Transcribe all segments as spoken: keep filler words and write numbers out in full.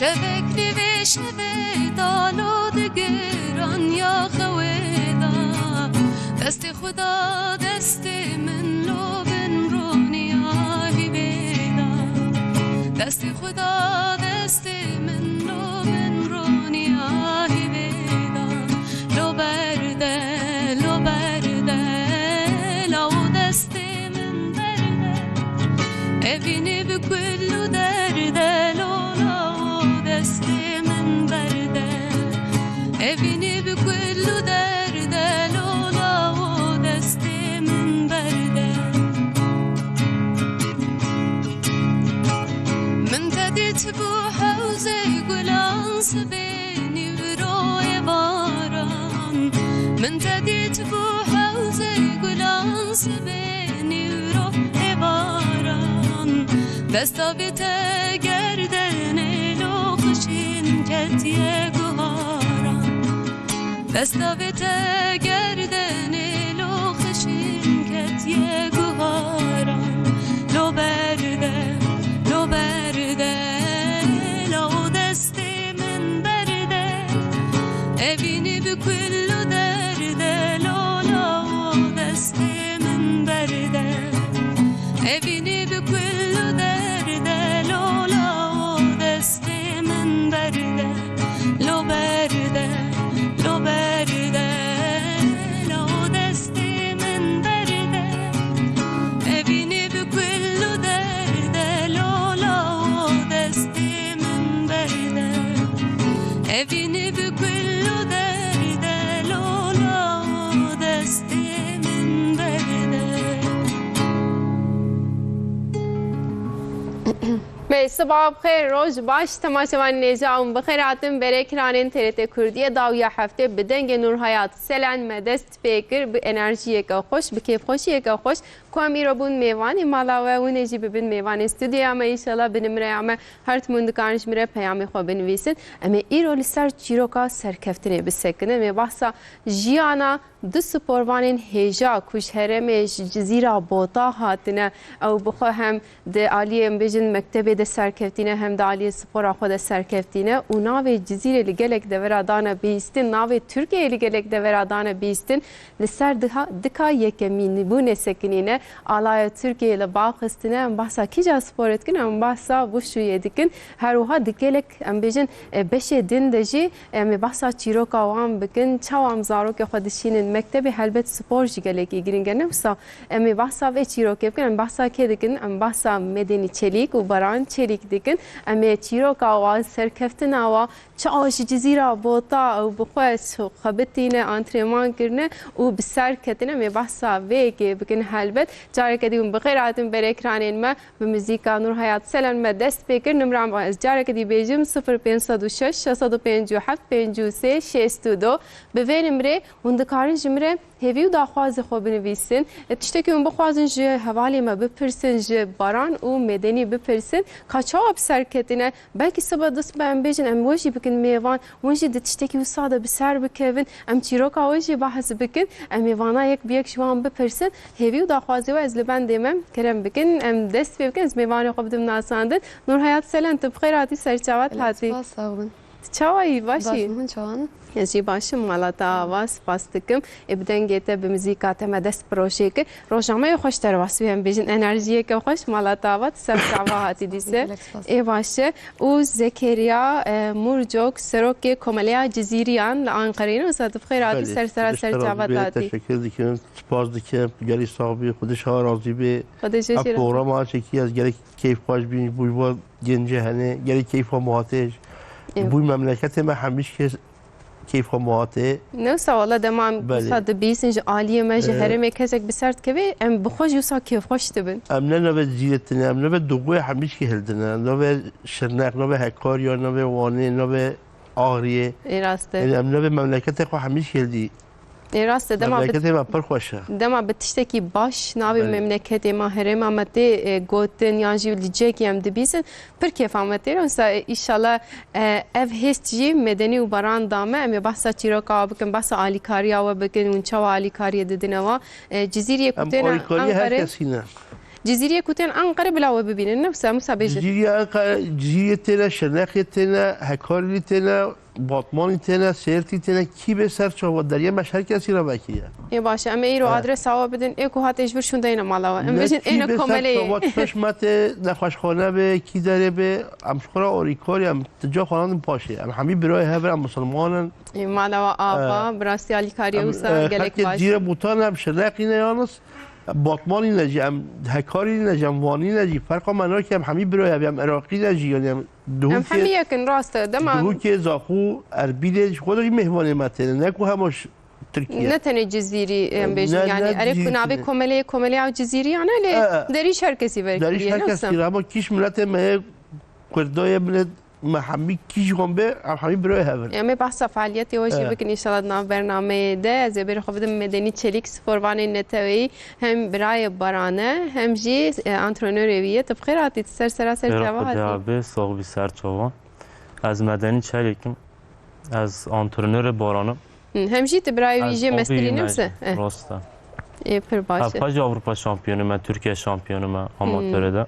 Şevek li vê şevê da lo digiran ya xewê da. Destê xwe da destê min lo bin roniya hîvê da. Destê xwe da destê min lo bin roniya hîvê da. Lo berde, lo berde, lawo destê min berde. Evînê bi kul û derde, lo lawo destê min berde. Evînê bi kul û derde, lo lawo destê min berde. Min te dît bû hewzê gulan sibê nîvroyê baran. Min te dît bû hewzê gulan sibê nîvroyê baran. Desta vê te gerdenê lo xişîn ketiye guharan. Desta vê te gerdenê lo xişîn ketiye guharan. Lo berde, lo berde, lawo destê min berde. Evînê bi kul û derde, lo lawo destê min berde. Evînê bi kul û derde, lo lawo destê min berde. Lo berde, lo berde, lawo destê min berde. Evînê bi kul û derde, lo lawo destê min berde. Evînê bi kul û derde, lo lawo destê min berde. Bê, sibaha bi xêr, roj baş, temaşevanên hêja hûn bi xêr hatin berê ekranên T R T Kurdiyê. Dawiya heftê bi dengê Nurhayat Selen me dest pê kir, bi enerjiyeke xweş, bi kêfxweşiyeke xweş, ku em îro bûn mêvanê mala we, hûn ê jî bibin mêvanê stûdyoya me, înşallah bi nimreya me her tim hûn dikarin ji min re peyamê xwe binivîsin. Em ê îro li ser çîroka serkeftinê bisekinin. Em ê behsa jiyana du sporvanên hêja ku ji herêmê ji Cizîra Bota hatine, ew bi xwe hem di aliyê, em bêjin, mektebê de serkevtî ne, hem di aliyê spora xwe de serkevtî ne û navê Cizîrê li gelek devera dane bihîstin, navê Tirkiyeyê li gelek devera dane bihîstin. Li ser diha, dika yekemîn bûnê sekinîne, alaya Tirkiyeyê li ba xistine. Em behsa kîja sporê dikin? Em behsa wuşûyê dikin. Her wiha di gelek, em bêjin, e, beşê din de jî em ê behsa çîroka wan bikin. Çawa em zarokê xwe dişînin mektebê? Helbet spor jî gelekî girîng e. Ne wisa em ê behsa vê çîrokê bikin? Em behsa kê dikin? Em behsa Medenî Çelîk û Baran Çelîk dikin. Em ê çîroka wan, serkeftina wan, çawa ji Cizîra Bota ew bi xwe xebitîne, antrenman kirine û bi ser ketine. Em ê behsa vê yekê bikin helbet. Careke dî hûn bi xêr hatin ber ekranên me. Bi muzîka Nurhayat Selen me dest pê kir. Nimra me, ez careke dî bêjim, sifir pênc sed û şeş, şeş sed û pêncî û heft, pêncî û sê, şêst û du. Bi vê nimrê hûn dikarin ji min re hêvî û daxwazê xwe binivîsin. E, tiştekî hûn bixwazin ji hevalê me bipirsin, ji Baran û Medenî bipirsin, ka çawa bi ser ketine? Belkî sibe du sibe em bêjin, em we jî bikin mêvan, hûn jî di tiştekî wisa de bi ser bikevin, em çîroka we jî behs bikin, em ê vana yek bi yek ji wan bipirsin. Hêvî û daxwazê we ez li bendê me, kerem bikin, em dest pê bikin, ez mêvanê xwe bidim nasandin. Nurhayat Selen, tu bi xêr hatî, ser çavat hatî. Spas, sax bin. Tu çawa yî, baş Baş yî? Min, hûn çawa ne? Ez jî baş im, mala te ava, spas dikim. Ê, bi dengê te, bi muzîka te me dest bi rojê kir. Roja me yê xweş derbas bû, em bêjin enerjiyeke xweş, mala te ava, tu ser çava hatî dîse. Gelek spas. Ê, baş e. Û Zekeriya, e, Murcok, serokê Komeleya Cizîriyan li Anqereyê ne, wisa tu bi xêr hatî, Belê, ser sera ser çava te hatî. Teşekkür dikim, spas dikim, gelî sax bî, Xwedê ji we razî bê. Xwedê ji we razî bê. Ev programa çekî, ez gelek keyf xweş bîm, ji bo va gencê hene, gelek keyfa me hatê. Ew. Ji bo memleketê me hemî kes keyfa me hatê. Ne wisa, wala dema em Belê. wisa dibîsin ji aliyê me, ji Ee, herêmê kesek bi ser dikeve, em bi xwe jî wisa kêfxweş dibin. Em ne navê Cizîrê tine, em navê Dûguyê hemî kê hildine, navê Şirnex, navê Hekarya, navê Wanê, navê Ahriyê. Ê, rast e. Yanî em navê memleketê xwe hemî kê hildî. Ê, rast e, dema bi, Memleketê me pir xweş e. dema bi tiştekî baş navê Belê. memleketê me, herêma me tê, e, gotin, yan jî li cihekî em dibîsin, pir kêfa me tê. Wisa, e, îşallah, e, ev hêst jî Medenî û Baran da me. Em ê behsa çîroka we bikin, behsa alîkariya we bikin, hûn çawa alîkariyê didine we. E, Cizîriyê ku Em têne alîkariyê her Enqerê. kesî ne. Cizîriyê ku tên Enqere bila we bibînin, ne wisa, wisa bêjin. Cizîriya Enqere, Cizîriyê têne, Şirnexê têne, Hekarî têne, Batmanî têne, Sêrtî têne, kî bê ser çava deriyê me ji her kesî re vekiriye. Ê baş e, em ê îro adresa we bidin, ê ku hate ji vir şûndeyne mala we. Em bêjin êne komeleyê. Çawa çeş me tê, nexweşxane bê, kî derê bê, em ji xwe re orîkor ye, em ti ca xwe nandin paşê. Em hemî birayê hev in, em misilman in. Ê, mala we ava, bi rastî alîkariya wisa gelek baş. Xelkê cîrê Botan em Şirnexî ne yalnız. Batmanî ne jî, em Hekarî ne jî, em Wanî ne jî, ferqa me nake, em hemî birayê hev in, em Iraqî ne jî, yanî em Em hemî yek in, rast e, dema Duhokê, Zaxo, Erbîlê, ji xwe de jî mêhvanê me têne, ne ku hema ji Tirkiye. Ne tenê Cizîrî, em bêjin, ne, yanî, ne erê ku navê komeleyê, komelê ew Cizîrî ya ne, lê derî ji her kesî ve kiriye, ne wisa? Derî ji her kesî re, hema kî ji miletê me ye, Kurda ye, milet me hemî kî ji wan be, em hemî birayê hev in. Em ê behsa faaliyetê we jî bikin, înşallah, di nav bernameyê de. Ez ê bêrê xwe bidim Medenî Çelîk, sporvanê neteweyî, hem birayê Baran e, hem jî, e, antrenorê wî ye. Tu bi xêr hatî, tu ser sera ser çava hatî. Xwedê abe, sax bî ser çava. Ez Medenî Çelîk im. Ez antrenorê Baran im. Hı, hem jî tu birayê wî jê mestirî ne wisa? Eh. Rast e. Ê, pir baş e. Ev xwe jî Avrupa şampiyonî me, Tirkiye şampiyonî me, amatörê de.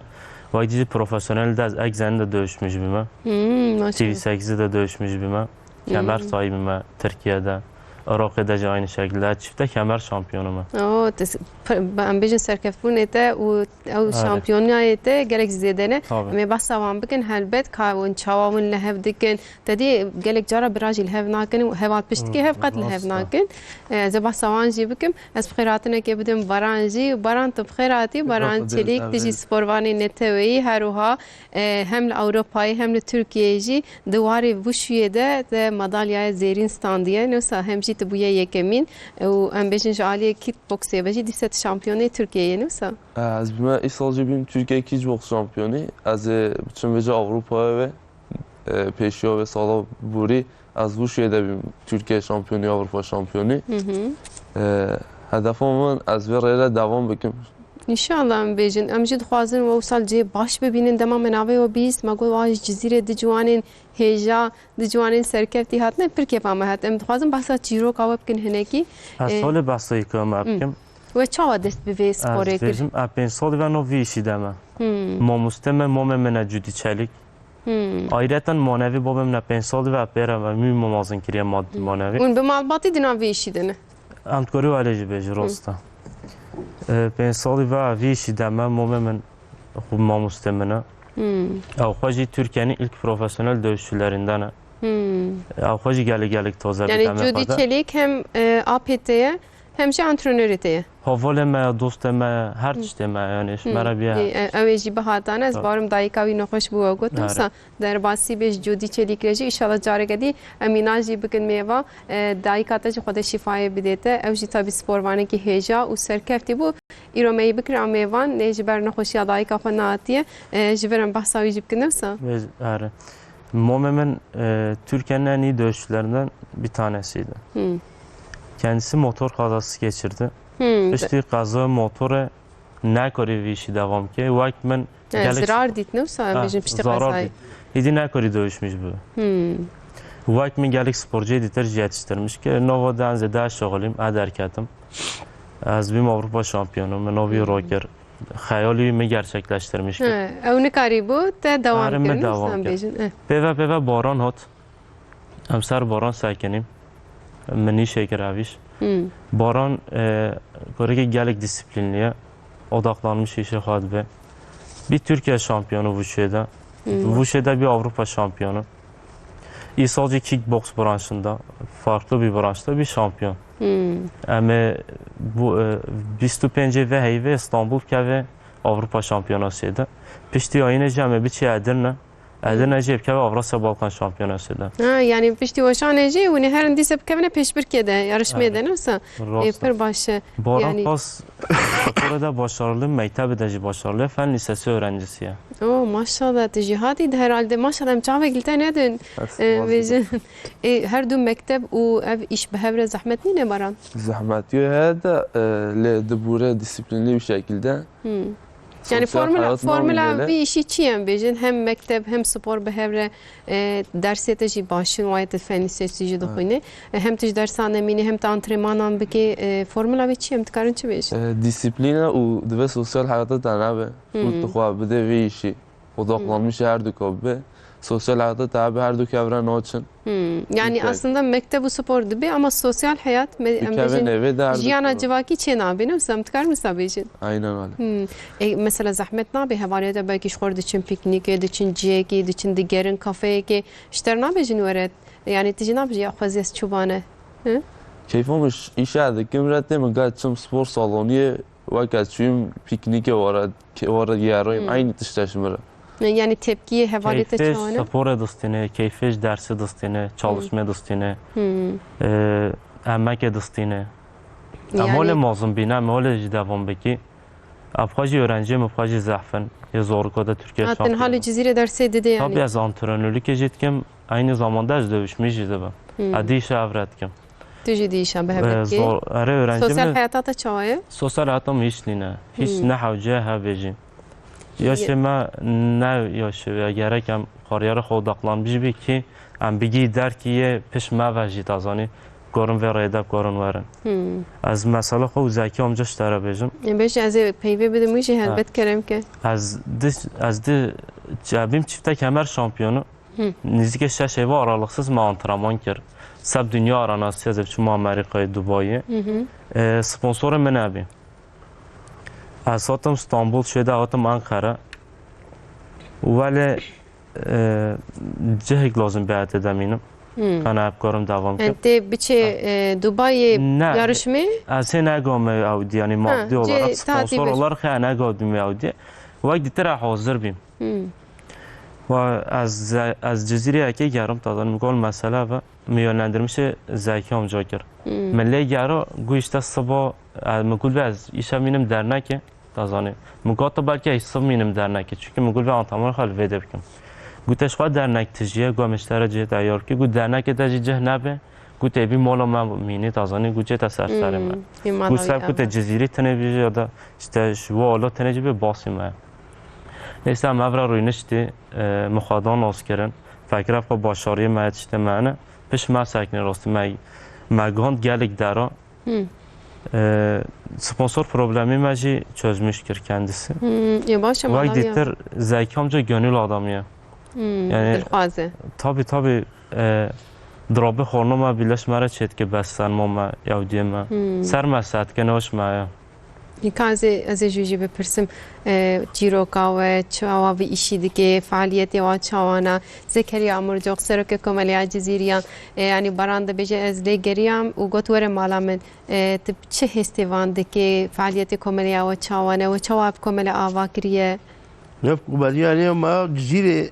Wek jî profesyonel de ez Egzenî de dövüşmüş bîme. Hmm, maşallah. T V sekizî de dövüşmüş bîme. Kemer sahibî me Tirkiye de. Iraqê de jî aynı şekilde. Çifte kemer şampiyonu me. Oo, te s-, pir, em bêjin serkevtbûnê te û ew şampiyoniyayê te gelek zêde ne. Tabii. Em ê behsa wan bikin, helbet ka hûn çawa hûn li hev dikin. Te dî gelek cara bira jî li hev nakin û heval piştikê hev qet li hev nakin. Rast e. Ez ê behsa wan jî bikim. Ez bi xêrhatinekê bidim Baran jî. Baran, tu bi xêr hatî. Baran Çelîk, tu jî sporvanê neteweyî, her wiha, e, hem li Ewropayê hem li Tirkiyeyê jî di warê wişuyê de te madalyaya zêrîn standiye. Ne wisa hem jî tu bûye yekemîn. E, û em bêjin ji aliyê kickboxê ve jî dîse tu şampiyonê Tirkiyeyê ye, ne wisa? E, ez bime îsal jî bîm Tirkiye kickbox şampiyonî. Ez ê biçim vêca Ewropayê ve. E, pêşiya wê sala borî ez wişuyê de bîm Tirkiye şampiyonî, Avrupa şampiyonî. Hı hı. E, hedefa min ez vê rêre devam bikim. Înşallah em bêjin. Em jî dixwazin we wisa cihê baş bibînin. Dema me navê we bîst, me got, "Wa ji Cizîrê di ciwanên hêja, di ciwanên serkeftî hatine." Pir kêfa me hat. Em dixwazin behsa çîroka we bikin hinekî. Ez, e, salê behsa yekê me bikim. We çawa dest bi vê sporê kir? Ez bêjim, e, pênc salî ve no vî îşî de me. Hmm. Mamoste me, mamê min e Cudî Çelîk. Hmm. Ayreten manevî babê min e pênc salî ve pê re me mî mamazin kiriye maddi manevî. Hûn bi malbatî di nav vê îşî de ne? Em dikarî welê jî bêjî, rast e. E, pênc salî ve vî îşî de me, mamê min xwe mamoste min e. Hmm. Ew xwe jî Tirkiye'nin ilk profesyonel dövüşçülerinden e. Hmm. Ew xwe jî gelek gelek taze. Yanî Cudî Çelîk hem, e, apê te ye, hem jî antrenorê te ye. Hevalê me, dostê me, her tiştê me, yanî ji me re bîye. Ê, e, ew ê jî bihatane, ez barim dayika wî nexweş bû, we got, wisa derbasî bê ji Cudî Çelîk re jî, înşallah careke dî em îna jî bikin mêva. E, dayika te jî Xwedê şîfayê bidê te. Ew jî tabî sporvanekî hêja û serkeftî bû. Îro me yî bikira mêvan, lê ji ber nexweşiya dayika xwe nehatiye. E, ji vir em behsa wî jî bikin, ne wisa? Vê, erê. Momê min, e, Türkiye'nin en iyi dövüşçülerinden bir tanesiydi. Hmm. Kendisi motor kazası geçirdi. Hmm. Piştî qeza motorê nekarî vî işî devam ke. Wek min, e, gelek zirar dît, ne wisa em bêjin, piştî qezayê. Îdî nekarî dövüşmüş bû. Hmm. Wek min gelek sporcuyê dîtir jî yetiştirmiş ke. Nova de en zêde ez şixulîm, ez derketim. Ez bîm Avrupa şampiyonu, min novî rokir. Xeyalî min gerçekleştirmiş bû. He, ew nikarîbû, te dewam kir, ne wisa em bêjin? Eh. Pêve pêve Baran hat. Em ser Baran sekinîm. Min îşê kir ev îş. Hmm. Baran, e, kurikê gelek disiplînlî ye. Odaklanmiş îşê xwe dibe. Bir Türkiye şampiyonu wuşê de. Hmm. Wuşê de bir Avrupa şampiyonu. Îsal jî kickbox branşında, farklı bir branşta bir şampiyon. Hmm. Em ê bu, e, bîst û pêncê vê heyvê Îstanbul keve Avrupa Şampiyonasiyê de. Piştî ayînê jî em ê biçî Edirne. Edirne jî bikeve Avrasya Balkan Şampiyonasiyê de. Ha, yanî piştî weşanê jî hûn ê herin dîse bikevine pêşbirkê de, yarışmê de, ne wisa? Ê, pir baş e. Baran pas sporê de başarılı, mektebê de jî başarılı, fen lisesi öğrencisi ye. Oo, maşallah, tu jî hatî de herhalde, maşallah, em çavek li te nedin. Ê, bêjin. Ê, her du mekteb û ev îş bi hev re zehmet nîne, Baran? Zehmetî heye de, e, lê dibûre disiplînlî bir şekilde. Hmm. Yani sosyal formula, hayat formula namîne vî işî çi em bêjin? Hem mekteb hem spor bi hev re, e, dersê te jî başin, wayê te fen lisesî jî dixwîne. E, hem tu ji dersan nemînî, hem tu antrenmanan bikî. E, formula vê çi em dikarin çi bêjin? E, disiplîne û divê sosyal hayata te nebe. Û tu xwe bide vê işî. Odaklanmış her du ka bibe. Sosyal hayata te be her du kevre naçin. Hmm. Yani aslında mekteb û spor dibe ama sosyal hayat, me-, em bêjin, jiyana civakî çê nabîne, wisa em dikarin wisa bêjin. Aynen öyle. Hmm. E, mesela zehmet nabe hevalê te belkî ji xwe diçin pîknîkê, diçin ciyekî, diçin digerin kafeyekê. Ji te re nabêjin were. Yani tu jî nabêjî ya xwezî ez çûbane. Hı? Keyfa min ş-, îşe dikim re tê min gat çim spor saloniyê weke çûyim pîknîkê were, ke-, were digerim. Hmm. Aynı tişte ji min re. Yani tepkiyê hevalê te çawa ne? Keyfê sporê distîne, keyfê ji dersê distîne, çalışmê distîne, e, emekê distîne. Em holê mazin bîne, em holê jî devam bikî. Ev xwe jî öğrenciyê min xwe jî zehf in. Yê zoriko de Türkiye şampiyonu. Ha, tenha li Cizîrê dersê didê yani. Tabii ez antrenörlükê jî dikim, aynı zamanda ez dövüşmê jî dibim. Hmm. Ez dî îşa ev re dikim. Tu jî dî îşa bi hev re dikî? Zor, erê öğrenci. Sosyal hayata te çawa ye? Sosyal hayata min hiç nîne. Hiç ne hewce hevê jî. Yaşê me ne yaşê ya gerek em kariyera xwe odaklanmış bî ki em bigî derkî yê piş me ve jî ta zanî. Gorin vê rêde gorin werin. Hmm. Ez mesela xwe û Zekî amca ji te re bêjim. Ê, bêje ez ê peyvê bidim wî jî helbet kerem ke. Ez di, ez di, bîm çifte kemer şampiyonu. Hı. Nêzîkê şeş hêva aralıksız me antrenman kir. Seb dünya aranası ez ê biçûm Amerîkayê, Dubayê. Hı hı. E, sponsorê min nebî. Ez hatim Stenbul, şêde hatim Ankara. Welê, e, cihek lazim be ez tê de mînim. Hmm. Kana hep karim devam kim. Yani tê biçê, e, Dubayê yarışmê? Ne. Ez hê negame ew dî, yani maddi olarak, sponsor olarak hê negadîme ew dî. Wek dîtir ez hazir bîm. Hmm. Wa ez, ez Cizîrê yekê gerim, ta zanî min got mesele ve. Min yönlendirmişê Zekî amca kir. Hmm. Min lê gero, gu işte sibo, e, min got be ez îşev mînim dernekê, ta zanî. Min got belkî ez siv mînim dernekê, çünkü min got be antrenman xwe li vê de bikim. Gote ji xwe dernek tijî ye, got min ji te re cihê te eyar bikî, got dernekê te jî cih nebe, got ê bî mala me mînî, ta zanî, got cihê te ser serê me. Hmm. Got ser got ê Cizîrî tenê bî ya da işte ji bo ala tenê jî bê basî me. Neyse em hev re rûniştî, e, min xwe da nas kirin. Fekira xwe başariyê me tiştê me hene. Piş me sekine rastî me, me gihand gelek dera. Hmm. E, sponsor problemî me jî çözmüş kir kendisi. Hmm, ya baş e. Wek dîtir Zekî amca gönül adamı ya. Hmm, yani, dilxwaz e. Tabii, tabii, e, dirabê xorno me bîleş me re çêdike beslenma me, ewdiyê me. Hmm. Ser me setke ne hoş me ya. Ka ez ê, ez ê ji wî jî bipirsim, e, çîroka we, çawa vî îşî dike, fealiyetê we çawa ne? Zekeriya Amurcox, Serokê Komeleya Cizîriyan, e, yanî baran dibêje, ez lê geriyam û got, "Were mala min, e, tu çi hêstê van dike, fealiyetê komeleya we çawa ne, we çawa ev komele ava kiriye?" Ev komeleya nê me Cizîrê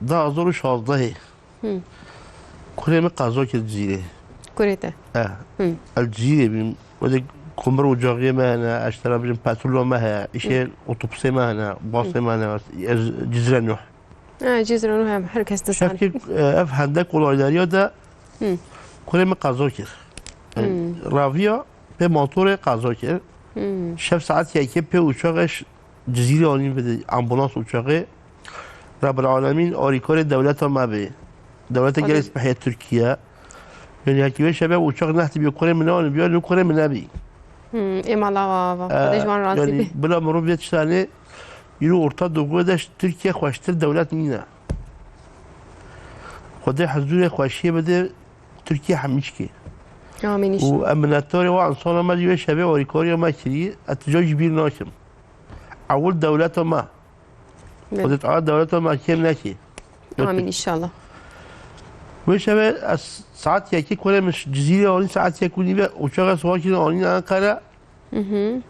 du hazar û şazdehê. Hı. Kurê min qeza kir Cizîrê. Kurê te? E. Hı. Ez Cizîrê bîm. Wede kumir ocaxê me hene, ez ji te re bêjim petrola me heye, îşê otobusê me hene, basê me hene, ez Cizre Nuh. Ha, Cizre Nuh hem her kes dizane. Şevkê, e, ev hendek olayleriya de kurê min qeza kir. E, raviya pê motorê qeza kir. Hı. Şev saet yekê pê uçaxê Cizîrê anîn vide ambulans uçaxê. Rabbil Alemîn arîkarê dewleta me bê. Dewleta gelê spehê Tirkiye. Yani yekî wê şevê uçax nehtibiye kurê min anî biya, kurê min nebî. Hmm, ê mala wa, wa. Xwedê ji wan razî bê. Bila mirov vê tiştanê, îro orta doğuya de ji Tirkiye xweştir dewlet nîne. Xwedê huzurê xweşiyê bide Tirkiye hemîşkê. Amîn inşallah. Û em minetdarê wa insana me jî wê şevê arîkariya me kirî, ez ti ca jî bîr nakim. Ewil dewleta me. Belê. Xwedê Teala dewleta me kêm nekî. Amîn inşallah. Wê şevê ez saet yekê kurê min Cizîrê anî, saet yek û nîve uçaxa siwar kirin anîn Ankara. Hı hı.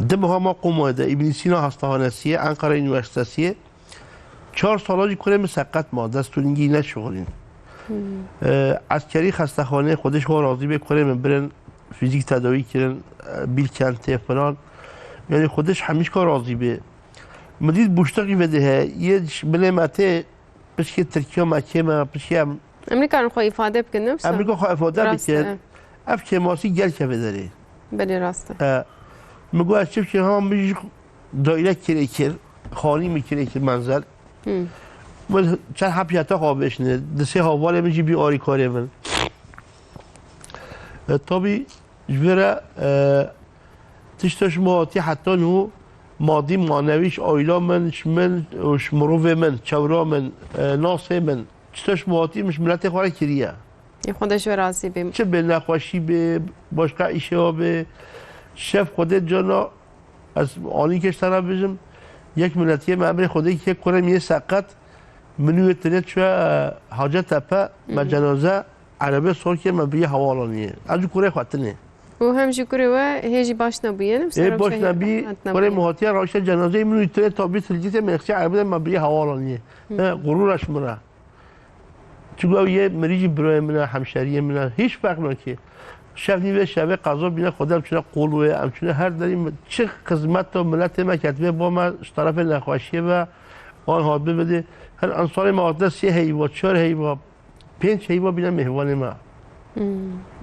Di meha ma Qomê de Îbn Sîna Hastahanesi ye, Ankara Üniversitesi ye. Çar sala jî kurê min seqet ma, dest û lingî neşixulîn. Hı. Ee, eskerî xestexaneyê Xwedê ji wan razî bê kurê min birin fîzîk tedawî kirin, e, Bilkentê filan. Yani Xwedê ji hemîşka razî bê. Min dît bûştexî vedê heye, yê ji binê me tê, pişkê Tirkiya me kêm e, pişkê em Em nikarin xwe îfade bikin, ne wisa? Em nikarin xwe îfade bikin. Rast e. Ev kêmasî gelek e vê derê. Belê rast e. E, min got ez çi bikim, hema min jî daîre kirê kir. Xanî min kirê kir menzel. Hmm. Min çend heb yatak avêşne. Di sê havalê min jî bî arîkarê min. E, tabî ji vê re, e, tişta ji min hatî heta nû madî manewî ji aîla min, ji min û ji mirovê min, çewra min, e, nasê min. Tişta ji min hatî min ji miletê xwe re kiriye. Ê Xwedê ji we razî bê. Çi bê, nexweşî bê, başqa îşewa bê. Şef Xwedê cana, ez anî keş te re bijim. Yek miletiyê me emrê Xwedê yek kurê min yê seqet, min wê tinê çûye, e, Hacettepe, me Hı hı. cenaze, erebe sor kir me biriye hewalaniyê. Ez ji kurê xwe tinê. Û hem jî kurê we hê jî baş nebûye, ne? Ê baş nebî, kurê min hatiye raşte cenazeyê min wê tinê tabî tilkî te me xistiye erebe de me biriye hewalaniyê. Hı. He, gurûr e ji min re. Çunku ew yê mirî jî birayê min e, hemşeriyê min e. Hîç ferq nake. Şev nîvê şevê qeza bîne Xwedê em çûne qol wê, em çûne her derî mi-, çi xizmeta miletê me ketibê bo me ji terefê nexweşiyê ve an hatibê bidê. Her ensanê me hatine sê heyva, çar heyva, pênc heyva bîne mêhvanê me. Hmm.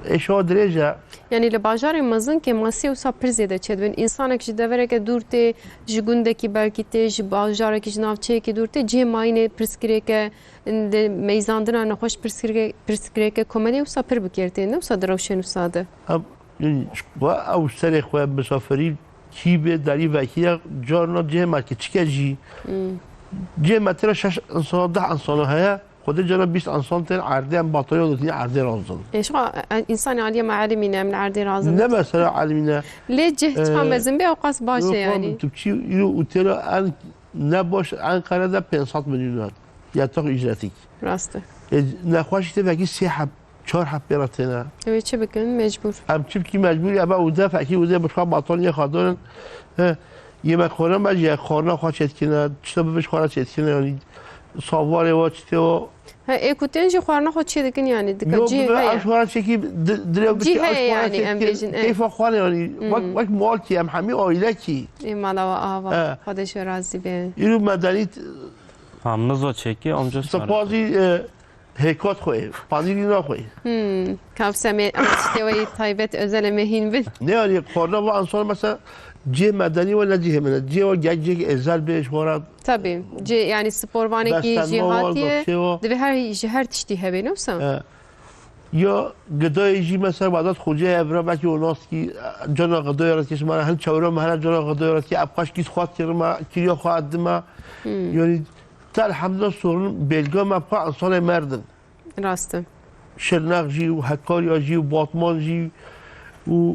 Êşa dirêj e. Yanî li bajarê mezin kêmasiyê wisa pir zêde çêdibin. Însanek ji devereke dûr tê, ji gundekî belkî tê, ji bajarekî, ji navçeyekî dûr tê, cihê mayînê pirsgirêk e. Di meyzandina nexweş pirsgirê-, pirsgirêke komelê wisa pir bi kêr tê, ne wisa di rewşên wisa de. Em, yanî, ji xwe ew serê xwe misafirî kî bê derî vekiye, carna cihê me kiçik e jî. Hmm. Cihê me tira şeş insana, deh insana heye, Xwedê carna bîst insan tên erdê, em batarya dotîne erdê razin. Ê, ji xwe, e, însanê aliyê me elimîne, em li erdê razin. Ne mesela elimîne. Lê cih çiqa Ee, mezin bê, ew qas baş e yok, yanî. Tu biçî îro otela en ne baş Enqere de pênc sed milyon e. Yatak ücretik. Rast e. E, nexweş işte belki sê heb, çar heb pê re têne. Ew ê çi bikin? Mecbur. Em çi bikî mecbur, ebe û de fekî û de bi xwe batal yê xwe dorin. He, yemekxane me jî, xwarina xwe çêdikine, çi te bibij xwe re çêdikine, yanî savarê wa, çi tê wa. He, ê ku tên jî xwarina xwe çêdikin, yanî dika Yok, cî bi heye. Ev xwara çekî, di-, dirê Cî bikî, ev heye xwara yanî, em çekî, bêjin, e. Keyfa xwe ne yanî, Hmm. wek, wek malkî, em hemî aîlekî. Ê mala we ava, E. Xwedê ji we razî be. Îro medenî t-, Ha, mizo çekî, amca Sipazî, e, hêkat xwe, panîrî naxwe. Hmm. Kav Semê, em tiştê we yê taybet, özel em ê hîn bin. Ne yanî, xwarina va insan mesela cihê medenî we ne cihê min e. Cihê we gek cihê ezel bê, ji xwe re Tabii. Cê, yani sporvanekî Beslenma jê var, hatiye, dosyê var. Divê her, ji her tiştî hebe, ne wisa? E, ya gidayê jî mesela Vedat Xocayê evra belkî o nas kî, cana gidayê re kişmara, hin çewra me hene cana gidayê re kî, ev xweş kî xwat kirime, kiriya xwe edime. Hmm. Yani te elhamdülillah sorun belga me xwe insanê merdin. Rast e. Şirnex jî û Hekarya jî û Batman jî û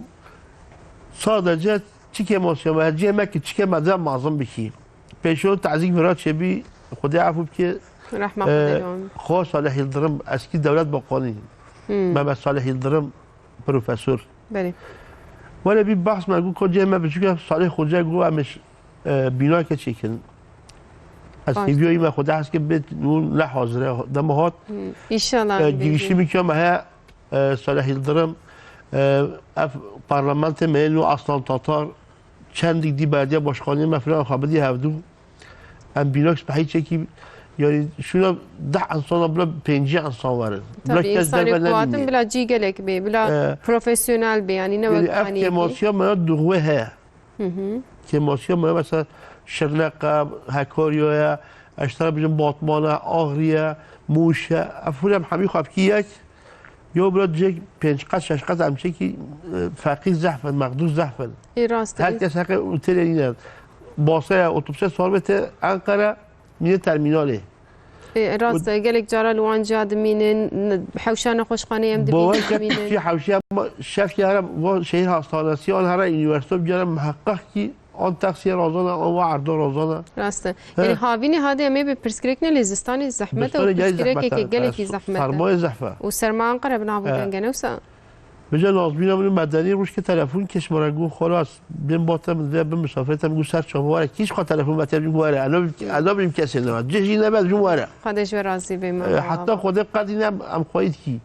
sadece çi kêmasiya me, her cihê me ki çike me de mazin bikî. Pêşo tazîk vira çêbî, Xwedê efû bike. Rehma Xwedê Ee, wan. Xo Salih Yildirim, eskî dewlet bakanî. Hmm. Mehmet Salih Yildirim, profesor. Belê. Wele bir bahs me gu ko cihê me biçûk e, Salih Xoca gu em ê ş-, e, bînake çêkin. Ez Baş. hêviya me Xwedê hez ke bê nû ne hazir e, dema hat. Hmm. Înşallah, E, em bêjin. Girişimî ke me heye, e, Salih Yildirim, e, ev parlamentê me yê nû Aslan Tatar, çendîk dî belediye başkanê me filan xwe bidî hevdû. Em bînak spehî çekî, yani şuna deh insana bila pêncî insan werin. Bila Tabii, kes însanê derve ku hatin nemîne. Bila cî gelek bê, bila E, profesyonel bê, yani ne yani wek ev aniyekî. Kêmasiya me ya duxwe heye. Hı hı. Kêmasiya me mesela Şirneq e, Hekarya ye, ez ji te re bijim Batman e, Agirî ye, Mûş e, ev hûn em hemî xwe bikî yek. Yo bira cek pênc qat, şeş qat em çekî, e, feqîr zehf in, mexdûr zehf in. Ê, rast e. Her kes heqê otelê nîne. Basaya otobüse sar bête Enqere, nîne termînalê. Ê, rast e, gelek cara li wan ciya dimînin, n-, hewşa nexweşxaneyê em dibînin, Bawer ke dimînin. Piştî hewşiya ma-, şefkê here va şehîr hastanesi an here üniversite bicare muheqqeq kî an taksiye razana, an va erda razana. Rast e. He. Yani havînê hadê em ê bi pirsgirêk ne lê zistanê zehmet e û Zistanê gelek pirsgirêkeke zehmet e, gelekî e, zehmet e. Sermayê zehf e. Û serma Enqere bi nav He. denge ne wisa? Bize Nazmîna min û Medenî rûşke telefon kir ji min re got, xwelas, bên bate min vê bin misafirê te min got ser çava were. Kî ji xwe telefon vete min got were. Ez nabîm, ez nabîm kesê ne. Cih jî nebe, jin were. Xwedê ji we razî be, E, mala heta wa. Xwedê qedî ne em, em xweyî dikî.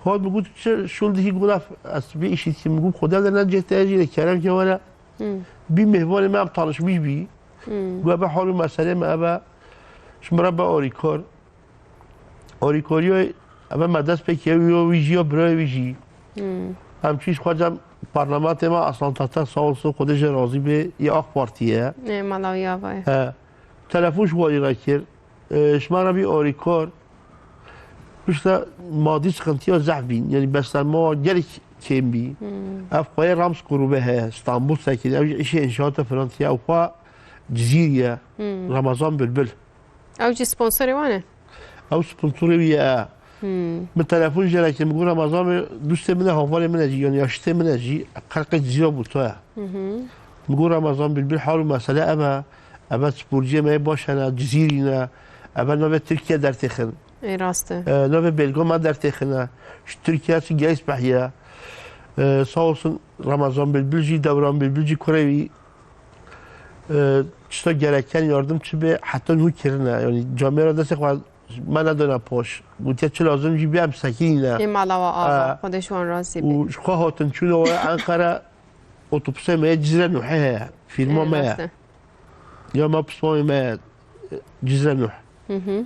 Hat min got, çi şûl dikî, got, ez vê îşî dikî. Min got, Xwedê de ne cih te jî ne kerem ke were. Hmm. Bî mêvanê me, em tanişmîş bî. Hmm. Got, ebe hal û meselê me ebe. Ji min re be arîkar. Arîkariyê eve me dest pê kiriye, wî jî ya birayê wî jî. Hmm. Em çî ji xwe cem parlamentê me Aslan Tahta sağ olsun, Xwedê jê razî bê, yê AK Partî ye. Ê, mala wî ava ye. He. Telefon ji walî re kir. E, ji me re bî alîkar. Piştre madî sıkıntıya zehf bîn. Yani beslenma gelek kêm bî. Hmm. Ev xweyê Rams grûbe heye. Stanbul sekinî. Ew jî îşê înşaata filan tiye. Ew xwe Cizîrî ye. Hmm. Ramazan Bülbül. Ew jî sponsorê wan e? Ew sponsorê wî ye. Hmm. Min telefon jê re kir, min got, "Remezan bê, dostê min e, havalê min e jî, yani yaşitê min e jî, xelqê Cizîra bû to ye." Hı hı. Min got, "Remezan Bülbül, hal û mesele ev e, ev e sporciyê me yê baş hene, Cizîrî ne, ev e navê Tirkiye dertêxin. Ê, rast e. E, navê bêlga me dertêxine, ji Tirkiye çi geys behiye." E, sağ olsun Remezan Bülbül jî, Devran Bülbül jî kurê wî, e, tişta gereken yardım çi bê, heta nû kirine. Yani camêra destê xwe me nedane paş. Gotiye çi lazim jî bê em sekinîne. Ê mala we ava, Ha. Xwedê ji wan razî bê. Û ji xwe hatin çûne we Enqere otobusê me yê Cizre Nuhê heye. Firma Ê, me ye. rast e. Ya me pismamê me ye, Cizre Nuh. Hı hı.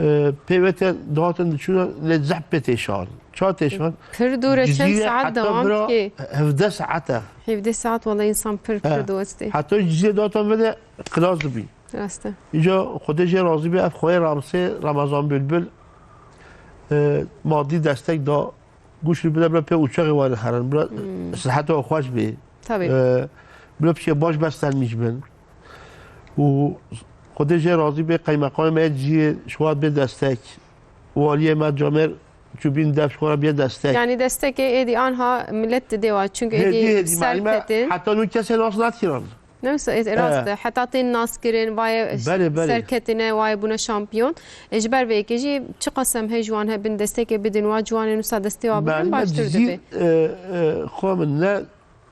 E, pê ve te dihatin diçûne lê zehf pê têşan. Ça têşan? Pir dûr e, çend Cizîrê saet heta dewam vira dike? Hevdeh saet e. Hevdeh saet wala însan pir, He. pir dost e. Heta Cizîrê dihatan vede qilas dibî. Rast e. Îca Xwedê jê razî be, ev xweyê Ramsê, Ramazan Bülbül, e, madî destek da, goşt bide bila pê uçaxê were herin, bila Hmm. siheta xweş bê. Tabii. E, bila pişê baş beslenmiş bin. Û Xwedê jê razî be, qeymeqamê me yê Cizîrê ji xwe bê destek. Waliyê me Camer Çubîn dev ji xwe re bê destek. Yani destekê êdî anha millet didê wa, çünkü Hêdî, êdî hêdî, ser malî me ketin. Heta nû kesê nas nadikirin. Ne wisa, e, rast e. He. Heta tên naskirin, wayê Belê, belê. serketine, wayê bûne şampiyon. E, ji ber vê yekê jî çiqas em hê ji wan hebin, destekê bidin, wa ciwanên wisa destê wa bigrin, Belê, baştir Cizîr, dibe. e, e, xwe min ne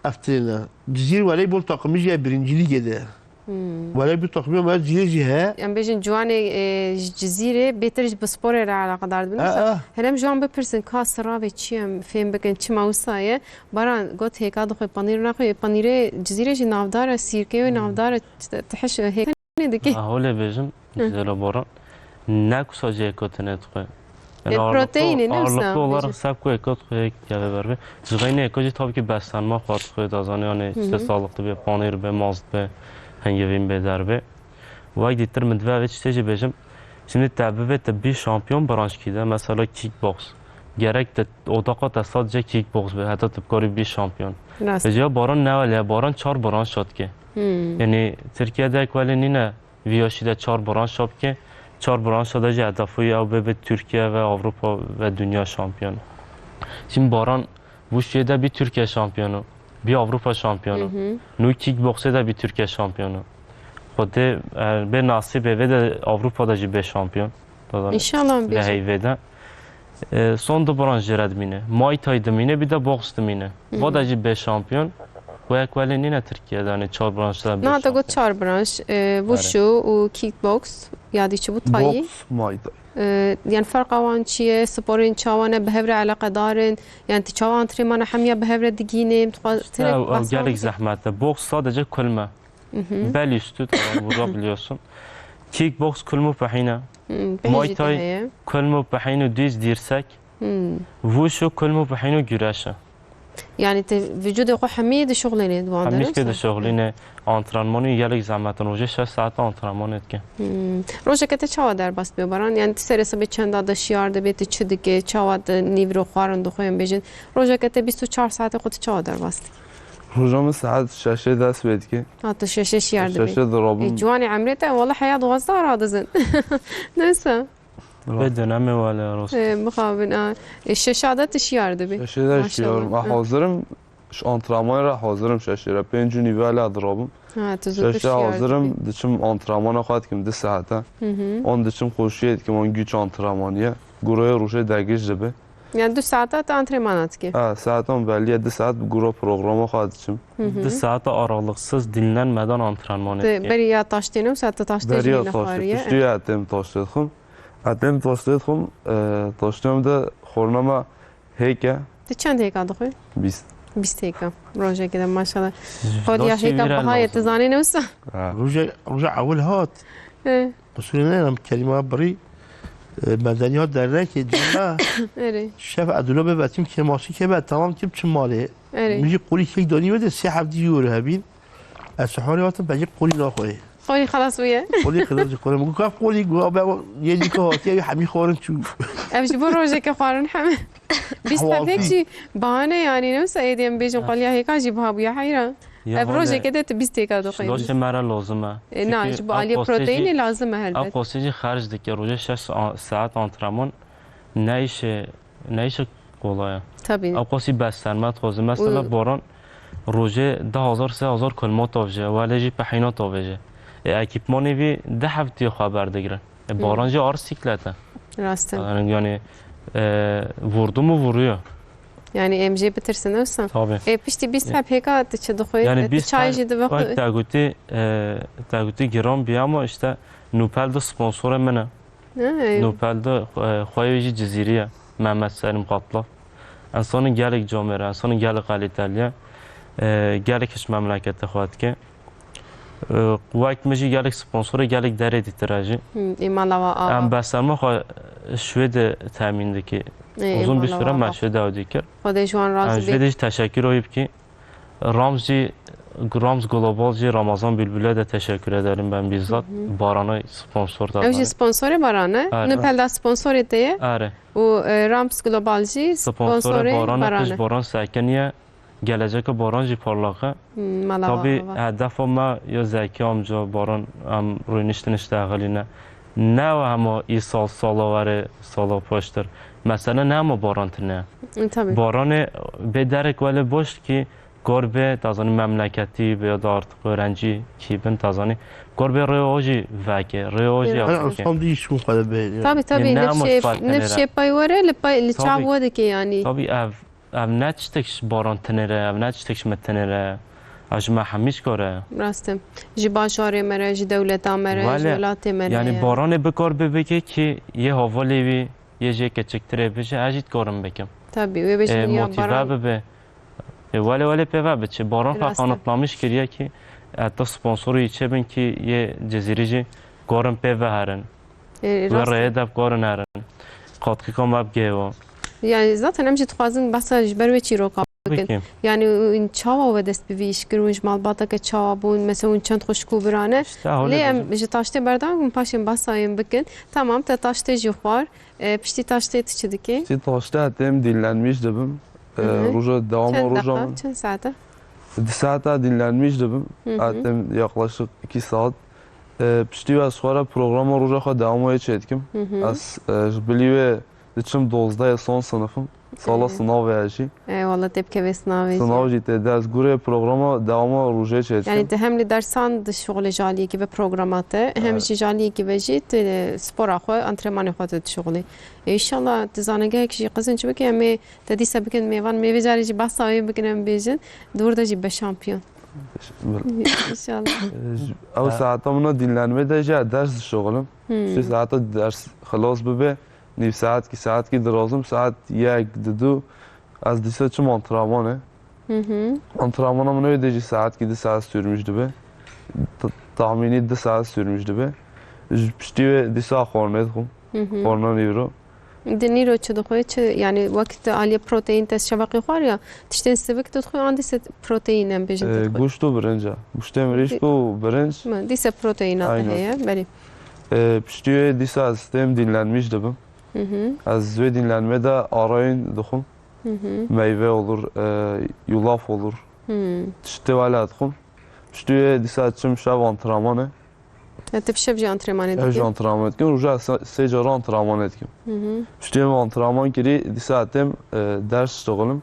ev têne. Cizîr voleybol takımı jî ye birincî lîgê de. Hmm. Voleybol takımı me Cizîrê jî heye. Em bêjin ciwanê, e, ji Cizîrê bêtir ji bi sporê re eleqedar dibin. E, Wisa e. Her em ji wan bipirsin, ka siravê çi ye, em fêm bikin, çima wisa ye. Baran got hêka dixwe panîr naxwe. Panîrê Cizîrê jî navdar e, sîrkeyê wê Hmm. navdar e, t-, tihiş hêkanê dike. Ha, holê bêjim, Hı. Cizîra Baran. Ne ku sadece hêka tune dixwe. E, Yani ağırlıklı, proteini, ne ağırlıklı wisa olarak bêjim. Seb ku hêka dixwe hêk diye ver be. Ji xeynê hêka jî tabii ki beslenma xwe dixwe, da zanî yani Hı hı. işte sağlıklı be, panîr be, mast be, hengevîn be, der be. Vay dîtir min divê vê tiştê jî bêjim. Şimdi te bivê te bî şampiyon branşkî de, mesela kickbox. Gerek te odaqa te sadece kickbox be, heta tu bikarî bî şampiyon. Rast. Ji ya Baran ne wele, Baran çar branş dike. Hmm. Yani Tirkiye de ek wele nîne vî yaşî de çar branş bike. Çar branş de jî hedefû ye ew bê, bê Tirkiye ve Avrupa ve dünya şampiyon. Şimdi Baran wuşê de bî Türkiye şampiyonu, bî Avrupa şampiyonu. Hı hı. Nû kickboxê de bî Türkiye şampiyonu. Xwedê, e, bê nasîbê vê de Avrupa'da jî bê şampiyon. İnşallah em Leheyvê de. E, son du branş jê re dimîne. Muay Thai dimîne, bir de boks dimîne. Hı hı. Va de jî bê şampiyon. Wek welê nîne Tirkiye de, hani çar branş de bê Niha te got şampiyon. Çar branş, e, Wushu û kickbox, ya dî çi bû, Thai? Boks, Muay Thai. E, yani ferqa wan çi ye? Sporên çawa ne? Bi hev re eleqedar in? Yani ti çawa antrenmana hemiya bi hev re digînê? Ew, ew gelek zehmet e. Boks sadece kulme. Hı hı. Bel üstü, tamam, burada biliyorsun. Kickbox kulm û pehîn e. Hı, Muay Thai heye. Kulm û pehîn û diz, dirsek. Hı. Wushu kulm û pehîn û güreş e. Yani te vücudê xwe hemî dişuxlênê di wan Hemî derê, ke wisa? Dişuxlêne, antrenmanî gelek zehmet e. Rojê şeş saet antrenman dike. Hmm. Rojeke te çawa derbas dibe, Baran? Yani tu serê sibê çenda de şiyar dibe, tu çi dike, çawa tu nîvro xwarin dixwe, em bêjin? Rojeke te bîst û çar saetê xwe tu çawa derbas dike? Roja min saet şeşê dest pê dike. Ha, tu şeşê şiyar dibe. Şeşê dirabim. Ê, ciwanê emrê te, wala heya dixwaze radizin. Neyse. Vê dönemê wele rast. Ê, mixabin, a. Ê, şeşa de tu şiyar dibî. Şeşê de Maşallah. Şiyar im. A, Hı. Hazirim, ji antrenmanê re hazirim şeşê re. Pênc û nîvê le dirabim. Ha, tu zû Şeşe şiyar hazirim, dibî. Diçim antrenmana xwe dikim du saete. Hı hı. On diçim xweşiyê dikim, on güç antrenmanî ye. Guroyê rojê degij dibe. Yani du saete te antrenmana dike? Ha, saetan belli ye, du saet bi guro programa xwe diçim. Hı hı. Du saete aralıksız dinlenmeden antrenman Te etki. Beriya taştêne û saete taştê Beriya jî taştê, nexwariye. Piştî ya etêm taştê dixim. Etêm taştê dixim, e, taştê em de xorna me hêk e. Tu çend hêka dixwî? Bîst. Bîst hêka. Rojekê de maşallah. Xwediya hêka bihayê tu zanî ne wisa? Ha. Roje, roja ewil hat. He. Usulê ne em kelîma birî. E, medeniya dernekê dîme. Erê. Şef Edula be betim kêmaşî kê be, tamam kim çi malê. Erê. Min jî qolî kek danî wede sê hevdî euro hebîn. Ez sihorê hatim, pecî qolî naxweyê. Qolî xelas bûye. Qolî xelas bûye, qolî. Min got, "Kaf qolî?" Got, "Be, yê dîka hatiye, wî hemî xwarin çû." Ev ji bo rojeke xwarin heme. Bîst Hewaltî. Pek jî bahane, yanî, ne wisa êdî em bêjin qoliya hêka jî biha bûye heyran. Ya Ev vale, rojeke de tu bîst têka dixwînî. Şiloşê me re lazim e. E, na, Çünkü ji bo ev aliyê qosê jî, proteinê lazim e ev helbet. Qosê jî xerc dike. Rojê şeş sa-, saet antrenman ne işe, ne işe kolay e. Tabii. Ev qosî beslenme dixwaze. Mesela Û- Baran rojê deh hazar, sê hazar kolma tavje, wele jî pehîna tavêje. E, ekîpmanê vî deh hevtiye xwe berdigrin. E, Hı. Baran jî ar sîklet e. Rast e. Yani, yani, e, vurdu mu vuruyor. Yani em jê bitirsin, wisa? Tabii. E, piştî bîst heb hêka tu çi dixwî? Yani E, tu bîst çay heb jî dibe wek xwe? Te gotî, e, te gotî giran bî ama işte Nûpel de sponsorê min e. Hey. Nûpel de, e, xweyê jî Cizîrî ye. Mehmet Selim Katlav. Ensanê gelek camêr e, ensanê gelek kalîtelî ye. E, gelek hiç memleketê xwe dike. E, wek min jî gelek sponsorê gelek derê dîtire jî. Hı, îmala wa ava. Em beslenma xwe Şwêdê temîn dikî. Ê, Uzun bir îmala süre wa me ava. Şwêdê ew dîkir. Xwedê ji wan Em razî Şwêdê be. Jî teşekkür oyî bikî. Rams jî, Rams Global jî Ramazan Bülbül'e de teşekkür ederim ben bizzat. Hı hı. Baran'ı sponsor da Ew jî bana. Sponsorê Baran e? Are. Nûpel da sponsorê te ye? Are. Û, e, Rams Global jî Sponsorê sponsorê Baran e, Baran pişt e. Baran sekiniye. Geleceke Baran jî parlak e. Hmm, mala Tabii, ava. Hedefa me ya Zeki amca, Baran em rûniştin işte axilîne. Ne hema îsal, sala were, sala paştir. Mesele ne hema Baran tine. E, tabii. Baranê bê derek wele boş ki gor bê, tazanî memleketî bê ya da artık öğrenci kî bin tazanî. Gor bê rê o jî veke, rê o jî Ya. Her yapike. Ensan dî işin xwe de bê. Tabii, tabii, Yine ne ama şey, ispat ne nere. Şey pay were, li pay, li Tabii. Çav we dike yani. Tabii ev Ev ne tiştek ji Baran tinêre, ev ne tiştek ji me tinêre. Ev ji me hemî ji kar e. Rast e. Ji bajarê me re, ji dewleta me re, ji Wele, welatê me re yani ye. Baranê bikar bibike ki yê havalê wî, yê jê keçiktirê bije, ez jî dikarim bikim. Tabii, wê bêjin E, ya motive Baran. Bibe. E, wele, wele pê ve biçe. Baran Rast e. Kanıtlamış kiriye ki, e, tu sponsorî çê bin ki yê Cizîrî jî karin pê ve herin. E, Wê rast e. Rêyê de bi kar nerin. Katkika me bi gêwa. Yani zaten em jî dixwazin behsa ji ber wê çîroka bikin. Bikin. Yani hûn çawa we dest bi vî îş kir, hûn ji malbateke çawa bûn, mesela hûn çend xwişk û birane. İşte, öyle Lê em diyeceğim. Ji taştê berdam hûn paşên behsa yên bikin. Tamam, te taştê jî xwar. E, piştî taştê tu çi dikî? Piştî taştê têm dinlenmiş dibim. E, Hı hı. Roja, dewama Çend roja deqa, min. Çend saete? Di saeta dinlenmiş dibim. Hı hı. Hatim yaklaşık iki saat. E, piştî wê ez xwe re programa roja xwe dewama wê çêdikim. Hı hı. Ez, e, ji bilî wê diçim dozdehê son sinifim. Sala Hı hı. Sinavê ez jî. E, wala tê bikevê sinavê jî. Sinav jî tê de ez gurê programa dewama rojê çêdikim. Yani tu hem li dersan dişuxulî ji aliyekî ve programa te, hem Evet. Jî ji aliyekî ve jî tu spora xwe, antrenmanê xwe tu dişuxulî. E, înşallah tu zanegehek jî qezenc bike, em ê Te dîsa bikin mêvan, me vê carê jî behsa wê bikin, em bêjin, di wir de jî be şampiyon. Bil- Înşallah. Ew saeta min a dinlenme de jî ez ders dişuxilim. Hmm. Piştî saeta ders xilas bibe, nîv saetkî, saetkî dirazim, saet yek, didu, ez dîsa çim antrenmanê. Hı hı. Antrenmana min wê de jî saetkî di saet sürmüş dibe. T-, tahmînî di saet sürmüş dibe. Ji piştî wê dîsa xwarinê dixwim. Hı hı. Xwarina nîvro. Di nîro çi dixwe, çi, yani wekî tu aliyê proteîn te şeveqê xwar ya, tiştên sivik tu dixwe, an dîse proteîn em bêjin tu Ee, dixwe? Goşt û birinc e. Goştê mirîşk û birinc. Ma, dîse proteîna te Aynen. Heye, belê. Ee, piştî wê dîsa ez têm dinlenmiş dibim. Hı hı. Ez wê dinlenme de arayîn dixwim. Hı hı. Meyve olur, e, yulaf olur. Hı. Tiştê wele dixwim. Piştî wê dîsa çim şev antrenmanê. Ya, tu bi şev jî antrenmanê Ev jî dikî? Antrenman dikim. Roja se-, sê cara antrenmanê dikim. Hı hı. Piştî wê antrenman kirî, dîsa têm, e, ders dişuxilim.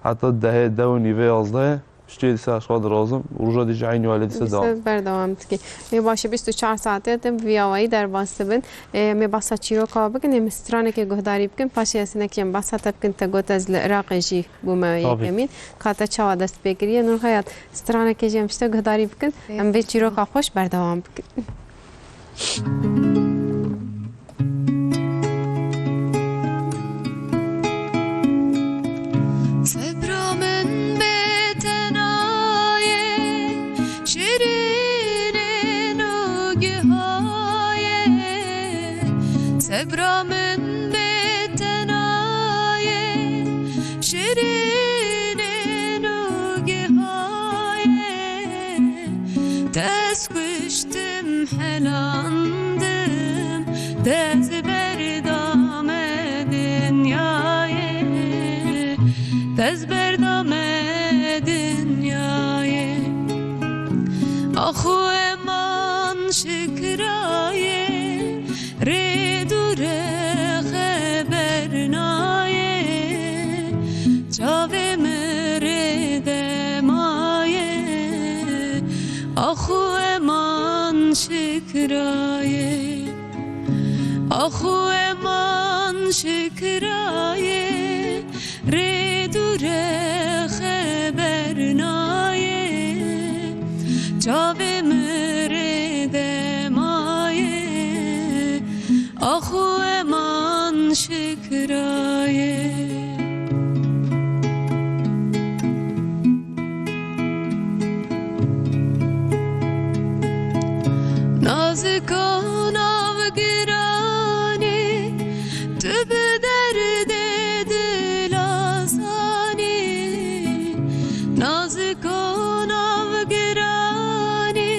Heta dehê, deh û nîvê, yazdehê. Piştî wê dîsa ez xwe dirazim. Roja dî jî eynî wele dîsa Dîsa dewam. Berdewam dikî. Ê, baş e, bîst û çar saetê têm bi vî awayî derbas dibin. Ê, em ê behsa çîroka bikin, ê, em stranekê guhdarî bikin. Paşê ez hinekî em behsa te bikin, te got ez li Iraqê jî bûme Tabii. Yekemîn. Ka te çawa dest pê kiriye? Nurhayat, stranekê jî em ji te guhdarî bikin. Em vê çîroka xweş berdewam bikin. Sebra min bê tena ye, şirînê nûgihayê. Sebra min Dest kuştim, helandim, dest berdame dinyayê, dest berdame dinyayê. Axu eman şikirayê, rê dûre xeber nayê, çavê min rê de mayê. Axu eman şikirayê, axu eman şikirayê, rê dûre xeber nayê, çavê min rê de mayê. Axu eman şikirayê. Nazika navgiranê, tu bi derdê dila zanî. Nazika navgiranê,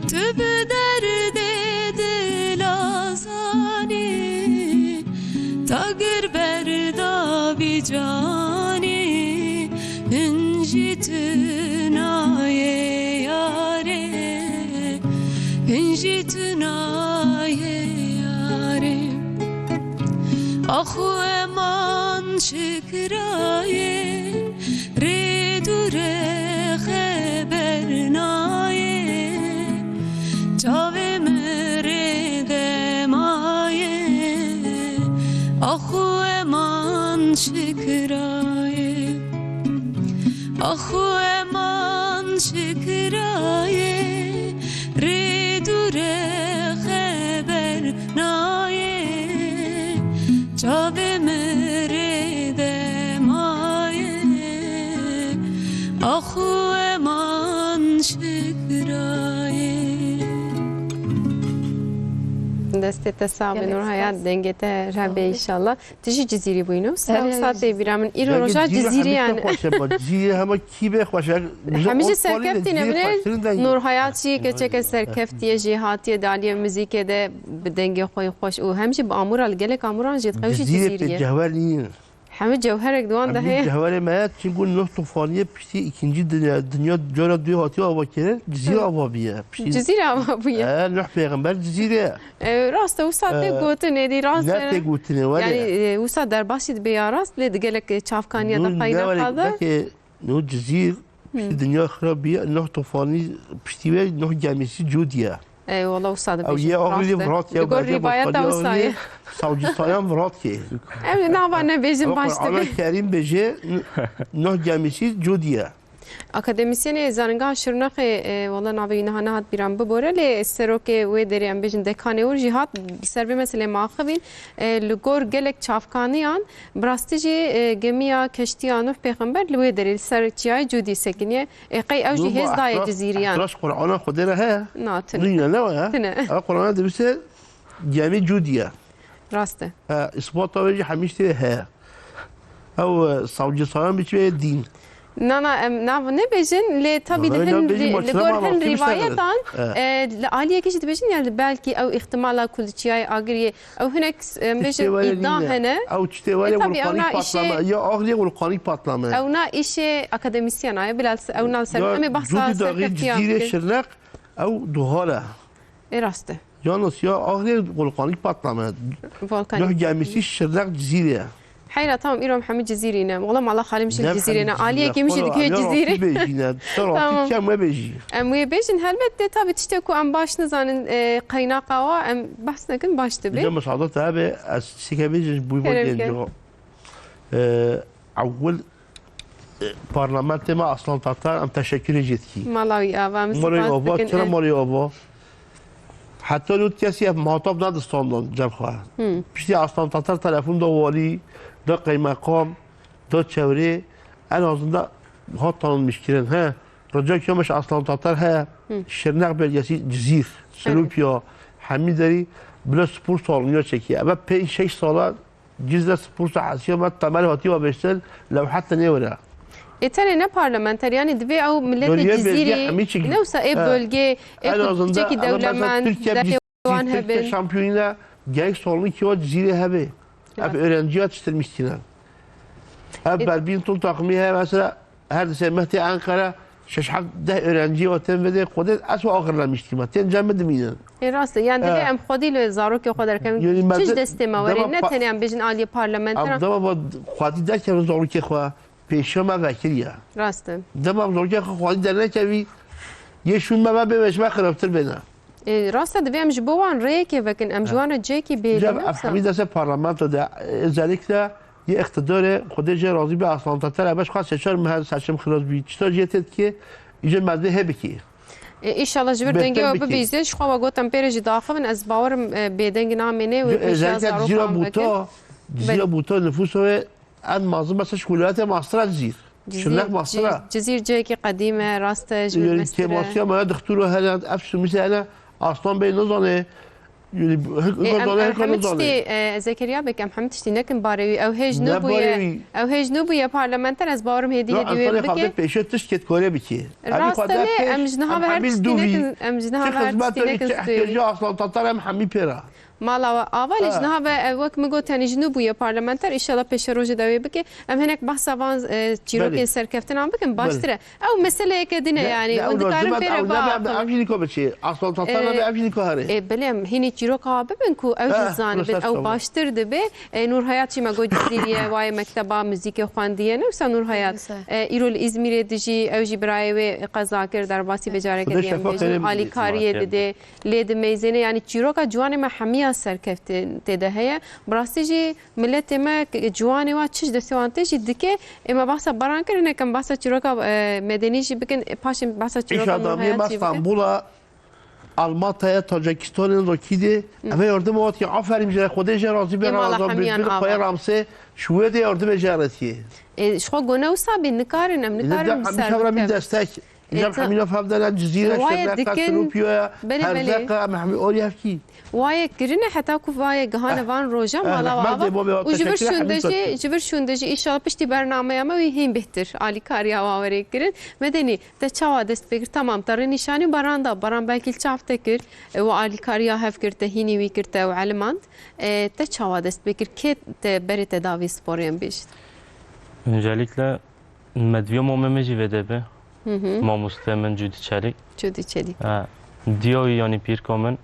tu bi derdê dila zanî. Tagir berda vî canî, hin jî tu nayê yarê, hin jî tu nayê yarê. Axu eman şikirayê, rê dûre xeber nayê, çavê min rê de mayê. Axu eman şikirayê, axu eman şikirayê, rê dûre xeber nayê, çavê min rê de mayê. Axu eman şikirayê. Destê te sax be, Gelek Nurhayat, spas. Dengê te re be înşallah. Tu jî Cizîrî bûyî, no? Sibah Dengê wisa Cizîrî. Tê bîra min. Îro Dengê roja Cizîrî Cizîrî hemî yani. Pir xweş e. Cizîrî hema kî bê xweş e. Hemî jî serkeftî ne, binê Nurhayat jî keçeke serkeftî ye, jî hatiye di aliyê muzîkê de bi dengê xwe yê xweş û hem jî bi amûra, li gelek amûran jî dixew jî Cizîrê Cizîrî ye. Cihwer nîne. Hemî cewherek di wan de heye. Cihwerê me ye, çimkû Nuh Tufaniyê piştî îkincî dinya, dinya cara duyê hatiye avakirin, Cizîr ava bûye. Piştî Cizîr ava bûye. E, Nuh pêxember Cizîrê ye. E, rast e, wisa tê gotin, êdî rast e. Ne tê gotinê, were. Yani, e, wisa derbasî dibe ya rast, lê di gelek çavkaniya de qeynaqa de. Belkê no Cizîr piştî dinya xirab bûye, Nuh Tufanî piştî wê Nuh gemîsî cû diye. E, wala wisa dibe. Ew yê axirî virat ye, li gor rîvayeta wisa ye. Savcî Sayan virat ye. Em nava nebêjin baş dibe. Qur'ana Kerîm bêje, Nuh gemîsî cû diye. Akademisyenê Zanîngeha Şirnexê, e, wela navê wî niha nehat bîra min, bibore, lê serokê wê derê, em bêjin dekanê wir jî hat li ser vê meselê maxivîn, e, li gor gelek çavkaniyan, bi rastî jî, e, gemiya, keştiya Nuh Pêxember li wê derê li ser çiyayê Cûdî sekiniye. E, qey ew jî hêz daye Cizîriyan? Ehtiras Qur'ana Xwedê re heye? Na, tune. Nîne, ne waya? Tune. Ew Qur'ana dibise gemî Cûdî ye. Rast e. E, îsbata wê jî hemî tiştê heye. Ew, e, savcî sayan biçî dîn. Na, na, em nav nebêjin, lê tabî di hin rî-, li gor hin rîvayetan, e, li aliyekî jî dibêjin, yani belkî ew îhtimala ku li çiyayê Agiriyê, ew hinek, em bêjin, îdia hene. Ew tiştê were, e, tabî, ew na îşê, ya Agiriyê vulkanîk patlame. Ew na îşê akademisyen e, bila ew na li ser, em ê behsa serkeftiyan bikin. Cizîrê Şirnex, ew duhal e. E, rast e. Yalnız ya Agiriyê vulkanîk patlame. Volkanîk. Nuh gemîsî Şirnex Cizîrê ye. Heyra, tamam, îro em hemî Cizîrî ne. Wala mala xalê min jî Cizîrê ne. Aliyekî min jî diguye Cizîrê. Tamam. Em wê bêjin. Em wê bêjin, helbet de tabî tiştê ku em baş nizanin, e, qeynaqa wa em behs nekin baş dibe. Îca misadet hebe, ez tiştekê bêjin ji bo Kerem ke. E, ewil E, parlamentê me Aslan Tatar, em teşekkürê jê dikî. Mala wî ava, em spas dikin. Mala wî ava, çira mala wî ava? Heta nû kesî ev muhatap nedistandan cem xwe. Hmm. Piştî Aslan Tatar telefon da walî, da qeymeqam, da çewrê, en azından hat tanınmış kirin. He, rica kiyamiş Aslan Tatar he, Hmm. Şirnex belgesi, Cizîr, Evet. Silopya, hemî derî bila spor salonî çekî. Eve pênc şeş sala Cizre Spor Sahesiya me temel hatî avêştin, lewhet de nêwere. Ê tenê ne parlamenter, yanî divê ew miletê Bölge, bölge, Cizîrê, hemî çi ne wisa ê He. bölgê, ê En ku azından çekî ama mesela dewlemend, Türkiye derê wan Türkiye hebin. şampiyonuyla genç sorunu ki o Cizîrê hebe. Ev Evet. öğrenci yetiştirmiştiler. Ev E- badminton takımı he mesela her dese mehti Ankara şeş heft deh öğrenci otem ve de kodet asla akırlamıştı ma. Ten cem deminen. Ê rast e, yani divê Ha. em xwedî li zarokê xwe derkevin. Yani Çi ji madde- destê me were, dema ne pa- tenê em bêjin aliyê parlamenteran. Ama dema va xwedî derkevin zarokê xwe. Pêşiya me vekiriye. Rast e. Dema zarokê xwe xwedî dernekevî, yê şûn me ve bê me ji me xirabtir bêne. E, rast e, divê em ji bo wan rêyekê vekin, em ji wan re cihekî bêlî Cem, ne ev wisa? Hemî dese parlamento de, e, özellikle yê iqtidarê, Xwedê jê razî be, Aslan Tatar, ev xwest seçar me her seçim xilas bî. Çita jê tê dikê, îje mezbê hê bikî. E, îşallah ji vir Bêhtir dengê we bikî. bibîze, ji xwe we gotem pê re jî daxivin, ez bawerim, e, bêdeng namêne wê Ji pêşiya özellikle Cizîra zarokan vekin. Bûta, Cizîra Bûta nüfusa wê en mazin mesela ji wilayetê Mastra Cizîr. Cizîr, Şirnex Mastra. Ci-, Cizîr cihekî qedîm e, rast e, ji vir Yürü mestir e. Kêmasiya me ya dixtûr o hele, ev sumîse hele, Aslan Bey nizane. Yürü, hik-, E, hik-, em, zane, em hik-, hemî nizane. Tiştê, e, Zekeriya Bek, em hemî tiştî nekin barê wî. Ew hêj Ne nûbûye, barê wî. ew hêj nûbûye parlamenter, ez bawerim hêdî Ya hêdî wê Aslanê bike. Xalid pêşiya tişt ket kore bike. Rast e, em ji niha ve her tiştî nekin, em ji niha ve her tiştî nekin stûyê. Ehtiyacı Aslan Tatar em hemî pêra. Mala we ava lê Ha. ji niha ve, e, wek min got, tenê ji nû bûye parlamenter, îşallah pêşerojê de wê bike. Em hinek behsa van, e, çîrokên Belê. serkeftinan bikin, Belê. baştir e. Ew meseleyeke din e, Ne, yani, ne, hûn ew dikarin lazim e, pê re ew ne, biaxivin. Ev jî niko biçî. Aslan Tatar E, be, ev jî niko herê. E, belê, em hînî çîroka bikin ku ew jî Eh, zanibin, burası ew tamam. baştir dibe. E, Nûr Hayat jî me got Cizîrî ye, wayê mekteba muzîkê xwendiye. Ne wisa Nûr Hayat? Neyse. E, îro li Îzmîrê dijî, ew jî birayê wê qeza kir, derbasî becareke Xwedê diye em şefa bêjin. xêrê bikî. Alîkariyê Cemaat didê. Lê di meyzênê, yanî çîroka ciwanê me hemiya serkeftin tê de heye. Bi rastî jî miletê me, ciwanê wa çi ji destê wan tê jî dike. Ê me behsa Baran kir, hinek em behsa çîroka, e, medenî jî bikin, e, paşê behsa çîroka Nûr Hayat jî bikin. Îş adamiyê me Stenbola, Almataya, Tacikistanê, Rokîdê, Hı. Eve yardım o ki aferin jê, Xwedê jê razî be, Ê mala razan hemiyan bir ava. Xwedê ramsê, şuwê de yardım e jê retiyê. E, ji xwe gone wisa bî, nikarin em, Ê, nikarin de, em çevra min destek. Îja hemîna fevdene Cizîre, Şirneqa, dikin, Silopiyoya, belê, belê. Herzeqa, em hemî orî hevkî. Wayek kirine heta ku vaye gihane Eh, van roja eh, mala wa rehmet ava. Ê, bo, bo, Û ji vir teşekkür şûnde ederim. Jî, ji vir şûnde jî, înşallah piştî bernameyê me wî hîn bêhtir alîkariya wa were kirin. Medenî, te çawa dest pê kir? Tamam, te rê nîşanî Baran da. Baran belkî li çav te kir. E, we alîkariya hev kir, te hînî wî kir, te ew elimand. E, te çawa dest pê kir? Kê te berê te davî sporê em bêjin? Öncelikle Me diviya mamê min jî vê de be. Hı hı. Mamoste min Cûdî Çelîk. Cûdî Çelîk. Ha, diya wî yanî pîrka min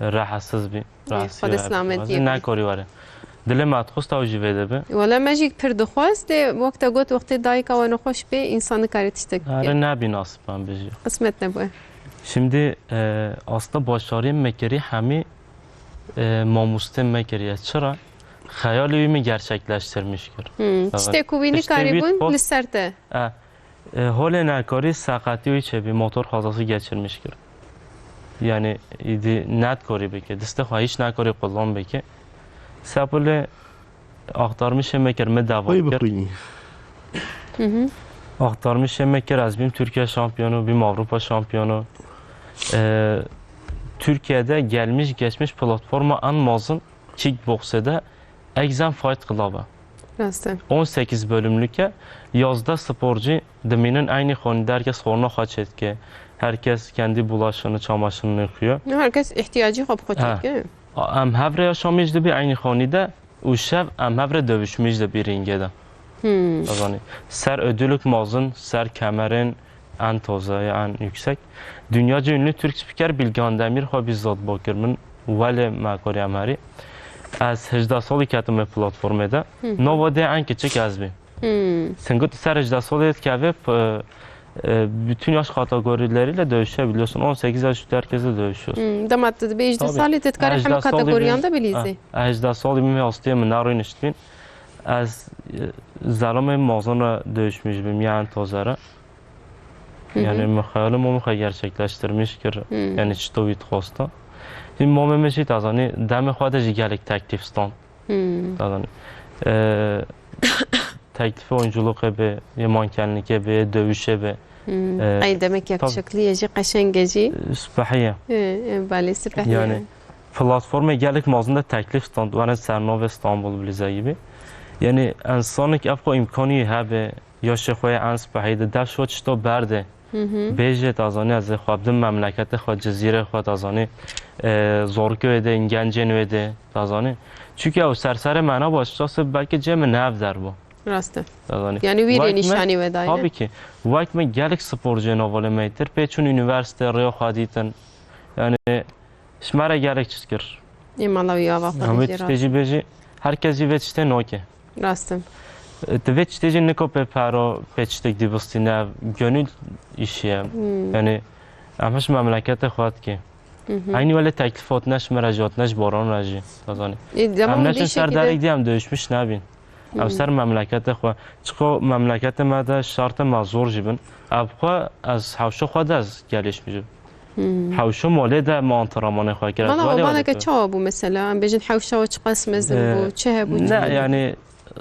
rehatsiz bî. Ê, Rahatsiz Xwedê were, selamet rahatsiz. Yê bî. Nekarî were. Dilê me dixwest ew jî vê de be. Wele me jî pir dixwest, lê wek te got wextê dayika we nexweş bê, însan nikare tiştek bike. Erê nebî nasib em bijî. Qismet nebûye. Şimdi, e, aslında başariyê me kirî hemî, e, mamoste me kiriye. Çira? Xeyalê wî min gerçekleştirmiş kir. Hmm, Evet. Tiştê ku wî Tiştê wî nikarîbûn dixwest li ser te. E, e, holê nekarî seqetî wî çêbî, motor kazası geçirmiş kir. Yani îdî netkarî bike, distê xwe hîç nekarî qullan bike. Sepulê axtarmişê me kir, me dava Xweyî kir. Bixwînî. Hı hı. Axtarmişê me kir, ez bîm Türkiye şampiyonu, bîm Avrupa şampiyonu. E, Türkiye'de gelmiş geçmiş platforma en mazın kickboxê de Exxon Fight Club e. Rast e. On sekiz bölümlük e. Yazdeh sporcu dimînin eynî xonî de, herkes xorna xwe çêdike. Herkes kendi bulaşığını, çamaşırını yıkıyor. Herkes ihtiyacı xwe bi xwe Ha. çêdike. Em hev re yaşamîş dibî eynî xonî de û şev em hev re dövüşmîş dibî ringê de. Hmm. Dizanî. Ser ödülük mazin, ser kemerin, en taze, en yüksek. Dünyaca ünlü Türk spiker Bilgehan Demir xwe bizzat bo kir min, welê me karî em herî. Ez hejdeh salî ketim vê platformê de. Hı hı. Nava dê en kiçik ez bî. Hmm. Singut ser hejdeh salî dikeve, p-, e, bütün yaş kategorileriyle dövüşebiliyorsun. On sekiz yaş üstü herkesle dövüşüyorsun. Hmm. Dema tu dibê hejdeh Tabii. salî, tu dikarî heme Hejdeh salî kategoriyan bî. de bilîzî. Ha, hejdeh salî bîm vê astiyê min nerûnişt bîn. Ez, e, zelamê mazin re dövüşmüş bîm, yani taze re. Hı hı. Yani, min xeyalê mamê xwe gerçekleştirmiş kir. Hmm. Yani, çito wî dixwesta. Şimdi mamê min jî, te zanî, demê xwe de jî gelek teklîf stand. Hmm. Te zanî. E, teklîfê oyunculuğê be, yê mankenlikê be, yê dövüşê be. Hmm. E, Ay, demek tabii. yakışıklı ye jî, qeşeng e jî. E, sipehiye. E, e, belê, sipehiye. Yani, platformê gelek mazin de teklîf stand, wene ser navê Stanbul Blize gibi. Yani, insanek ev xwe imkanî hebe, yaşê xwe yê en spehî de, dev şo çito berdê. Hı hı. Bêjê, ta zanî, ez ê xwe bidim memleketê xwe, Cizîrê xwe, ta zanî, e, zorkê wê dê, gencên wê dê, ta zanî. Çunke ew serserê me neba, şitasê belkî cê min nev der bû. Rast e. Ta zanî. Yani wî rê nîşanî we daye. Tabii ki. Wek min gelek sporciyên ovalê me yê tir pê çûn unîversîte, rêya xwe dîtin. Yani ji me re gelek çi kir. Ê mala wî ava xwe Em vê dijî tiştê rast. Jî bêjî, her kes jî vê tiştê nake. Rast e. E, tu vê tiştê jî niko pê pero, pê tiştek dibistîne, ev gönül işi ye. Hmm. Yani em hiş memleketê xwe dikê. Hı hı. Eynî welê teklif hatine ji me re jî, hatine ji Boran re jî, ta zanî. Ê, dema Em neçin ser şekilde derek diye em dövüşmüş nebîn. Ev Hmm. ser memleketê xwe. Çiko memleketê me de şartê me zor jî bin. Ev xwe ez hewşa xwe de ez gelişmijim. Hmm. Hewşa malê de me antrenmanê xwe kir. Bana Wale o bana wale ke kir. Çawa bû mesela? Em bêjin hewşa o çiqas mezin Ee, bû? Çi hebû? Ne, yani, e,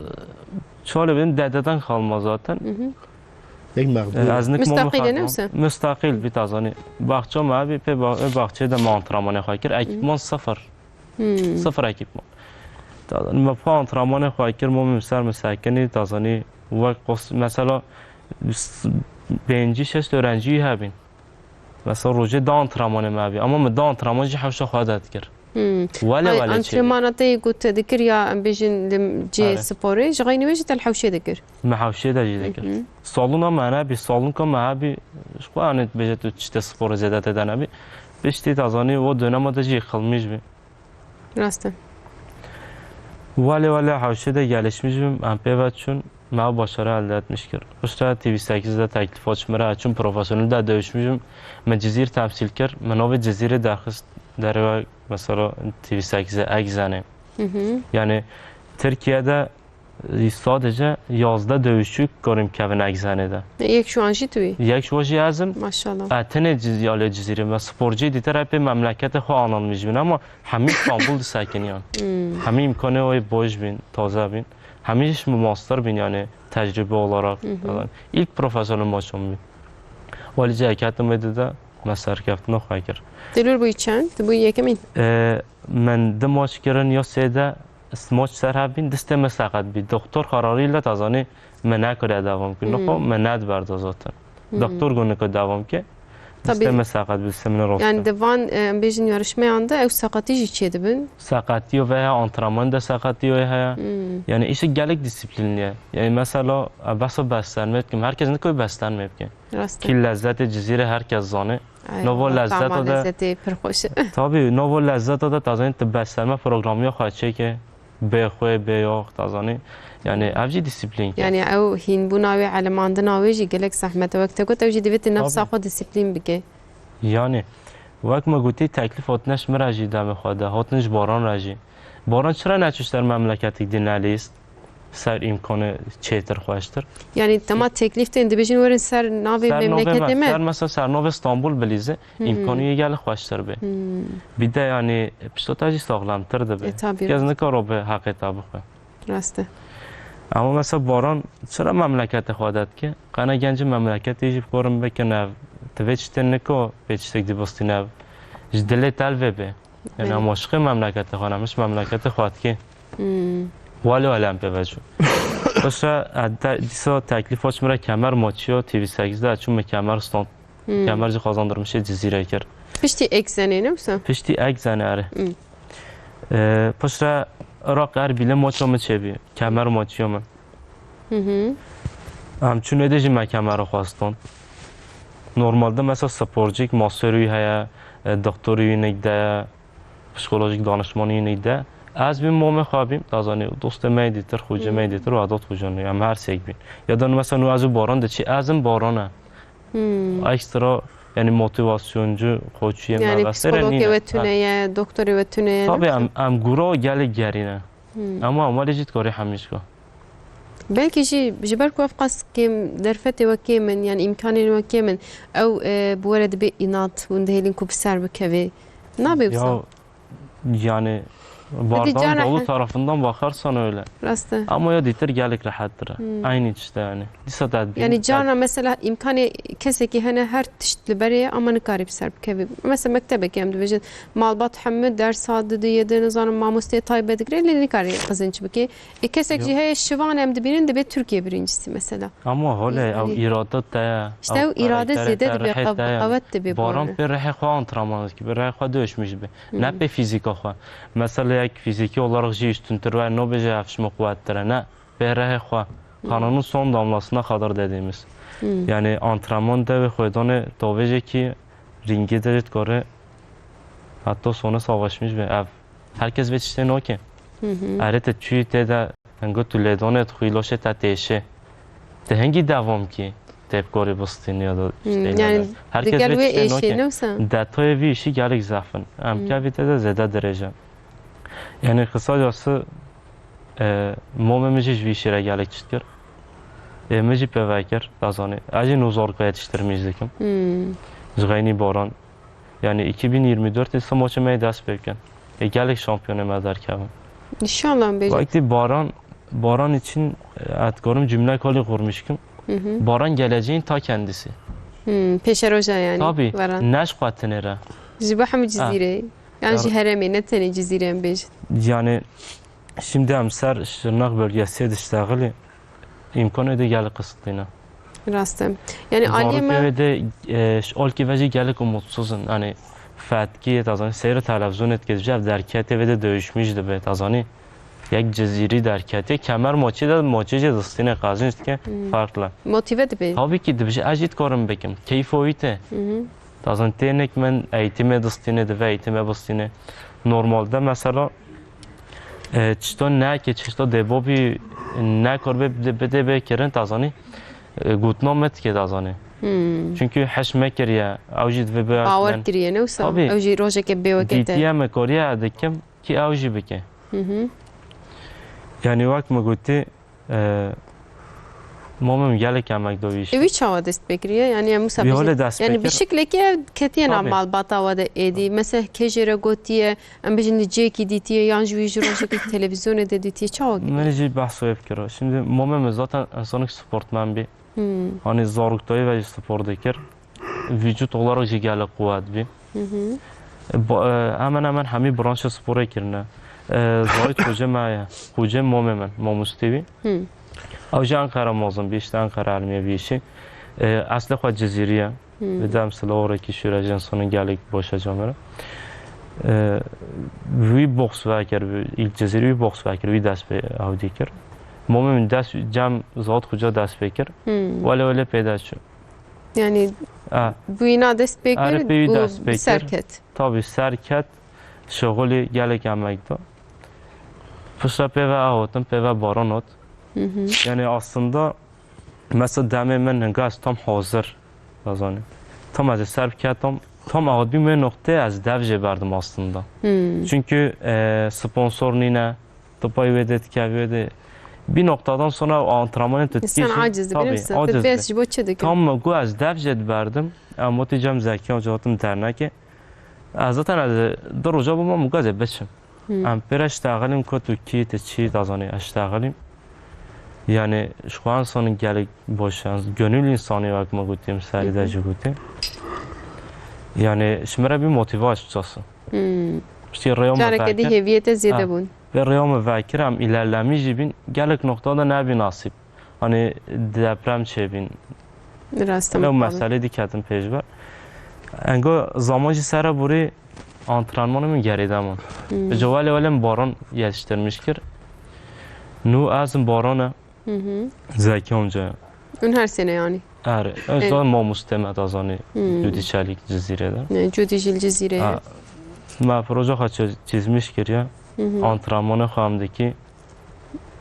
çawa lê bêjin, dededen kalma zaten. Hı hı. Yek mexbû. Ee, ez nik Mustaqîl e, ne wisa? Mustaqîl bî, ta zanî. Baxça me bî, pê ba-, pê baxçê de me antrenmanê xwe kir. Ekipman sıfır. Hmm. Sıfır ekipman. Ta zanî, me pa antrenmanê xwe kir, mo min ser min sekinî, ta zanî, wek qos-, mesela, s-, pêncî şeş öğrencî hebîn. Mesela, rojê da antrenmanê me hebî. Ama min da antrenman jî hewşa xwe de dikir. Hmm. Wele Ay, wele çê. Antrenmana te yê ku te dikir ya, em bêjin, li cihê Are. Sporê, ji xeynî wê jî te li hewşê dikir? Me hewşê de jî dikir. Hı hı. Salona me nebî, salonka me hebî, ji xwe, yani, bêje tu tiştê sporê zêde tê de nebî. Piştî, ta zanî, o dönema de jî yıkılmış bî. Rast e. Wale wale hewşê de gelişmiş bim, em pê ve çûn, me ew başarı elde etmiş kir. Piştre T V sekiz de teklif aç min re, çûm profesyonel de dövüşmüş bim. Me Cizîr temsil kir, me navê Cizîrê derxist derve, mesela T V sekizê Egzenê. Hı hı. Yani Tirkiye de Sadece yazdeh dövüşçü karim kevin Egzenê de. Yek ji wan jî tu yî? Yek ji wan jî ez im. Maşallah. E, tenê Ciz-, ya lê Cizîrê me sporcî dîtir hepê memleketê xwe anılmış bin ama hemî İstanbul disekiniyan. Hmm. Hemî imkanê wê boş bin, taze bin. Hemî ji master bin yani tecrübe olarak. Hı hı. Yani ilk profesyonel maçım bin. Walî ceket me dide, me serkeftina xwe kir. Dilûr bûyî çend? Tu bûyî yekemîn? E, Min di maç kirin ya sê de maç ser hev bîn, distê min seqet bî. Doktor xerarî le ta zanî min nekiriye devam kir. Hmm. Nixwe min nediberda zaten. Hmm. Doktor got nika devam ke. Tabii. Distê min seqet bî, distê min rostin. Yani di van, e, em bêjin yarışmeyan de ew seqetî jî çêdibin? Seqetî ve heye, antrenman de seqetî ve heye. Hmm. Yani işi gelek disiplinli ye. Yani mesela, e, behsa beslenme dikim. Herkes niko beslenme bike. Rast e. Kî lezzetê Cizîrê herkes zane. Ay, Nava lezzeta de lezzetê pir xweş e. Tabii, nava lezzeta de ta zanî tu beslenme programı yok, xwe çêke, bê xwe, bê yok, ta zanî. Yani ev jî disiplin ke. Yani ew hînbûna wê, elemandina wê jî gelek zehmet e. Wek te got, ew jî divê tu nefsa Tabii. Xwe disiplîn bike. Yani, wek me gotî, teklif hatine ji min re jî demê xwe de, hatin ji Baran re jî. Baran çira neçû ser memleketik din nelîst? Ser îmkanê çêtir, xweştir. Yani, dema teklîf tên, dibêjin werin ser navê Ser navê memleketê me, me. Ser mesela ser navê Stanbul bilîze, Hmm. Îmkanê yê gelek xweştir be. Hmm. Bir de yani pişta te jî saxlemtir dibe. E, tabii. Kes nikaro bi heqê te bixwe. Rast e. Ama mesela Baran çira memleketê xwe de dike? Qene gencî memleketê jî bikorin bikin ev. Divê çi tê niko, pê çi têk dibistîne ev. Ji dilê te li vê bê. Yani Belê. Em aşiqê memleketê xwe ne, em ji memleketê xwe dikê. Hmm. Wale wale em pê vecû. Paşa, e, de, dîsa teklîf aç min re kemer maçiyo T V sekiz de, çû min kemer stand. Hmm. Kemer jî kazandırmışê Cizîre kir. Piştî Egzenê ne wisa? Piştî Egzenê, erê. Hmm. E, piştre Iraq Erbîlê maça min çêbî. Kemer maçiyo min. Hı hı. Em çûn êdî jî me kemer xwestin. Normalde mesela sporcîk masterî heye, e, doktorî yê nêk de, psikolojîk danişmanî yê nêk de. Ez bîm, mamê xwe bîm, ta zanî dostê me yê dîtir, xocê me yê Hmm. dîtir, Vedat Xocanî, em her sêk bîn. Ya da mesela nû ez û Baran diçî, ez im Baran e. Hmm. Ekstra, yani motivasyoncu, koçiyê me Yani vesaire psikologê nîne. We tune Ha. Ye, doktorê we tune ye, Tabii ne? Em, em gura gelek gerîne. Hmm. Ama em welê jî dikarî hemî jî. Belkî jî ji ber ku ev qas kêm, derfetê we kêm in, yani îmkanên we kêm in, ew, e, bi we re dibe înat, hûn dihêlin ku bi ser bikevê. Nabe wisa? Ya, yani, Bardan cana Dawut he- tarafından bakarsan öyle. Rast e. Ama ya dîtir gelek rehettir. Hmm. Aynı işte yani. Dîsa tedbîr Yani cana mesela îmkanê kesekî hene her tişt li berê ye ama nikarî bi ser bikevî. Mesela mektebekê em dibêjin malbat hemû dersa didiyê de nizanim mamosteyê taybet digire lê nikarî qezenc bike. E, kesek Yok. jî heye şivan em dibînin dibê Tirkiye birincisi mesela. Ama holê Yani ew îrade te ye, İşte ew ew îrade karakterê zêde te, dibe, rihê qew-, te ye. qewet dibe Baran bana. pê rihê xwe antrenman dike, bi rihê xwe dönüşmüş be. Ne Hmm. pê fîzîka xwe. Mesela yek fîzîkî olarak jî üstüntir ve no bêje ev ji min quwettir e. Ne. Pê rihê xwe. Hmm. Kanonun son damlasına kadar dediğimiz. Hmm. Yani antrenman devê xwedanê tavêje ki ringê de jî dikare hatta sona savaşmış be. Ev. Herkes vê tiştê nake. Hı hı. Erê te çûyî tê de, engo tu lêdanê dixwî, laşê te têşê. Te hingî devam kî tê bi korî bistînî ya da Hmm, işte yani yani. Herkes digel vê wê tiştê êşê nake. Ne wisa? Detayê vî işî gelek zehf in. Em Hmm. kevî tê de zêde dirêj e. Yani kısacası, e, momê min jî ji vî işê re gelek tişt kir. E, min jî pê vekir, dazanî. Ez jî nûzorka yetiştirmîş dikim. Hmm. Ji xeynî baran. Yani iki bin yirmi dört ise maçê me dest pê bikin. E, gelek şampiyonê me derkevin. İnşallah bêje. Vakti Baran, Baran için, e, ez dikarim cümle kalî kurmuşkum. Hı hı. Baran geleceğin ta kendisi. Hmm, pêşeroja yani. Tabii. Varan. Ne ji xwe tinê re. Ji bo hemû Ha. Cizîrê. Yan Ya- ji herêmê, ne tenê Cizîrê em bêjin. Yani şimdi em ser Şırnak bölgesi diştexilî. İmkanê de gelek kısıtlıyna. Rast e. Yani aliyê Zarokê me wê de, e, ji alkî ve jî gelek umutsuz in. Yani fetkî, tazanî, seyr televîzyonê dike, ji ev derketê vê de dövüşmüş dibe, tazanî. Yek Cizîrî derketê, kemer maçê de, maçê jê distîne, qezinç dike, Hmm. farklı. Motive dibe. Tabii ki dibêje, ez jî dikarim bikim. Keyfa wî tê. Hı hı. Tazanî, tênek min eğitime distîne, dibe eğitime bistîne. Normalde mesela, E, çito neke, çito dê bobî nekor bê, bê, bê, bê kirin, tazanî. E, gotina me dike, tazanî. Hmm. Çünkü heş me kiriye, ew jî divê bê Bawer men- kiriye, ne wisa? Tabii. Ew jî rojeke bê weke te. Dîtiye me koriye dikim ki ew jî bike. Hı hı. Yani wek me gotî, E, Momim gelek emek do wî Ê, işî. Wî çawa dest pê kiriye? Yani em wisa Wî bêjin, holê dest yani pê bi kir. Şiklekî ev ketiye nav Tabii. malbata we de êdî. Mesela kê jê re gotiye, em bêjin li cihekî dîtiye, yan jî wî ji rojekî televîzyonê de dîtiye. Çawa Min kiriye? Jî behs wê bikiro. Şimdi momê min zaten insanek sportmen bî. Hmm. Hani zaroktayî ve jî spor dikir. Vücut olarak jî gelek quwet bî. Hı hı. Ba-, e, hemen hemen hemî branşa sporê kirine. E, Zahît Xoce me ye. Xoce mamê min, mamostê wî. Hı. Ew jî Enqera mezin bî, işte Enqera elmiye bî işî. E, eslê xwe Cizîrî ye. Hı. Bi dem silahorekî şûrejên sonu gelek boşa camêre. E, wî boks vekir, ilk Cizîrî wî boks vekir, wî dest pê ew dî kir. Mamê min dest cem Zahît Xoce dest pê kir. Hı. Wele wele pê de çû. Yani Ha. bûyîna dest pê Erê kir pêwî û dest pê kir. Serket. Tabii serket, şixulî gelek emek da. Piştre pê ve ew hatin, pê ve Baran hat. Hı hı. Yani aslında mesela demê min hinga ez tam hazir, dazanî. Tam ez ê ser biketim, tam ew bî me noktê ez dev jê berdim aslında. Hı. Çünkü, e, sponsor nîne, tu pay wê de dikevî wê de. Bir noktadan sonra o antrenmanê tu Sen dikî jî, aciz dibî, tabii, nefse. Aciz Pes dibî. Ji bo çi dikî? Tam me got ez dev jê diberdim. Em wetî cem Zekî Hoca hatim dernekê. Ez zaten ez du roja bû me got ez ê biçim. Hmm. Em pêre ştexelim ku tu kî, tu çi, dazanî ez ştexelim. Yani ji xwe insanî gelek boş e. Gönül insanî wek me gotî, serî de Hı hı. jî gotî. Yani ji me re bir motive açıkçası. Hmm. Piştî rêya me Careke dî vekir. Hêviyê te zêde Ha. bûn. Vê rêya me vekir em îlerlemî jî bîn, gelek noqta de nebî nasîb. Hani deprem çêbîn. Rast e. Ew meselê dî ketin pêşber. Engo zaman jî sere borî antrenmanê min gerêde min. Hmm. Ji welê welê min Baran yetiştirmiş kir. Nû ez im Baran e. Hı hı. Zekî amca. Hûn her sêne yani? Erê. Ez Evet. zaten mamoste me dazanî. Hmm. Cudî Çelîk Cizîrê de. Ne, Cudî jî li Cizîrê ye. Ha. Me proje xwe çiz-, çizmiş kiriye. Hı hı. Antrenmanê xwe em dikî.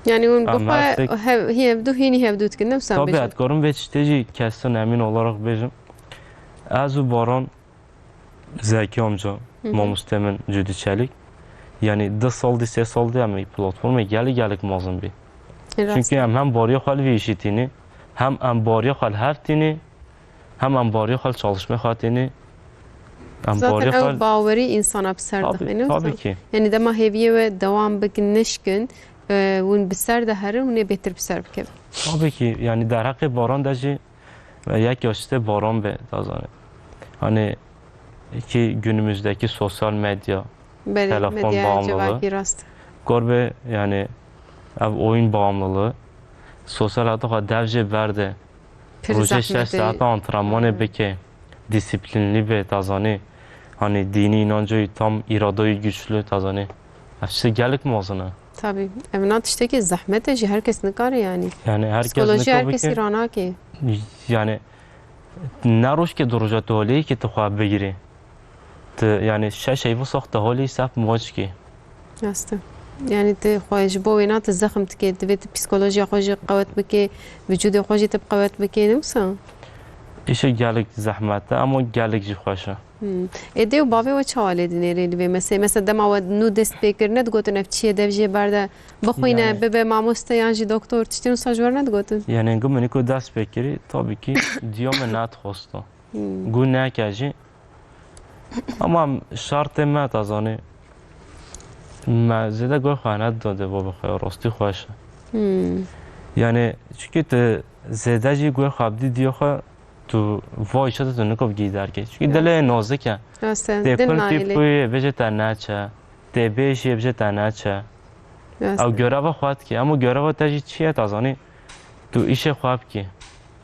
Yani hûn Em bi xwe hestik. hev-, hî hevdu, hînî hevdu dikin, ne wisa Tabii, bêjin? ez dikarim vê tiştê jî kesin emîn olarak bêjim. Ez û Baran Zekî amca, Hı hı. mamoste min Cudî Çelîk. Yani du sal dî, sê sal dî em ê platformê gelek gelek mezin bî. E, rast. Çünkü em hem bariya xwe li vî işî tînî, hem em bariya xwe li hev tînî, hem em bariya xwe li çalışmê xwe tînî. Em Zaten barê ew xwe bawerî însana bi ser Tabii, dixîne. tabii ki. Yanî dema hêviyê we dewam bikin, neşkin, e, hûn bi ser de herin, hûn ê bêtir bi ser bikevin. Tabii ki, yani derheqê baran de jî, e, yek yaştê baran be, ta zanî. Hani ki günümüzdeki sosyal medya, Belê, telefon medyaya bağımlılığı. cevakî rast. Gor be, yani ev oyun bağımlılığı. Sosyal hayata xwe dev jê berde. Pir Rojê şeş zehmet e. saet antrenmanê Hmm. bike. Disiplinli be, ta zanî. Hani dini inancı tam, iradayı güçlü, ta zanî. Ev tiştê gelek mezin e. Tabii. Ev na tiştekî zehmet e jî, her kes nikare yani. Yani her kes Psikoloji nikare her kesî bike. ranake. Yani ne roj ke du roja tu holê ki tu xwe bigirî. Tu yani şeş heyvû sax tu holî sef maç ki. Rast e. Yani tu xwe ji bo wêna tu zexm dikê, divê tu psikolojiya xwe jî qewet bikê, vücudê xwe jî tu bi qewet bikê, ne wisa? Îşê gelek zehmet e, ama gelek jî xweş e. Hmm. Ê dê û bavê we çawa lê dinêrê li vê meselê? Mesela dema we nû dest pê kir, nedigotin ev çi ye, dev jê berde, bixwîne, Yani bibe mamoste yan jî doktor, tiştên wisa ji we re nedigotin? Yani hingû min ku dest pê kirî, tabii ki diya min nedixwasto. Hmm. Gu neke jî. Ama şartê me, ta zanî, me zêde guh xwe nedide bo bixwe, rastî xweş e. Hmm. Yani, çünkü tu zêde jî guh xwe bidî diya xwe, tu vay şede tu nikov gî derkê. Çünkü Ya. dilê nazik e. Rast e, Tê dil kul nayê lê. pîpûyê bêje te neçe. Tê bêjê bêje te neçe. Rast Ew e. göreva xwe dikê. Ama göreva te jî çi ye, ta zanî? Tu îşê xwe bikî.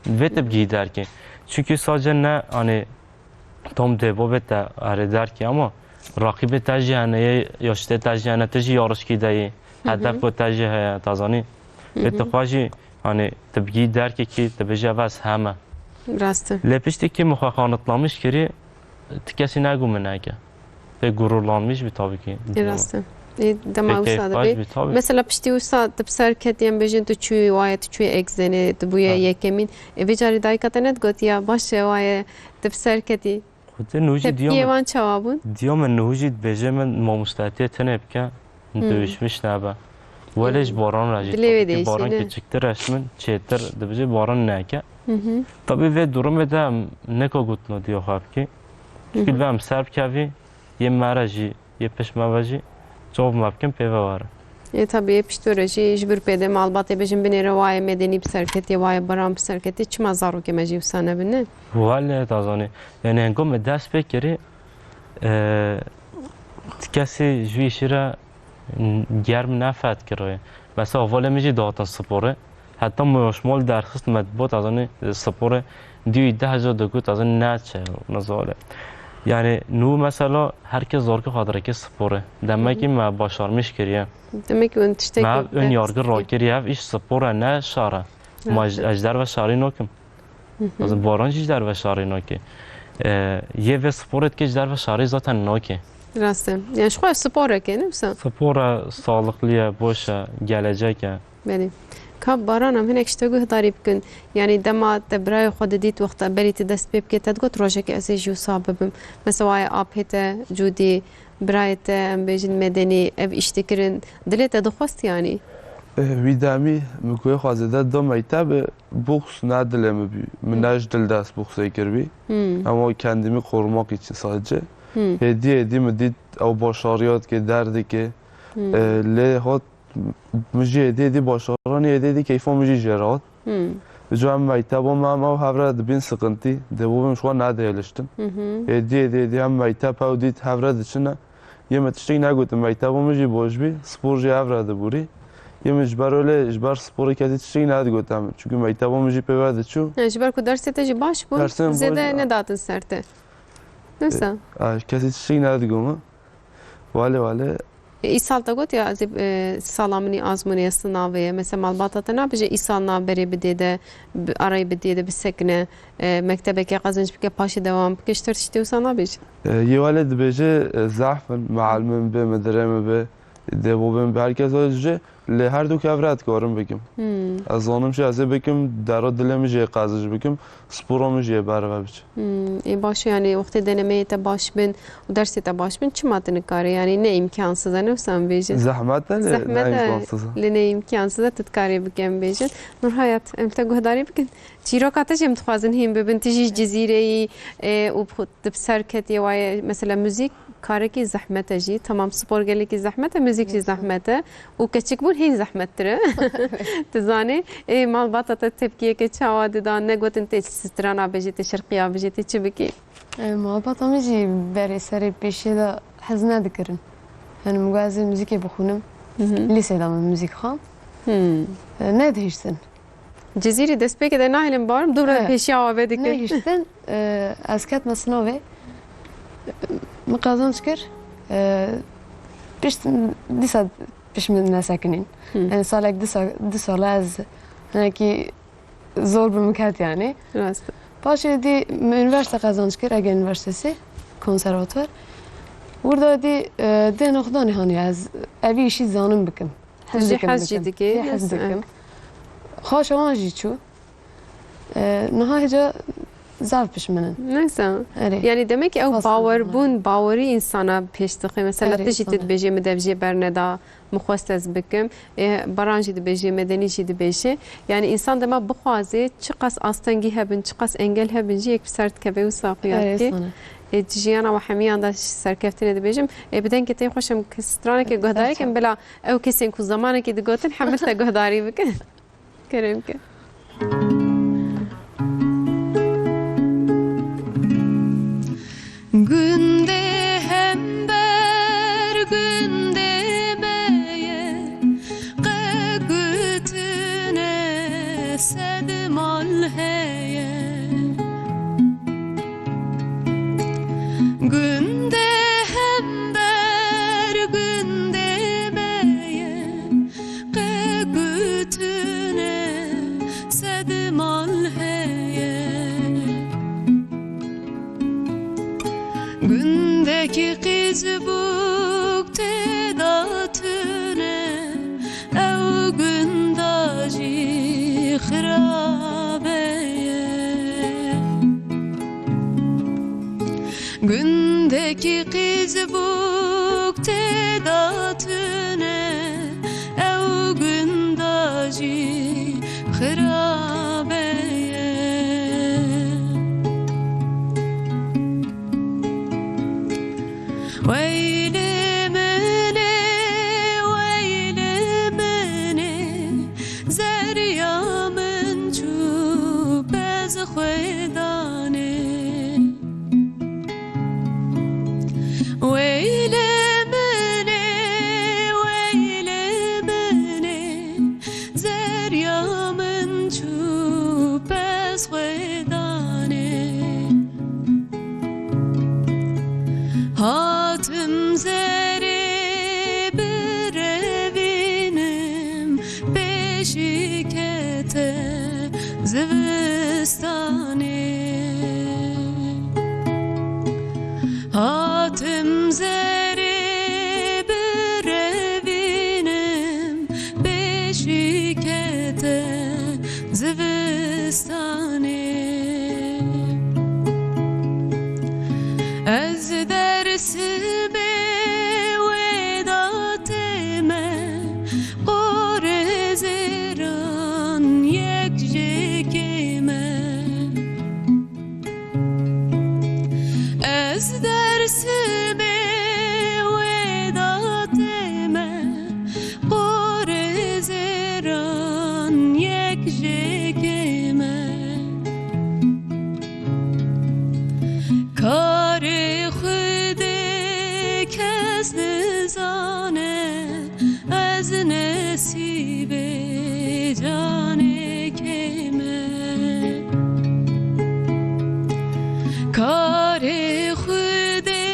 Vê tu bigî derkê. Çünkü sadece ne, hani, tom dê bo bê te erê derkê, ama raqîbê te jî hene, yê yaştê te jî hene, tu jî yarışkî de yî. Hı hı. Hedef bo te jî heye, ta zanî. Hı Vê tu hı. xwe jî, hani, tu bigî derkê ki, tu bêjî ev ez heme. Rast e. Lê piştî ki min xwe kanıtlamış kirî, ti kesî negu min neke. Pek gururlanmış bir tabii ki. E, rast e. E, dema Pek wisa keyfbaş dibê. bir tabii. Mesela piştî wisa tu bi ser ketî, em bêjin tu çûyî waye, tu çûyî egzenê, tu bûye Ha. yekemîn. E, vê carî dayika te nedigot ya, baş e waye, tu bi ser ketî. Xwedê nû jî Tepkiyê diya min, wan çawa bûn? diya min nû jî dibêje min mamostatiye tenê bike, Hmm. dövüşmüş nebe. Welê ji baran re jî, Dilê wê tabii ki baran değişîne. küçüktür eş min, çêtir dibêje baran neke. Hı hı. Tabii vê durumê de em neka gotina diya xwe bikî. Çünkü Hı hı. vê em ser bikevî, yê me re jî, yê pişt me ve jî, çav me bikin pê ve were. Ê, tabii, yê pişt we re jî ji bir pê de malbatê bêjin binêre waye medenî bi serketê, waye baran bi serketê, çima zarokê me jî wisa nebin, ne? Wele, ta zanî. Yani, hingû me dest pê kirî, e, kesî ji wî îşî re germ nefet kiroye. Mesela, hevalê min jî dihatin sporê. Heta min ji mal derxist me digot, ez ê sporê dî û deh car digot, ez ê neçe, nizane. Yani, nû mesela herkes zarokê xwe direke sporê. Demekî Hı hı. me başarmış kiriye. Demek ki ön tiştek Me ev ön yargı rakiriye, ev iş spor e, ne şar e. Ma Rast. ez ji derve şarî nakim. Hı hı. Ez baran jî ji derve şarî nake. E, yê vê sporê dike ji derve şarî zaten nake. Rast e. Yani ji xwe sporeke, ne wisa? Spor e, sağlıklı ye, boş e, gelecek e. Belê. Ka Baran, em hinek ji te guhdarî bikin. Yani dema te birayê xwe didît, wexta berî tu dest pê bikê, te digot rojekê ez ê jî wisa bibim. Mesela wayê apê te, Cûdî, birayê te, em bêjin medenî, ev iş dikirin. Dilê te dixwest yani? Eh, wî demî min ku xwe zêde do mektebê, boks ne dilê min bî. Min Hı. ne ji dil dest boksê kiribî. Hmm. Ama kendimi korumak için sadece. Hmm. Hêdî hêdî min dît ew başariya dike, derdike. Hmm. Eh, lê hat Min jî êdî êdî başaranî, êdî êdî keyfa min jî jê re hat. Hmm. Ji em mekteba me em ew hev re dibîn siqintî, dê bû bim ji xwe nedihêliştin. Hı hı. Êdî êdî êdî em mekteb ew dît hev re diçine. Yê min tiştek negotin, mekteba min jî boş bî, spor jî hev re dibûrî. Yê min ji ber olê, ji ber sporê kesî tiştek nedigot em. Çunku mekteba min jî pê ve diçû. Yani ji ber ku dersê te jî baş bûn, Dersê min baş zêde bû. nedatin ser te. Nisa? E, e, kesî tiştek nedigot min. Wale, wale. E, îsal te got ya, ez ê, e, sala min î azmûnê ya sinavê ye. Mesela malbata te nabêje îsal navberê bidê de, bi, arayî bidê de bisekine, e, mektebeke qezenc bike, paşê dewam bike, ji te re tiştê wisa nabêje? E, yê wale dibêje, e, zehf in, mealmê min be, midirê min be, dê bo bin be, her kes wale dibêje, Lê her du kev re dikarim bikim. Hmm. Ez zanim jî ez ê bikim, dera dilê min jî qeziş bikim, spora min jî ê berve biçe. Hmm. Ê baş e, yanî wextê denemeyê te baş bin û dersê te baş bin, çima tu nikarî? Yanî ne îmkansız e, ne wisa em bêjin? Zehmet e, lê Zehmet ne e, îmkansız e. Lê ne îmkansız e, tu dikarî bike em bêjin. Nurhayat, em te guhdarî bikin. Çîroka te jî em dixwazin hîn bibin. Tu jî ji Cizîrê yî, e, û bi xwe-, tu bi ser ketiye waye. Mesela muzîk karekî zehmet e jî. Temam spor gelekî zehmet e, muzîk jî zehmet e. Û keçikbûn hîn zehmettir e. Tu zanî, ê, malbata te tepkiyeke çawa dida? Negotin tê strana bêjî, tê şerqiya bêjî, tê çi bikî? E, malbata min jî berê serê pêşiyê de hez nedikirin. Yanî min got ez ê muzîkê bixwînim. Hı hı. Lîsê de min muzîk xwend. Hmm. E, nedihiştin. Cizîrî destpêkê de nahêlin barim, dû re Evet. pêşiya we vedikin. Nehiştin, e, ez ketme sinavê, e, min qazanç kir, e, pişt dîsa pişt min nesekinîn. Hı. Yani salek du sal, du sal ez hinekî zor bi min ket yani. Rast. Paşê dî min üniversite qazanç kir, Ege Üniversitesi, konservatuvar. Burada dî, e, dê noxdanê hani ez evî işî zanim bikim. Hez Jî dikim hez jî bikim. dikî, Jî hez hez, dikim. evet. Xaşa wan jî çû. E, niha hêca zaf pişt min in. Neyse. Erê. Yani demek ki ew Fazla bawerbûn, bawerî insana pêş dixê. Mesela Erê, tu jî tu insana. dibêjê min dev jê berneda, min xwest ez bikim. E, Baran jî dibêjê, Medenî jî dibêjê. Yani insan dema bixwazê, çiqas astengî hebin, çiqas engel hebin jî yek bi ser dikeve wisa xuya Erê, dikê. insana. E, di jiyana we hemiyan de serkeftinê dibêjim. E, bi dengê te xweş em straneke guhdarê kim, bila ew kesên ku zamanekî digotin hemil te guhdarî bikin. Kerem ke. Gundê hember gundê me ye, qe gutine sed mal heye. Gundê hember gundê me ye, qe gutine sed mal heye. Gundekî qîz bûk tê de tune, ew gunda jî xirabe ye. Gundekî qîz bûk tê de tune, ew gunda jî xirabe ye. Weylê min ê, weylê min ê, zeriya min çû bez xwe danê. Weylê min ê, weylê min ê, zeriya min çû bez xwe danê. Hatim zerê birevînim, pêşî kete zivistanê. Hatim zerê birevînim, pêşî kete zivistanê. Ez Dersimê wê datê me, qorê zêran yek jêkê me. Ez Dersimê wê datê me, qorê zêran yek jêkê me. Karê Xwedê kes nizane, ez nesîbê canê kê me. Karê Xwedê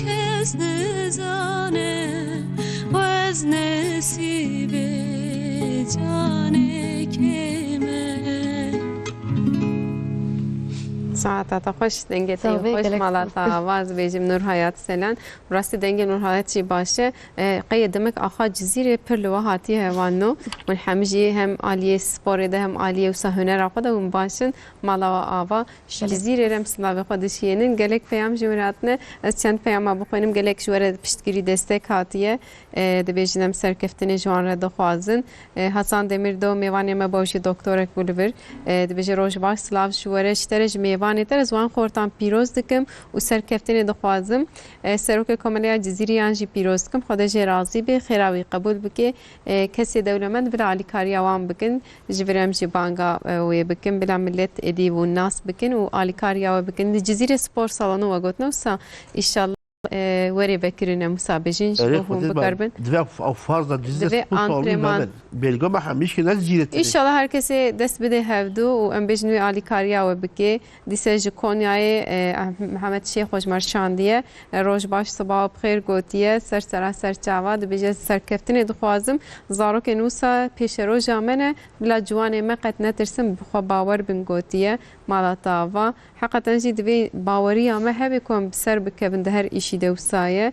kes nizane, ez nesîbê canê kê me. Saeta te xweş, dengê te yê xweş, mala te ava, ez bêjim Nurhayat Selen. Rastî dengê Nurhayat jî baş e. E, qey demek axa Cizîrê pir li we hatiye hevalno. Hûn hemî jî hem aliyê sporê de hem aliyê wisa hunera xwe de hûn baş in. Mala we ava. Ji Cizîrê re em silavê xwe dişiyênin. Gelek peyam ji wir hatine. Ez çend peyama bixwînim. Gelek ji we re piştgirî destek hatiye. E, dibêjin em serkeftinê ji wan re dixwazin. E, Hasan Demîrdo mêvanê me bû, jî doktorek bû li vir. E, dibêje, roj baş, silav ji we re, ji te re, ji mêvanê te re, ez wan xortan pîroz dikim û serkeftinê dixwazim. E, Serokê Komeleya Cizîrî yan jî pîroz dikim. Xwedê jê razî be, xêra wî qebûl bike. E, kesê dewlemend bila alîkariya wan bikin. Ji vir em jî banga, e, wê bikin, bila millet êdî wan nas bikin û alîkariya we bikin. Li Cizîrê spor salonu we gotin, wisa, îşallah. E, werê vekirin em wisa bêjin, ji bo hûn bikarbin. Divê ew, ew farza Cizîrê spor salonî antrenman mebin. Bêlgo me hemî jî ne Cizîrê têne. Înşallah her kesê dest bide hevdû û em bêjin wê alîkariya we bike. Dîse ji Konyayê, e, Mihemed Şêxo ji me re şandiye. E, roj baş, sibawa bi xêr gotiye. Ser sera ser çava dibêje, serkeftinê dixwazim. Zarokên wisa pêşeroja me ne. Bila ciwanê me qet netirsin, bi xwe bawer bin gotiye. Mala te ava. Heqeten jî divê baweriya me hebe ku em bi ser bikevin di her îşî de wisa ye.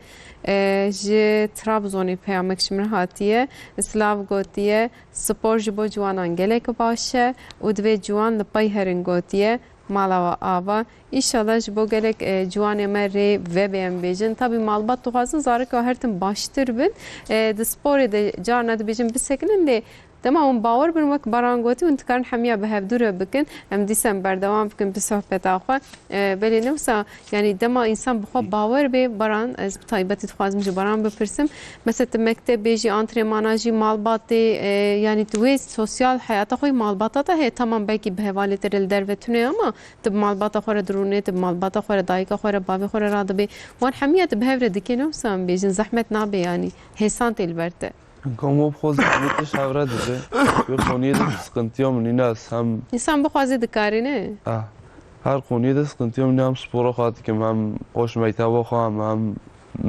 E, ji Trabzonê peyamek ji min hatiye. Silav gotiye, spor ji bo ciwanan gelek baş e û divê ciwan li pey herin gotiye. Mala we ava. Înşallah ji bo gelek, e, ciwanê me rê vebe em bêjin. Tabî malbat dixwazin zarika her tim baştir bin. E, di sporê de carna dibêjin bisekinin lê dema hûn bawer bin, wek Baran gotî, hûn dikarin hemiya bi hevdû re bikin. Em dîsa em berdewam bikin bi sohbeta xwe. E, belê ne wisa, yanî dema însan bi xwe bawer bê, Baran, ez bi taybetî dixwazim ji Baran bipirsim. Mesela tu mektebê jî, antrenmana jî, malbatê, e, yanî tu wê sosyal heyata xwe yê malbata te heye, tamam belkî bi hevalê te re li derve tune ama tu bi malbata xwe re dirûnê, tu bi malbata xwe re, dayika xwe re, bavê xwe re radibê. Wan hemiya tu bi hev re dikê, ne wisa em bêjin, zehmet nabe yanî. Hêsan tê li ber te. Gamo bi xwe zehmet tişt hev re dibe. Wê qoniyê de sıkıntıya min nîne ez hem Însan bixwaze dikare, ne? Ah. Her qoniyê de sıkıntıya min nîne, hem spora xwe dikim, hem xweş mekteba xwe, hem, hem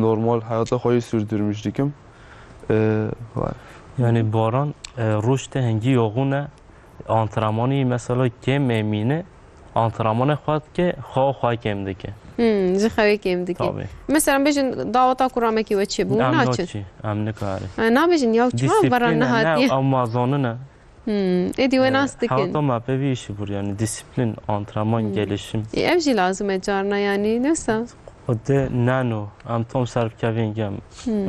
normal heyata xwe yê sürdürmüş dikim. Ee, var. Yani Baran, e, roj te hingî yoxûn e, antrenmanî mesela kêm emîne, antrenmanê xwe dike, xwe, xwe kêm dike. Hmm, ji xewê kêm dike. Tabii. Mesela bêjin daweta kuramekî we çêbû, em naçin. Naçî, em nikarin. Ha, nabêjin ya çima vera nehatiye? Disiplîn e, ne, em mazanin e. Hmm, êdî we nas dikin. Hewta me pê vî işî bûr yani, disiplîn, antrenman, gelişim. E, ev jî lazim e carna yani, ne wisa? Xwedê neno, em tom ser bikevin gem. Hmm.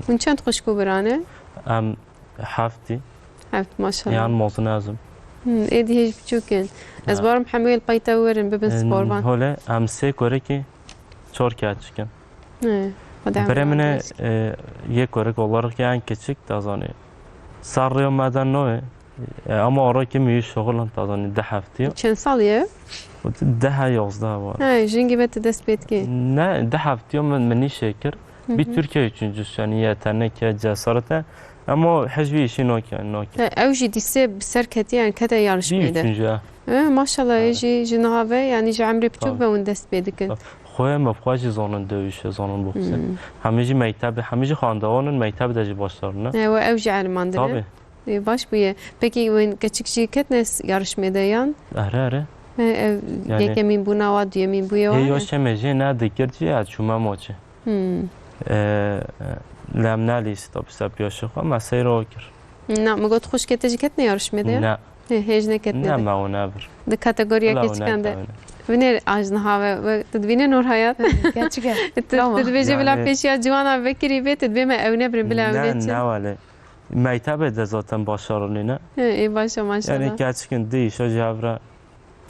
Hûn çend xwişk û bira ne? Em heftî. Heft, maşallah. Yan mozin ez im. Hmm, êdî hêj biçûk in. Ez barim hemû yê li pey te werin, bibin sporvan. Hole em sê korekî çor keçik in. He, Xwedê. Birê min e, yê korek olarak en küçük, da zanî. Sar rêya me de navê. E, ama ara ki mi şoxil in, da zanî, deh heftî. Çend sal ye? Deh, yazdeh var. He, jingî ve tu dest pê dikî? Ne, deh heftî min, min nîşe kir. Hı hı. Bir Türkiye üçüncüsü, yani yetenek, ya cesaret, e. Ama hiçbir işi nake, nake. He, ew jî dîsê bi ser ketiye, yani kete yarışmê de. Bir üçüncü, ha. He, maşallah, e, jî, ji niha ve, yani ji emrê piçûk ve hûn dest pê dikin. Xwe me xwe jî zanin dövüşe, zanin bokse. Hmm. Hemî jî mektebê, hemî jî xandewan in, mektebê de jî başarine. He, we ew jî elimandine. Tabii. E, baş bûye. Pekî wên keçik jî ketine s-, yarışmê de yan? Ere, ere. He, ev yekemîn bûna wa, duyemîn bûye wa? Hê ya şemê jê ne dikir jî, ez çûme maçê. Hmm. E, e, lem ne lîst, tabi se piyaşê xwe, me seyr o kir. Na, mi got xwişkê te jî ketine yarışmê de ya? Ne. He, hêj neketine de. Ne, me o nebir. Di kategoriya keçikan de. Binêr aj niha ve, ve, tu dibîne Nurhayat? Keçik e. Tu, tu dibêje bila pêşiya ciwana vekirî bê, tu dibê me ew nebirin bila ew neçin. Ne, ne wele. Mektebê de zaten başarılı ne. He, ê baş e, maşallah. Yani keçikin di işe ji hev re.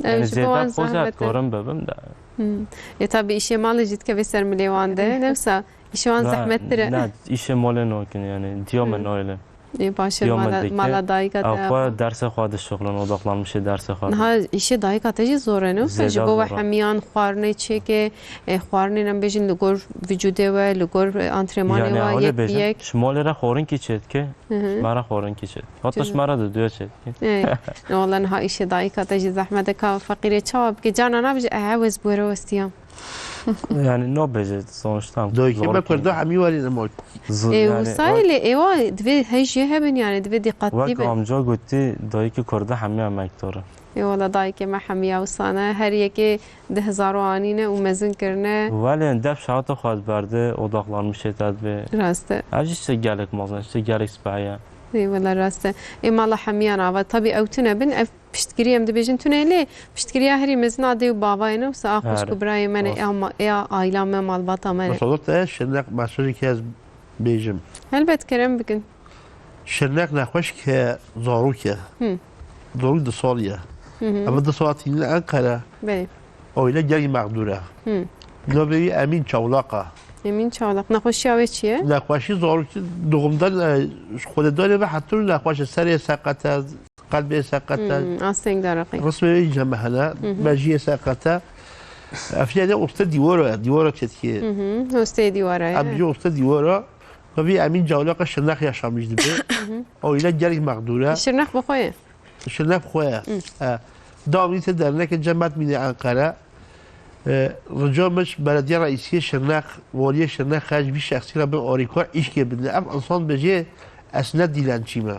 Ew yani ji bo wan zehmet e. Zêde xwe zî dikarim bibim de. Hmm. E, tabi îşê malê jî dikeve ser milê wan de. Ne wisa, îşê wan zehmettir e. Ne, ne, îşê malê nakin yani. Diya me nayle. Ê, baş e, mala, mala dayika te. Ew xwe dersê xwe dişixulin, odaklanmişê dersê xwe. Niha îşê dayika te jî zor e, ne wisa? Zêde zor e. Ji bo we hemiyan xwarinê çêke, e, xwarinên em bêjin li gor vücudê we, li gor, e, antrenmanê we, yek bi yek. Ji malê re xwarinkî çêdike, ji me re xwarinkî çêdike. Hatta ji me re diduya çêdike. E, wala niha îşê dayika te jî zehmet e, ka feqîrê çawa bike? Carna nabêje, e, ew ez bi we re westiyam. Yani nabêje sonuçta. Dayikê me Kurda hemî warî ne mal. Ê, yani wisa lê êwa divê hej jê hebin yani, divê dîqatlî bin. Wek amca gotî, dayikê Kurda hemî emekdar in. Ê wela dayikê me hemiya wisa ne. Her yekê di hezaro anîne û mezin kirine. Welê dev şahata xwe ez berde, odaklanmış ê te dibê. Rast e. Ev jî tiştê gelek mezin, tiştê gelek spehî ye. Ê wela rast e. Ê mala hemiyan ava. Tabî ew tune bin, ev piştgirî em dibêjin tune lê piştgiriya herî mezin a dê û bavayê ne, wisa a xwişk û birayê me ne, ê a ma-, ê a aîla me, malbata me ne. Mesela te şirnek mesajekê ez bêjim. Helbet kerem bikin. Şirnek nexweşke zarok e. Hı. Zarok du salî ye. Hı hı. Ev du sala tînin Enqere. Belê. Oyle gelî mexdûr e. Hı. Navê wî Emîn Çawlaq e. Emîn Çawlaq. Nexweşiya wê çi ye? Nexweşî zarokî doğumdan, e, ji xwedê dayê ve hetir nexweş e. Serê seqet e, qelbê seqet e. Hmm, asteng daraqî. Rismê wê jî me hene, Hı hı. mejiyê seqet e. Efiye de usta dîwara ye, dîwara çetkî. Hı hı, hostê dîwara ye. Em jî usta dîwara. Ve vî Emîn Cawlaka Şirnex yaşamîş dibe. Hı hı. O yine gelek mexdûr e. Şirnex bi xwe ye? Şirnex bi xwe ye. Hı. E, dawî te derneke Cemat Mîne Enqere. E, rica min ji belediya reîsiyê Şirnex, waliyê Şirnex, xerc vî şexsî re bin orîkor îşkê bidin. Ev insan bêjê ez ne dîlençî me.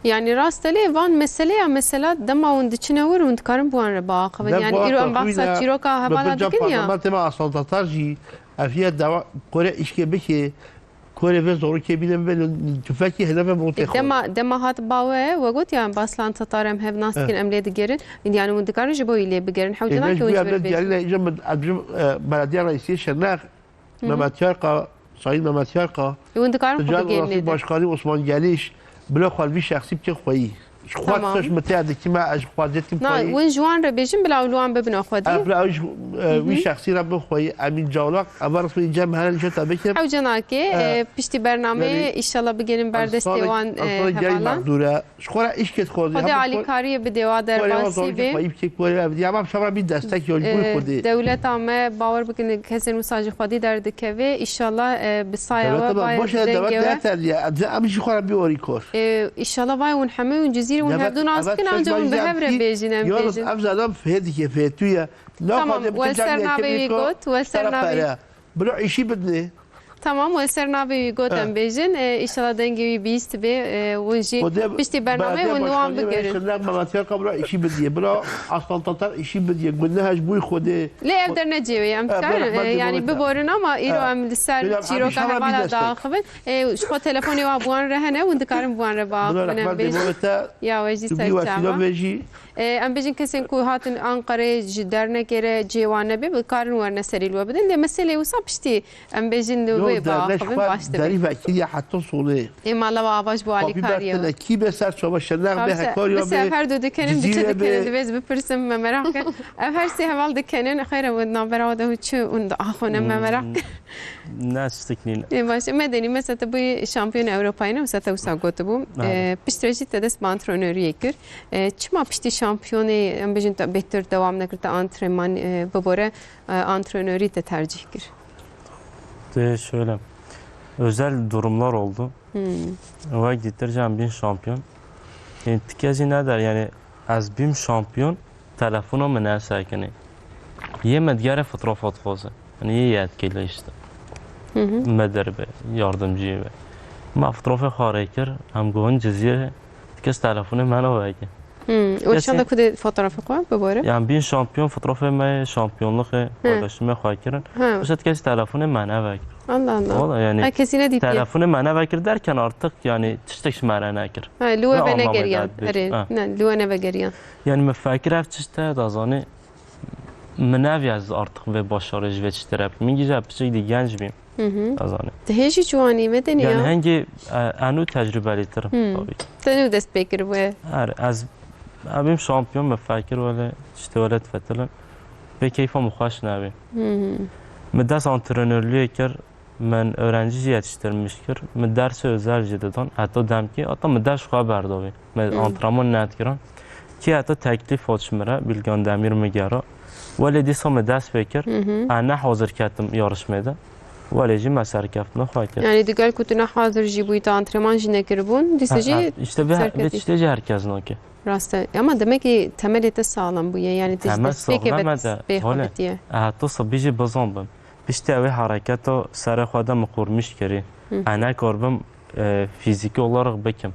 Yani rast e lê van meseleya mesela dema hûn diçine wir hûn dikarin bi wan re biaxivin. Yani îro em behsa çîroka hevala dikin ya. Parlamentê me Aslan Tatar jî efiye dawa kore îşkê bike, kore ve zorokê bîne bibe tüfekî hene ve motê xwe. Dema, dema hat bawe, we got ya em bi Aslan Tatar em hev nas dikin, em lê digerin. Îndî yani hûn dikarin ji bo wî lê bigerin. Hewce nake hûn ji wir bêjin. Belediya reîsiyê Şirnex, Hı hı. Mehmet Yarka, Sayın Mehmet Yarka, Hûn dikarin xwe bigihînin. Başkanî Osman Geliş, bila xwe vî şexsî bikin xweyî. Ji xwe Tamam. Tişt min tê dikî me, ez ji xwe zêtim Na, xweyî. Hûn ji wan re bêjin, bila ew li wan bibin xwedî. Ev bila ew ji, e, Hı hı. vî şexsî re bin xweyî, Emîn Cawlak, ev resmî cem hene li jeta bikim. Hewce nake, E, e, piştî bernameyê yani, înşallah bigihînin ber destê wan, e, hevalan. Mexdûr e. Ji xwe re îşkê dixwazî. Xwedê alîkariyê bidê wa derbasî bê. Xwedî bikê, xwedî ev diya, em şevra bî destek yol bû Xwedê. Dewleta me, bawer bikin, kesên wisa ji xwedî derdikeve. Înşallah, e, bi saya we, bayê dengê we. Dewleta me, boş e, dewlet ne terdiye. Em jî xwe re bî orîkor. E, înşallah vay hûn hemê hûn cizîrê hûn hevdû nas dikin, anca hûn bi hev re bêjin, em bêjin. Ev zalim fê dike, fê tu ye. Tamam, wel ser navê wî got, wel ser navê. Bila îşî bidinê. Tamam, wê ser navê wî got em bêjin. E, înşallah dengê wî bihîst bê, e, hûn jî piştî bernameyê hûn wan bigirin. Şirnex Mehmet Yarka bila îşî bidiye. Bila Aslan Tatar îşî bidiye. Guneh ji bo Xwedê. Lê ev der ne cêwê, em dikarin, e, yani biborin ama îro em li ser çîroka hevala diaxivin. E, ji xwe telefonê wa bi wan re hene, hûn dikarin bi wan re biaxivin, em bêjin. Ya we jî ser çava. E, em bêjin kesên ku hatin Anqereyê ji dernekê re cihê wan nebe, bikarin werne serî li we bidin. Lê meselê wisa piştî em bêjin li wê biaxivin baş dibe. Derî vekiriye heta solê. Ê mala we ava ji bo alîkariyê we. Kî be ser çava Şirnex be, Hekariya be, her du dikenin, diçe dikenin, divêz bipirsim, me meraq kir. Ev her sê heval dikenin, xeyr e, navbera we de hûn çi hûn diaxivin, me meraq kir. Ne, tiştek nîne. Ê, baş e, Medenî, mesela te bûyî şampiyonê Ewropayê ne, wisa te wisa gotibû. Ê, piştre jî te dest bi antrenoriyê kir. E, çima piştî şampiyonê, em bêjin te bêhtir dewam nekir, te antrenman, e, bibore, e, antrenorî te tercih kir? De şöyle, özel durumlar oldu. Hmm. Wek dîtir jî em bîn şampiyon. Yani, tike jî ne der, yani, ez bîm şampiyon, telefona min nesekinî. Yê me digere fotoğraf dixwaze. Yani, yê yetkili işte. Hı hı. Me der be, yardımcı be. Ma fotoğrafê xwe rê kir, em gohin Cizîrê, Kes telefonê me naveke. Hmm. Û çanda ku dê fotoğrafê xwe bibore? Yani bin şampiyon fotoğrafê me, şampiyonluğê kardeşime xwe kirin. Ha. Mesela kes telefonê me nevekir. Allah Allah. Valla yani. Ha, kesî nedîtiye. Telefonê me nevekir derken artık yani tiştek ji me re nekir. Ha, li we venegeriyan. Erê, ne, li we nevegeriyan. Yani me fekir ev tişt e, da zanî. Min neviya ez artık vê başarê ji vê tiştê re bikim. Min gîja piçek dî genc bîm. Hı hı. Ezanî. Te hê jî ciwanî, Medenî ya. Yani hengî, e, eno tecrübelîtir im, tabii ki. Te nû dest pê kiribûye. Her, ez, ebîm şampiyon, me fekir wele, işte wele tfetilin. Pê keyfa min xweş nebî. Hı hı. Min dest antrenörlüğü kir, min öğrenci jî yetiştirmiş kir, min dersi özel jî didan, heta demkî, heta min dest xwe berdavî. Me antrenman nedikirin. Kî heta teklîf hat ji min re, Bilgan Demîr min gera. Welê dîsa me dest pê kir. Hı hı. Ez ne hazir ketim yarışmê de. Welê jî me serkeftina xwe kir. Yani digel ku tu ne hazir jî bûyî, tu antrenman jî nekiribûn, dîsa jî serketî. Ha, ha, işte vê, vê tiştê jî herkes nake. Rast e. Ama demek ki temelê te sağlam bûye. Yani tu ji destpêkê ve dest pê xwe kiriye. Temel sağlam e de, hole. Ez heta sibî jî bizan bim. Piştî ew ê hereketa serê xwe de min qurmîş kirî. Hı. Ez nekarbim, e, fîzîkî olarak bikim.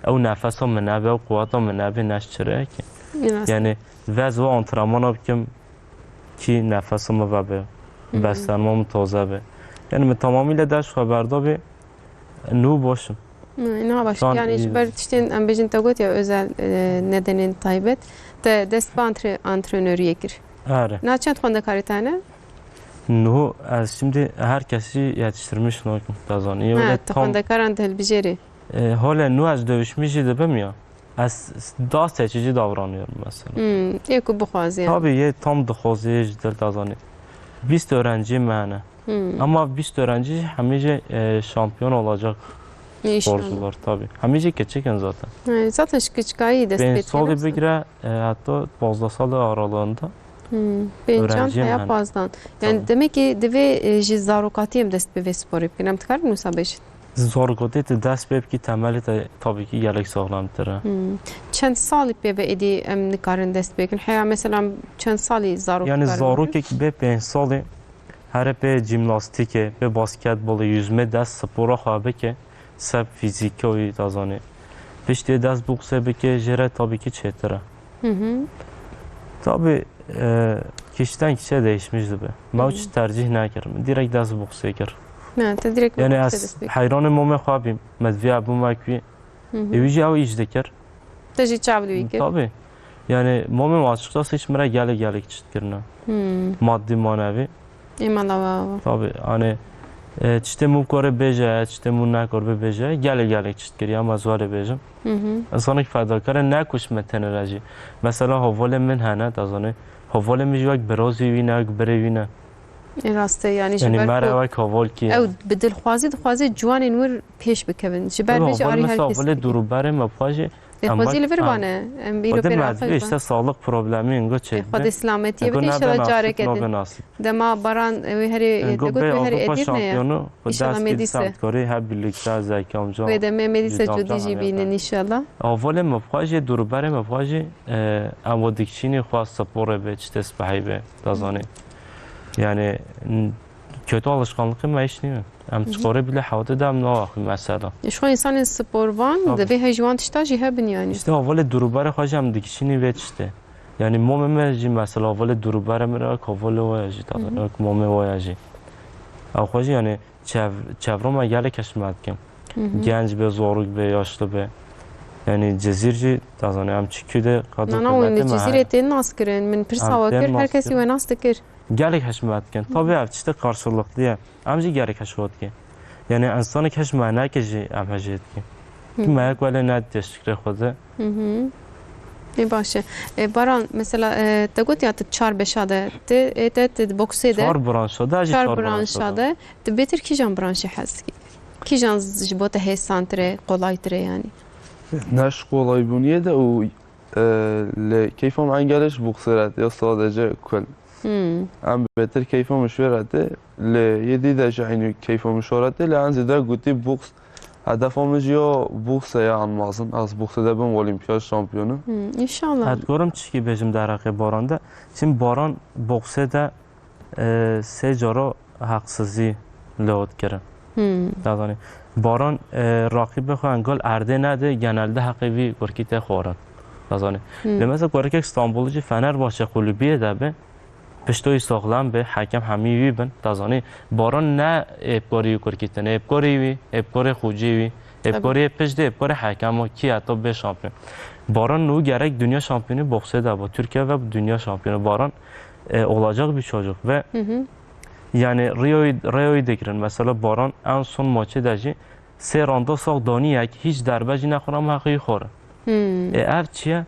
Ew nefesa min nebe, ew quweta min nebe, neşçireyekî. Rast. Yani vez ve antrenmana bikim ki nefesa min vebe. Hı. Beslenma min taze be. Yani min tamamıyla dest xwe berda be. Nû boş im. Hı, ne baş. Şu an Yani iyi. Ji ber tiştên em bêjin te got ya özel e, nedenên taybet. Te dest bi antre, antrenöriyê kir. Erê. Na çend xwendekar î te hene? Nuhu ez şimdi herkesi yetiştirmiş nakim, dezanî. Ha, Öyle tu tam xwendekaran di hilbijêrê. e, hole nu ez dövüşmüş jî dibim ya. Ez daha seçici davranıyorum mesela. Hmm, yê ku bixwazî yani. Tabii ye tam dixwazî ji dil dezanî. Bîst öğrenci me hene. Hmm. Ama bîst öğrenci hemî jî e, şampiyon olacak İnşallah. sporcular tabii. Hemî jî keçikin zaten. Yani zaten şu küçükayı dest Pênc pêt salî gelirse. bigire e, hatta pazdeh salî aralarında. Hmm. Pêncan Öğrenciyim heya yani. Pazdan. Yani Tamam. demek ki divê e, ji zarokatî em dest bi vê sporê bikin. Em dikarin wisa bêjin? Zorgotê tu dest pê bikî temelê te tabii ki gelek sağlamtir e. Hmm. Çend salî pê ve êdî em nikarin dest pê bikin? Heya mesela çend salî zarok Yani dikarin zarokek bê pênc salî here pê jimnastîkê, pê basketbolê, yüzme dest spora xwe bike, seb fizîkî wî dezanî. Piştê dest boksê bike jê re tabii ki çêtir e. Hı hı. Tabii e, kişiden kişiye değişmiş dibe. Me Hı. hiç tercih nekirim. Direkt dest boksê kir. Ne, te direkt Yani boksê ez dest pê kir. heyranê momê xwe bîm. Me divê bû me kî. Hı hı. Ewî jî ew îş dikir. Te jî çav li wî kir. Tabii. Yani momê açıkçası hiç mire gelek gelek çit kirine. Hmm. Maddi manevi. Ê mala wa wa. Tabii hani e, tiştê mû kore bêje, tiştê mû nekor bibêje, gelek gelek çit kiriye ama ez were bêjim. Hı hı. Însanek fedakar e, ne kuş me tenere jî. Mesela hevalê min hene, dezanî. Hevalê min jî wek birozî wî ne, wek birê wî ne. Ê rast e, yani ji Yani ber mere ku wek heval ki. ew bi dilxwazî dixwaze ciwanên wir pêş bikevin. Ji ber Ew vê jî heval arî mesela her kes hevalê dike. dûrûberê me xwe jî. Ê em xwezî wek- li vir em- bane. Em îro Xwedê pê me divê raqî işte sağlık problemi ingo çê. Xwedê selametiyê Engo bide, nebe inşallah nasip careke din. nabe nasip. Dema baran wê herê Engo te got bê wê herê Avrupa Edirne ye. şampiyonu xwe İnşallah dest Medîse. kir semtkorê hep birlikte Zeki amca. Wê demê Medîse Cüda cudî amca jî hemî bînin ben. Înşallah. Avalê me xwe jî, dûrûberê me xwe jî, e, em we dikişînî xwe sporê be, çi te spehî be, dezanî. Yani n- kötü alışkanlığı me hiç nîne. Em Hı hı. sporê bile hewte de em nawaxî mesela. Ji xwe însanên sporvan Tabii. divê hej wan tişta jî hebin yani. İşte avalê dûrûberê xwe jî em dikişînî vê tiştê. Yani momê me jî mesela avalê dûrûberê min re kavalê waya jî tabii. Hı hı. Wek momê waya jî. Ew xwe jî yani çev, çevro me gelek hişmet dikin. Hı hı. Genç be, zarok be, yaşlı be. Yani Cizîr jî dezanî em çi kû de qadin Nana hûn qîmetê li me Cizîrê heye. tên nas kirin. Min pirsa Em wa tên kir, her nas kesî kirin. we nas dikir. Gelek hişmet dikin. Tabii ev tiştê karşılıklı ye. Em jî gelek hişmet dikin. Yani insanek hişmet neke jî em hijê dikin. Hı. Ki me yek wele ne teşekkür xwe de. Hı hı. Ê baş e. E, Baran, mesela e, te got ya tu çar beşa de, tu, e, te, tu di boksê de, Çar branşa de, jî çar çar branşa branşa de. De, tu bêtir kîjan branşê hez dikî? Kîjan ji bo te hêsantir e, kolaytir e yani? Ne ji qolaybûniyê de û e, lê keyfa min engelê ji boksê re tê ya sadece kul. Hmm. Em bêtir keyfa min ji wê re tê, lê yê dî de jî eynî keyfa min ji wê re tê, lê en zêde gotî boks. Hedefa min jî ya boks e ya en mezin. Ez boksê de bim olimpiyat şampiyonu. Hmm. İnşallah. Ez gorim çikî bêjim derheqê Baran de. Şimdi Baran boksê de e, sê cara heqsizî li hot kirin. Hmm. Dezanî. Baran e, raqîbê xwe engel erdê nede, genelde heqê vî kurkî tê xwarin. Dezanî. Hmm. Lê mesela kurkek Stenbolî jî Fenerbahçe kulübiyê de be, piştoyî saxlem be, hekem hemî wî bin, dezanî. Baran ne êbkarî wî kurkî tine, êbkarî wî, êbkarê xocê wî, Tabii. êbkarê pişt de, êbkarê hekem o, kî heta bê şampiyon. Baran nû gerek dünya şampiyonu boksê de bu. Türkiye ve dünya şampiyonu Baran e, olacak bir çocuk ve Hı hı. yani Rio'yu, Rio'yu dikirin. Mesela Baran en son maçê de jî sê randa sax danî yek, hiç derbe jî nexwar ama heqî xwar. Hmm. E, ev çiye?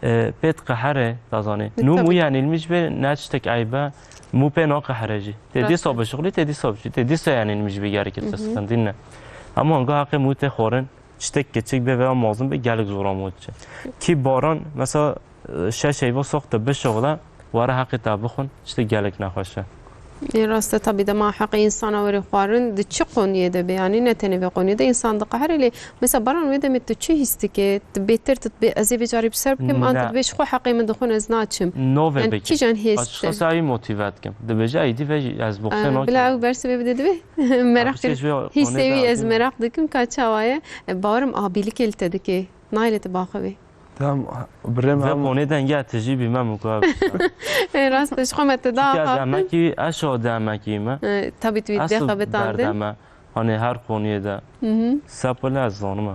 E, pêt qehere dazanê. E, Nû tabii. Mû yenilmiş be ne tiştek eybe. Mû pê naqehre jî. Tê Rast dîsa e. bişuxulî, tê dîsa bişî, tê dîsa yenilmiş be gerek Hı hı. sıkıntı ne. Ama anga heqê Mû tê xwarin, tiştek keçik be veya mazin be gelek zor ama çi. Ki Baran mesela e, şeş eyva sax te bişuxule, were heqê te bixwin, tiştek gelek nexweş e. Ê rast e, tabî dema heqê însana were xwarin di çi qoniyê de be, yanî ne tenê vê qoniyê de însan diqehere lê mesela Baran wê demê tu çi hîs dike? Tu bêtir tu dibê ez ê vê carî bi ser bikim, an tu Ne. dibê ji xwe heqê min dixwin ez naçim. Nove Yani bike. kîjan hêz Açıkçası te? Evi motive etkim. Dibêje ey dî ve ez boxe Ee, nakim. Bila ew bersivê bide divê. Meraq Abi, şey, kir. şey, o Hîsê konuda wî ez değil mi? meraq dikim ka çawa ye. E, Bawarim abilik li te dike. Nayê li te baxivê. hem birê me Vê hem qonê dengê tijî bî me muka. E, rast e, ji xwe me te da Çi ez axaftin. Emekî, ez şa de emekî me. E, tabii tu Ez dê xebetandin. Berdeme. Hani her konuye de. Hı hı. Sepil ez zanim.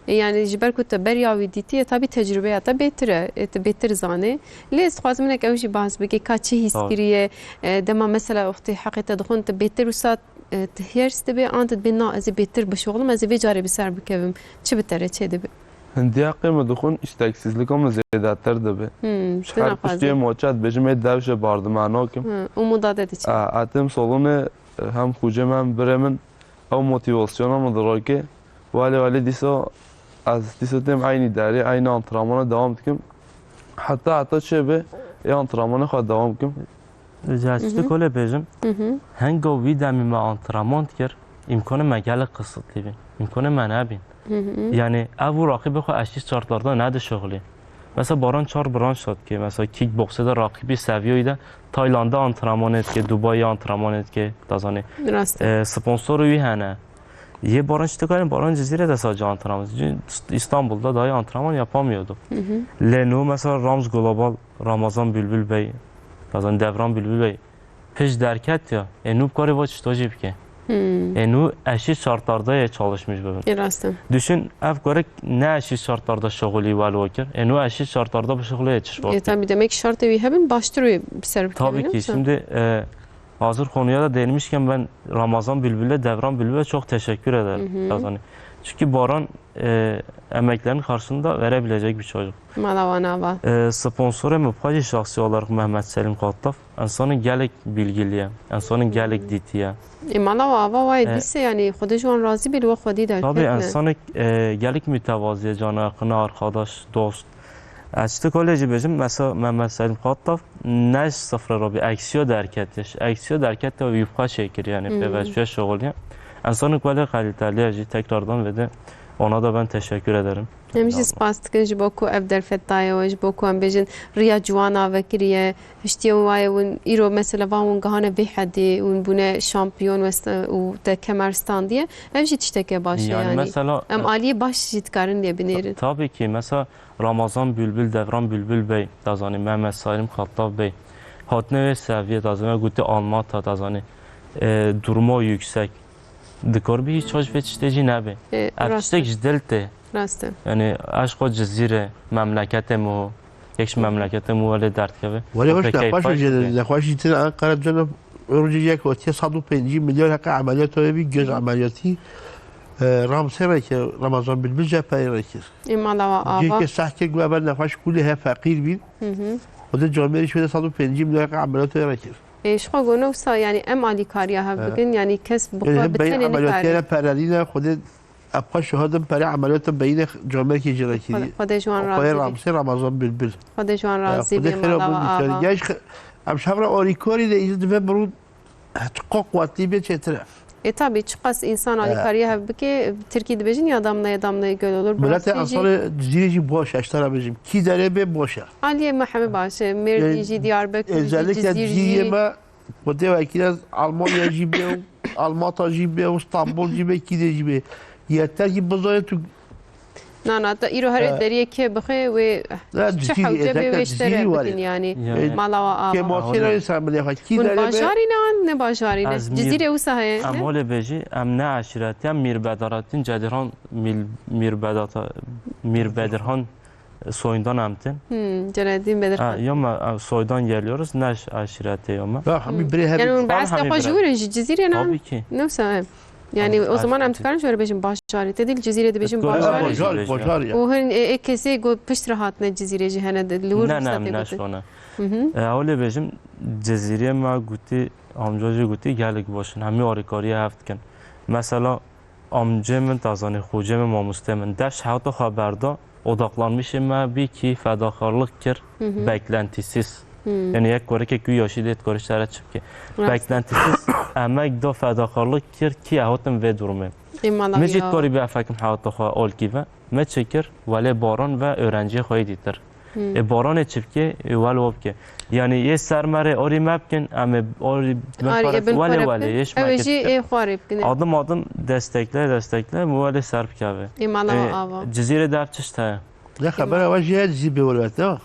E, yani ji ber ku te beriya wî dîtiye, tabii tecrübeya te bêtir e. E, tu bêtir zanê. Lê ez dixwazim hinek ew jî bahs bike, ka çi hîs Tabii. kiriye. E, dema mesela wextê heqê te dixwin, tu bêtir wisa, e, tu hêrs dibe, an tu dibê na, ez ê bêtir bişuxulim, ez ê vê carê bi ser bikevim. Çi bi te re çêdibe? Hindiya qê min dixwin, îsteksîzlika min zêdetir dibe. Hmm, Ji tu her naxwazî. Piştiyê moçe dibêjim ê dev ji bardimano kim. Hı, umuda te diçe. A, etêm salonê, hem xucê min hem birê min ew motivasyona min dirake. Welê welê dîsa ez dîsa têm eynî derê, eynî antrenmana dewam dikim. Heta heta çê be ê antrenmanê xwe dewam kim. Rica Hı hı. Kolê bêjim. Hı hı. Henga wî demî me antrenman dikir, îmkanê me gelek qisitlî bîn. Îmkanê me nebîn. Hı hı. Yani ev û raqîbê xwe eşî şartlarda nedişuxulî. Mesela Baran çar branş dike. Mesela kickboxê de raqîbî seviyoyî de Tayland'da antrenmanê dike, Dubaiyê antrenmanê dike, dazanê. Rast e. E, sponsor wî hene. Yê Baran işte kalın Baran Cizire de sadece antrenman. Çünkü İstanbul'da dahi antrenman yapamıyordu. Hı hı. Lê nû mesela Rams Global, Ramazan Bülbül Bey, dazanê Devran Bülbül Bey, pişt derket ya. E nû bi karê va çi jî bike. Hmm. E nû eşî şartlarda ye çalışmış bibin. E, rast e. Düşün, ev korek ne eşî şartlarda şoxulî welo kir. E nû eşî şartlarda bi şoxulê çiş E, tabii demek ki şartê wî hebin baştir wî bi ser bikevin, Tabii ki. Şimdi, e, hazır konuya da değinmişken ben Ramazan Bülbül'e, Devran Bülbül'e çok teşekkür ederim. Hı hı. Dazanê. Çünkü Baran, e, emeklerinin karşılığında verebilecek bir çocuk. Mala wan ava. E, sponsorê min bi xwe jî şahsî olarak Mehmet Selim Kattaf, insanê gelek bilgilî ye, insanê gelek dîtî ye. Ê mala we ava wayê E, dîse, yanî Xwedê ji wan razî be, li we xwedî derket Tabii ne. Insanê, e, gelek mütevazi ye, canayakını, arkadaş, dost. Ez çi kolê jî bêjim, mesela Mehmet Selim Kattaf ne ji sıfıra rabî, eksiyo derketiş. Eksiyo derketiş wî bi xwe çêkir, yani Hmm. pêveşiye şoxuliye. Insanê kolê kaliteliye jî tekrardan ve de ona da ben teşekkür ederim. Em jî spas dikin ji bo ku ev derfet daye we, ji bo ku em bêjin riya ciwan ava kiriye, hiştiye û waye win îro mesela van win gihane vê hedê, win bûne şampiyon weste û te kemer standiye. Ev jî tişteke baş e Yani yani. Mesela, Em e, aliyê baş jî dikarin lê binêrin. Tabii ki, mesela Ramazan Bülbül, Devran Bülbül Bey, dazanî Mehmet Salim Kattav Bey, hatine wê seviye, dazanî me gotî Almata, dazanî, e, durumo yüksek. Dikar bi hiç hoş vê tiştê jî nebe. E, Ev rast tiştek e. Ji dil tê. Rast e. Yani aşko Cizîre, memleketê mu, yek ji memleketê mu welê derdkeve. Wele hoş Pekey nexweş paş jê dibe. Nexweşî tê Ankara cana rojê yek otiye sed û pêncî milyar heqa emeliyat wê bî, göz emeliyatî. E, Ramsê reke, Ramazan Bilbil cepheyê rekir. Ê mala wa ava. Cêke sehkê gu eber nexweş kulê he feqîr bîn. Hı hı. Xwedê camêrî şwêde sed û pêncî milyar heqa emeliyat wê rekir. Ê, ji xwe gone wisa, yani em alîkariya hev E. bikin, yani kes bi Ê, xwe hem bi beyin tenê emeliyatiyê nikare. Re perelîne, Xwedê epxa şahidim perê emeliyata beyînê camêrkê jê re kiriye. Xwedê, Xwedê ji wan razî be. Ramsê Ramazan Bilbil. Xwedê ji wan E, razî Xwedê be, xêra mala wa ava. Genç xe-, em ji hev re alîkarî de îzî divê mirû çiqa quwetlî bê çêtir e. E, tabii, çiqas insan E. alîkariya hev bike, tirkî dibêjin ya damlaya damlaya göl olur. Miletê Rastî jî ensanê Cizîrê jî baş e, ji te re bêjim. Kî derê bê baş e. Aliyê me hemî baş e. Mêrdîn E, jî, Diyarbekir jî, özellikle Cizîr Cizîrê jî. Me Xwedê wekî ez Almanya jî bê û Almata jî bê û Stenbol jî bê, kî dê jî bê. Yeter ki bizanê tu Na, na, te îro herê E, deriyê kê bixê wê e, çi Cizîrî, hewce bê wê ji te re bikin yani. Yani. E, Mala wa ava. Kêmasî re ser milê xwe. Kî Hûn derê bê? Bajarî ne an ne bajarî ne? Ez Mîr-, Cizîrê wisa heye, em ne? Olê bêjî, em ne eşîretî, em Mîr Bedaretîn Cedirhan, Mîl-, Mîr Bedata-, Mîr Bedirhan soyundan em tên. Hmm, Celalettin Bedirhan. Ha, yo me, e, soydan geliyoruz, ne aş-, aşirete yo me. Ya, hemî birê hemî. Yani hûn behs Hemî xwe ji bire. wir in, ji Cizîrê ne? Tabii ki. Ne wisa em. Yani Tabii, o zaman em aşirete. dikarin ji we re bêjin bajarê. Te dî li Cizîrê dibêjin Dikor bajarê. Bajar, bajarê. Bajar ya. Û hin ê, ê kesê got piştre hatine Cizîrê jî hene de, li wir Ne, ne, wisa em tê ne gotin. şona. Hı hı. E, olê bêjim, Cizîrê me gotî, amca jî gotî, gelek baş in. Hemî alîkariya hev dikin. Mesela, Amcê min, te zanî, xocê min, mamostê min, dev ji hewta xwe berda, odaklanmişê me bî kî fedakarlık kir, Hı hı. beklentisiz. Hı. Yani yek korekê ku yaşî dê dikare ji te re çi bike. Rast. Beklentisiz emek da, fedakarlık kir kî ez hatim vê durumê. Ê mala Min jî ya. dikarî bê efekim hewta xwe alkî ve. Me çi kir? Welê Baran ve öğrenciyê xwe yê dîtir. Hmm. Ê Baranê çi bike, ê wel wa bike. Yani yê ser me rê orî me bikin, em ê orî me Arî, pare ê bin welê xwe re welê, bikin. yê ji me Ew ê jî kir. ê xwe rê bikin. Adım adım destekle, destekle, mi welê ser bikeve. Ê mala Ê, ava. Cizîrê de ev tişt heye. Ne xebera we jî heye Cizîr bê welwet, ne?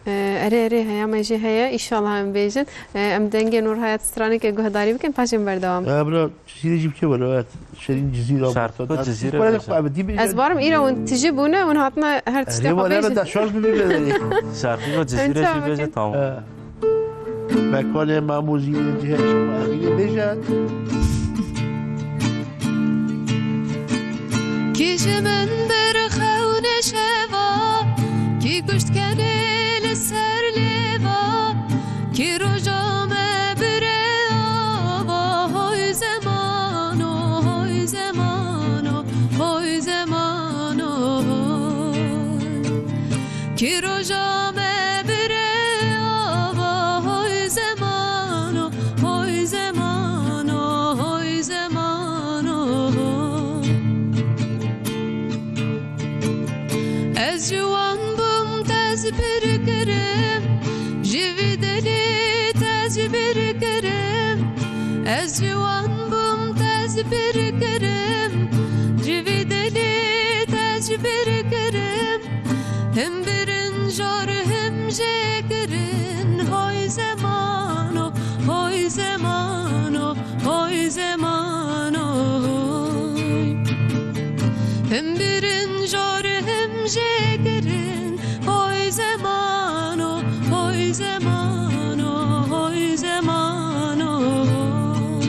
Ee, erê, erê, heya me jî heye. Înşallah em bêjin. Ee, em dengê Nûrhayat straneke guhdarî bikin, paşê em berdewam. Ya bira, Cizîrê jî bike welwet. Şerîn Cizîr a Şarkı Cizîrê bêje. Ez barim îro hûn tijî bûne, hûn hatine her tiştê xwe bêjin. Şarkı Cizîrê jî bêje, tamam. He. Mekanê Mamûzî cihê şima Emînê bêje. Kî ji min berxewne şeva, kî kuşt kenê li ser lêva, kî roja me bire ava, hoy zemano, hoy zemano, hoy zemano, hoy. Kî roja me bire ava, hoy zemano, hoy zemano, hoy zemano. Ez ciwan bûm, te ez bîr kirim, ji vî dilî te ez bîr kirim. Ez ciwan bûm, te ez bîr kirim, ji vî dilî te ez bîr kirim. Him birin jor him jê kirin, hoy zemano, hoy zemano, hoy zemano, hoy. Him birin jor him jê kirin, hoy zemano, hoy zemano, hoy zemano, hoy.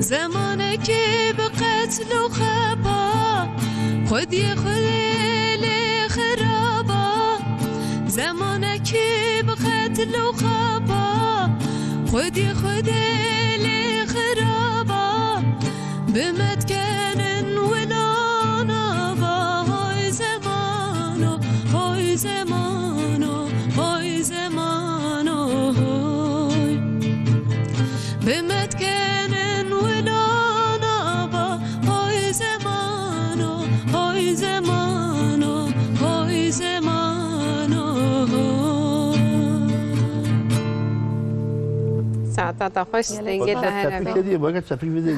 Zemanekî bi qetl û xepa, xwediyê xwedê lê xiraba. Zemanekî bi qetl û xepa, xwediyê xwedê lê xiraba. Bi me dikenin wilo nava, hoy zemano, hoy zemano, hoy zemano, hoy. Bi me dikenin wilo nava, hoy zemano, hoy zemano, hoy zemano, hoy. Saeta te xweş, dengê te hene be. Çepik hediye, baka çepik bide.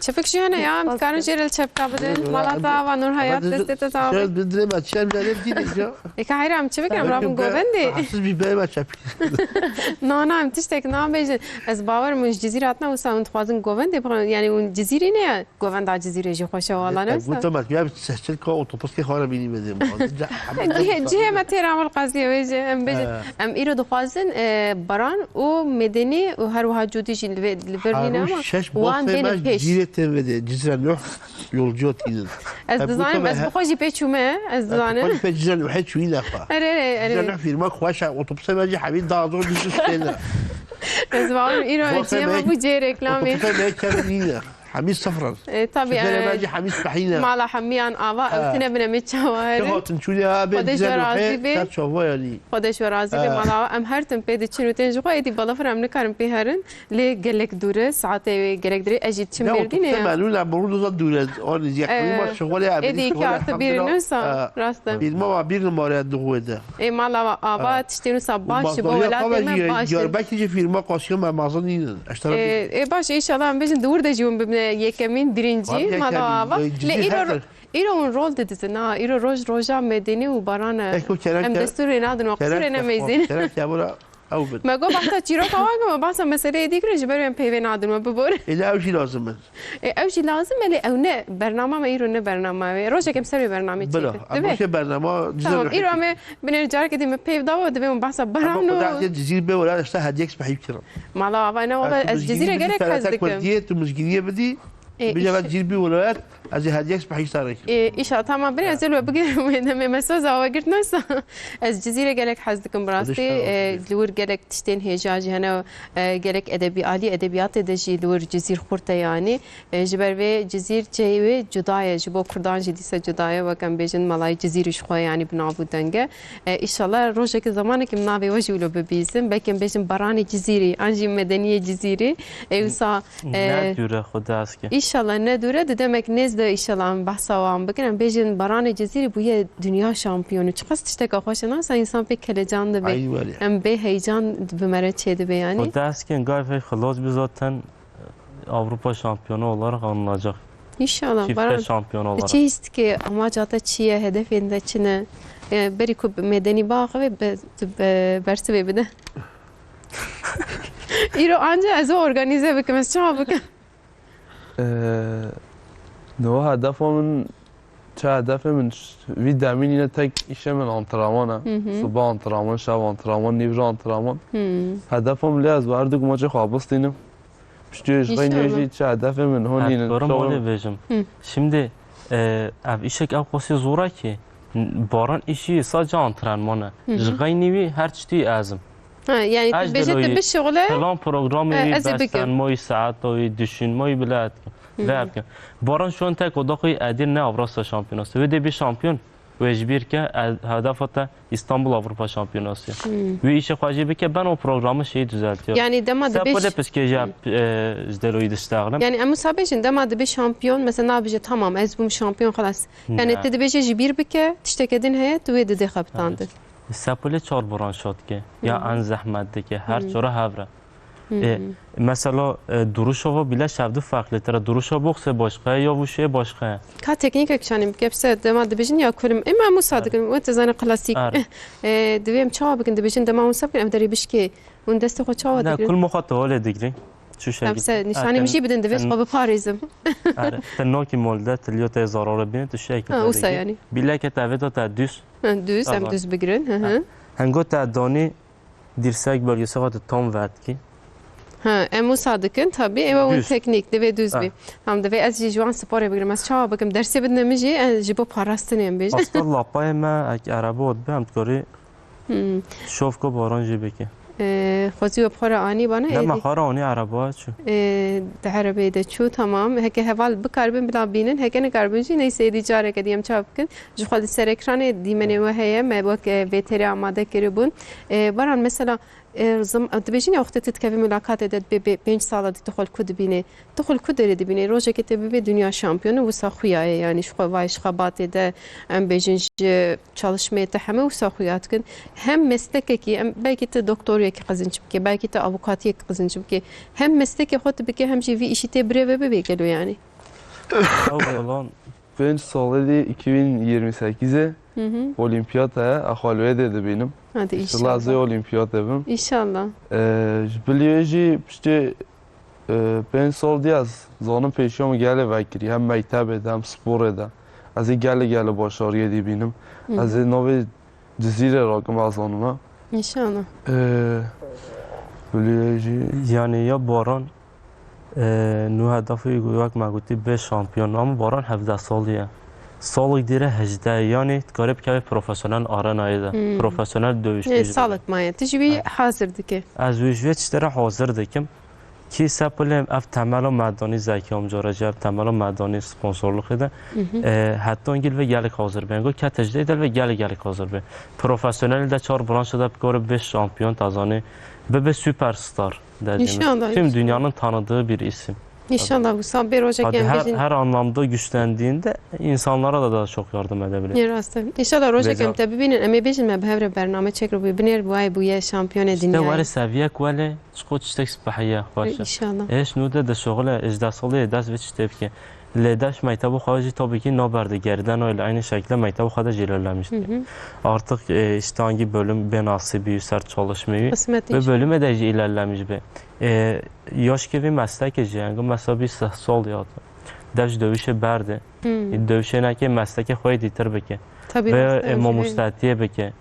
Çepik jî hene ya, em dikarin jê re li çepika bidin. Mala te ava, Nûrhayat, destê te sağ be. Şöyle bir direme, çem de ne bileyim ya. Ê, ka heyra em çi bikin, em rabin govendê. Rahatsız bir bereme çepik. Na, na, em tiştek nabêjin. Ez bawer im hûn ji Cizîr hatine, wisa hûn dixwazin govendê bixwin. Yanî hûn Cizîrî ne ya? Govenda Cizîrê jî xweş e wala, ne wisa? Gotim ez ya sehçilka otobus ke xara bînî vedim. Cihê, cihê me têra min qeziye wê jî. Em bêjin, em îro dixwazin, e, Baran û Medenî û her wiha Cûdî jî li vê, li vir nîne ama wan bêne pêş. Cizîrê tên vede, Cizre Nuh yolcu tînin. Ez dizanim, ez bi xwe jî pê çûme, ez dizanim. Xwe jî pê Cizre Nuhê çûyî ne xwe. Erê, erê, erê. Cizre Nuh fîrma xweş e, otobusê me jî hemî dazor dişi stêne. Ez bawerim îro cihê me bû cihê reklamê. Otobusê me kevin nîne. Hemî sifr in. E, tabii, şofêrê me jî hemî spehî ne. Mala hemiyan ava, ew tine bine me çawa herin. Hatin çûne ha bê Xwedê ji we razî bê. Ser çava yanî. Xwedê ji we razî bê, mala ava. Em her tim pê diçin û tên ji xwe, êdî balafir em nikarin pê herin. Lê gelek dûr e, saetê wê gelek dirê, ez jî diçim Mêrdînê ya. Melûl e, Burduza dûr e. Anî yakınma şixulê. Êdî kar tu bîr nûsa, rast e. Bîrma wa bir numare dixwe de. Ê mala ava, tiştê nûsa baş ji bo welatê me baş e. Diyarbekir jî fîrma qasiya me mazin nînin. Ê, ê baş, înşallah em bêjin di wir de jî hûn bibine yekemîn, birincî, mala ava. Lê îro, îro hûn rol didizin ha, îro roj roja Medenî û Baran e. Em destûrê nadin, we qisûrê nemeyzin. Me got behsa çîroka wan, me behsa meseleyê dî kirin, ji ber wê em peyvê nadin we biborin. Ê, lê ew jî lazim in. E, ew jî lazim e, lê ew ne bernama me, îro ne bernama wê. Rojek em ser wê bernamê çêkin. Bila, em rojê bernama Cizîr. Tamam, îro em ê binêr carekê dî me peyv dawa, divê hûn behsa Baran û Cizîr bê wela, işte hediyek spehî kirin. Mala ava ne wala, ez Cizîrê gelek hez dikim. Kurdiyê, tu mizgîniyê bidî, bîje ve Cizîr bî welayet, ez ê hediyek spehî sare kim. E, îşa, tamam, binê ez ê li we bigerim wê demê, me soza we girt nasa. Ez Cizîrê gelek hez dikim bi rastî. E, li wir gelek tiştên hêja jî hene. E, gelek edebî-, alî edebiyatê de jî li wir Cizîr xurt e yanî. E, ji ber vê Cizîr cihê wê cuda ye, ji bo kurdan jî dîsa cuda ye, wek em bêjin malayê Cizîrî ji xwe yanî bi nav û deng e. E, îşallah rojekê, zemanekê min navê we jî wilo bibîsim. Belkî em bêjin Baranê Cizîrî, an jî Medeniyê Cizîrî. E, wisa, e, ne dûr e, Xwedê ez ke. Îşallah ne dûr e, di demek nêz de îşallah em behsa wan bikin. Em bêjin Baranê Cizîrî bûye dinya şampiyonu. Çiqas tişteka xweş e, nasa însan pê kelecan dibe. Em bê heyecan bi me re çê dibe yanî. Xwedê ez ke gayfê xilas bi zaten Avrupa şampiyonu olarak anılacak. İnşallah. Çifte Baran, şampiyon tu olarak. Çi hîs dikî, amaca te çi ye, hedefên te çi ne? E, berî ku medenî biaxive, be-, tu be-, bersivê bide. Îro anca ez ê organize bikim, ez çawa bikim? Ee, no, hedefa min, çi hedefê min, vî demî nîne tek îşê min antrenman e. Hı hı. Sibe antrenman, şev antrenman, nîvro antrenman. Hı. Hedefa min lê ez bi her du maçê xwe bistînim. Piştî ji xeynî jî çi hedefê min hûn nînin. Ez karim olê bêjim. Hı. Şimdi, e, ev îşek ew qasî zor e ki, Baran îşî sadece antrenman e. Hı hı. Ji xeynî wî her tiştî ez im. Ha, yani tu bêje tu bişuxule, plan programê wî, beslenma wî, saeta wî, düşünma wî bile etkin. Hı hı. Vê etkin. Baran şu an tek oda xwe Edirne Avrasya Şampiyonası. Wê dê bî şampiyon. Wê ji bîr ke, e, hedefa te İstanbul Avrupa Şampiyonası. Hmm. Wî îşê xwe jî bike, ben o programı şeyi düzeltiyor. Yani dema dibê Sepo de ş- pişkê jî, e, ji deloyî diştexlim. Yani em wisa bêjin, dema dibê şampiyon, mesela nabêje, tamam, ez bûm şampiyon, xelas. Yani tu dibêje ji bîr bike, tişteke din heye, tu wê didê xebitandin. Sepo lê çar buran şot ke. Ya en zehmet dike, her çora hevre. E, mesela, e, duruşova bile şevdu farklı. Tera duruşa bokse başka ya bu şey başka. Ka teknîkek çanî bike, pise dema dibêjin ya kulim. Ema Musa dikim, we te zane klasîk. Are. E, divê em çawa bikin, dibêjin dema Musa bikin, em derê bişkê. Hûn destê xwe çawa Ne, digirin? Kul muxa te holê digirin. Şu şey. Pise nîşanî min jî bidin, divê xwe biparêzim. Are, te nokî molde, te liyo te zarara bîne, tu şey ki Ha, te usa digir. Yani. Bile ke te vê da te düz. Ha, düz, em Tamam. Düz bigirin. Hı hı. Ha. Hengo te doni Dirsek bölgesi xwe tu tam vetkî. Ha, em wisa dikin, tabii, ew e Düz. Teknîk, divê düz Ha. Bî. Tamam, divê ez jî ji wan sporê bigirim. Ez çawa bikim? Dersê bidine min jî, ez ji bo parastinê em bêjin. Asta lapayê me, ek erebe ot be, em dikarî Hmm. Şovko baran jî bike. Ee, xwezî we bi xwe re anî bana, Ne êdî. Me xwe re anî ereba çû. Ee, di erebeyê de çû, tamam. Heke heval bikaribin bila bînin, heke nikaribin jî, neyse, êdî careke dî em çawa bikin. Ji xwe li ser ekranê dîmenê we heye, me wek, e, vê têrê amade kiribûn. E, Baran, mesela, e, zim-, dibêjin ya wextê tu dikevî mulakatê de dibê bê-, pênc sala dî tu xwe li ku dibînê? Tu xwe li ku derê dibînê? Rojekê te bibê dinya şampiyonu, wisa xuya ye, yanî ji xwe vayê ji xebatê de, em bêjin ji çalışmeyê te heme wisa xuya dikin. Hem meslekekî, em, belkî tu doktoriyekî qezinç bikê, belkî tu avukatiyekî qezinç bikê. Hem meslekê xwe tu bikê, hem jî vî îşî tê birêve bibe gelo yanî. Ew olan Pênc salê dî iki bin yirmi sekizê Hı hı. Olimpiyat heye, ez xwe li wê dê dibînim. Hadi İnşallah ez ê inşallah. Olimpiyatê bim. İnşallah. Ee, ji bilî wê jî piştî, e, pênc sal dî ez zanim pêşiya min gelê vekirî. Hem mektebê de hem sporê de. Ez ê gelê gelê başariyê dî bînim. Hı hı. Ez ê navê Cizîrê rakim ez zanim ha. İnşallah. Ee, bilî wê jî. Yani ya Baran, e, nû hedefê wî wek me gotî bê şampiyon. Ama Baran hevdeh salî ye. Salek dîre hejdeh, yani dikarê bikeve profesyonel arenayê de. Hmm. Profesyonel dövüşçü Ê, jî salek bike. Maye. Tu jî wî Evet. Hazir dike. Ez wî ji vê tiştê re hazir dikim. Ki sepilê ev temela medanî Zekî amca re jî ev temela medanî sponsorluxê de. Hı hı. E, heta îngil vê gelek hazir be. Go kete ji dê de vê gelek gelek hazir be. Profesyonel de çar branşa de bikore bê şampiyon tazanî. Bibe süperstar. Derdiğimiz İnşallah, tüm inşallah. Dünyanın tanıdığı bir isim. İnşallah bu sabah bir ocak Hadi yani her, bizim her anlamda güçlendiğinde insanlara da daha çok yardım edebilir. Ne rastı. İnşallah rojek Güzel. Em te bibînin, em ê bêjin me bi hev re bername çêkiribû, binêr bû, ay bûye şampiyonê İşte dünyayê. Were seviye ku wele, çiqo tiştek sipahiye, xweş e. İnşallah. Êş nû de de şoxile, êş deh salê dest ve tiştê bike. Lê deş mektebê xwe jî tabii ki naberde geriden, öyle aynı şekilde mektebê xwe de jî ilerlemişti. Hı hı. Artık, e, işte hangi bölüm be nasîbî ser çalışmayı Kısmet ve inşallah. Bölüme de jî ilerlemiş be. E, yaş ki bir meslek jî, yani mesela bir seh sol ya. Deş dövüşe berde. Hı. E, dövüşe ne ki mesleke xwe dîtir bike. Tabii, veya, e, mamostatiyê bike.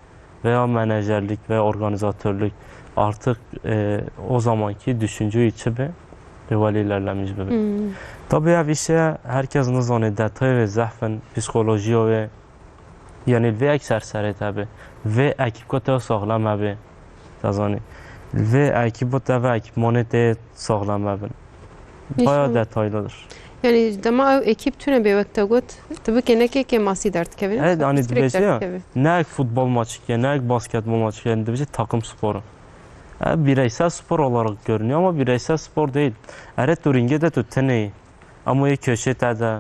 Veya menajerlik veya organizatörlük artık, e, o zamanki düşünce içi be, e, wele ilerlemiş bibe. Hmm. Tabii ev işe herkes nizane detay ve zehfen psikolojiya ve yani vê ek serserê te be. Vê ekîbka te sağlam be. Tazani. Vê ekîbo te ve ekîpmanê te sağlam bin. Baya detaylıdır. Yani dema ew ekîp tune bê wek te got, tu bike nekê kê masî derdikevin. Evet, hani dibêje ya, ne ek futbol maçı ki, ne ek basketbol maçı ki, yani dibêje takım sporu. E, bireysel spor olarak görünüyor ama bireysel spor değil. Ere tu ringê de tu tenê. Ama yê köşe te de,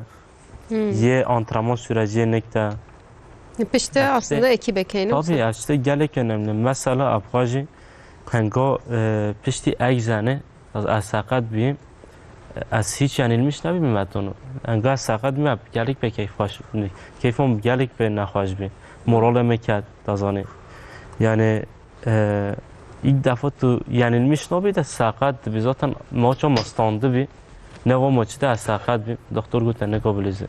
hmm, yê antrenman süreci yê nek de. Pişte aslında ekîbek heyne. Tabii, işte gelek önemli. Mesela Abxajî, hengo, e, piştî ek zane, ez, ez seqet bîm. Ez hiç yenilmiş nebîm, me tonu. Enga seqet me gelek pê keyf xweş, keyfom gelek pê nexweş bî. Moralê me ket, dazanî. Yani, e, ilk defa tu yenilmiş nabî de seqet dibî. Zaten maça me standibî. Ne va maçî de ez seqet bîm. Doktor gote neka bilîzî.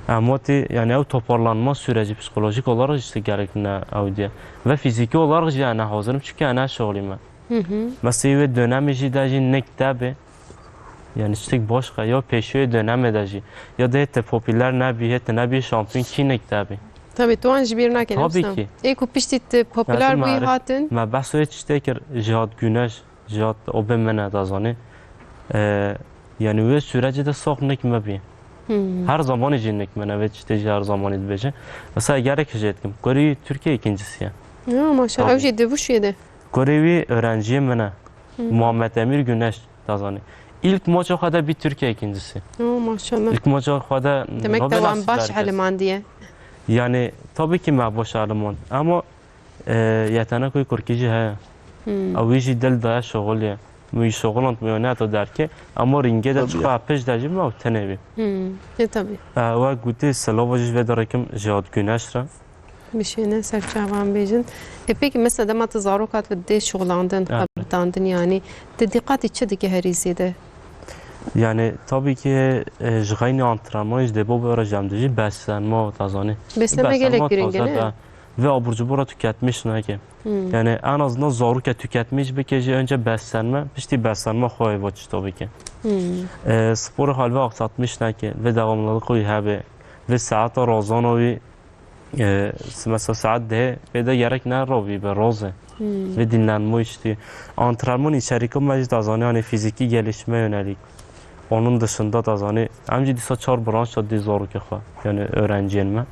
Em wetî, yani ew toparlanma süreci psikolojik olarak işte gerek ne ew diye. Ve fiziki olarak jî yani hazirim çünkü yani şoxlî me. Hı hı. Mesela wê dönemê jî de jî nek de bê. Yani tiştek başka ya pêşiyê dönemê de jî. Ya da hê te popüler nebî, hê te nebî şampiyon kî nek de bê. Tabii, tu an ji bîr nakî, ne Tabii wisa? Ki. Ê ku piştî tu popüler Zaten bûyî me arif, hatin. Me behs wê tiştê kir, Cihat Güneş, Cihat o be me ne dazanî. Ee, yani wê sürecê de sax nek me bî. Hmm. Her zamanî jî nek me ne, vê tiştê jî her zamanî dibêje. Mesela gerek jê dikim. Gorî Türkiye ikincisi ye. Ya maşallah. Tabii. Ew jî di bu şuyê de. Gorê wî öğrenciyê min e. Hı. Muhammed Emîr Güneş, dazanî. İlk maça xwe de bî Türkiye ikincisi. Oh, maşallah. İlk maça xwe de Demek Nobel te wan baş asidarı kesti. Elimandiye. Yani, tabii ki me baş elimand. Ama, e, yetenek wî kurkî jî heye. Hı. Ew wî jî dil daye şoxulê. Wî şoxuland miyone to derke. Ama ringê de Tabii. Çiqa pêş de jî me ew tenê bî. Hı. E, tabii. E, we gotî silava jî vê de rekim Cihat Güneş re. Bişêne ser çavan bêjin. E, peki mesela dema tu zarok hat ve dê şuxlandin, Evet. Xebitandin yani, te dîqatî çi dike herî zêde? Yani tabii ki, e, ji xeynî antrenman ji dê bo bera jem dijî beslenma, ta zanî. Beslenme gelek Beslenma giring e, taze ne? Be. Ve abur cubur tüketmiş neke. Hmm. Yani en azından zaroke tüketmiş bike jî önce beslenme, piştî beslenme xwe vaç tabii ki. Hmm. E, sporu halve aksatmış neke ve devamlılık xwe hebe ve saata rozanovi E, s-, mesela saet deh pê de gerek ne rovî be, roze. Hmm. Ve dinlenme işte. Antrenman içerikî me jî dazanî, hani fiziki gelişime yönelik. Onun dışında dazanî, em jî dîsa çar branşa dî zarokê xwe, yani öğrenciyên me.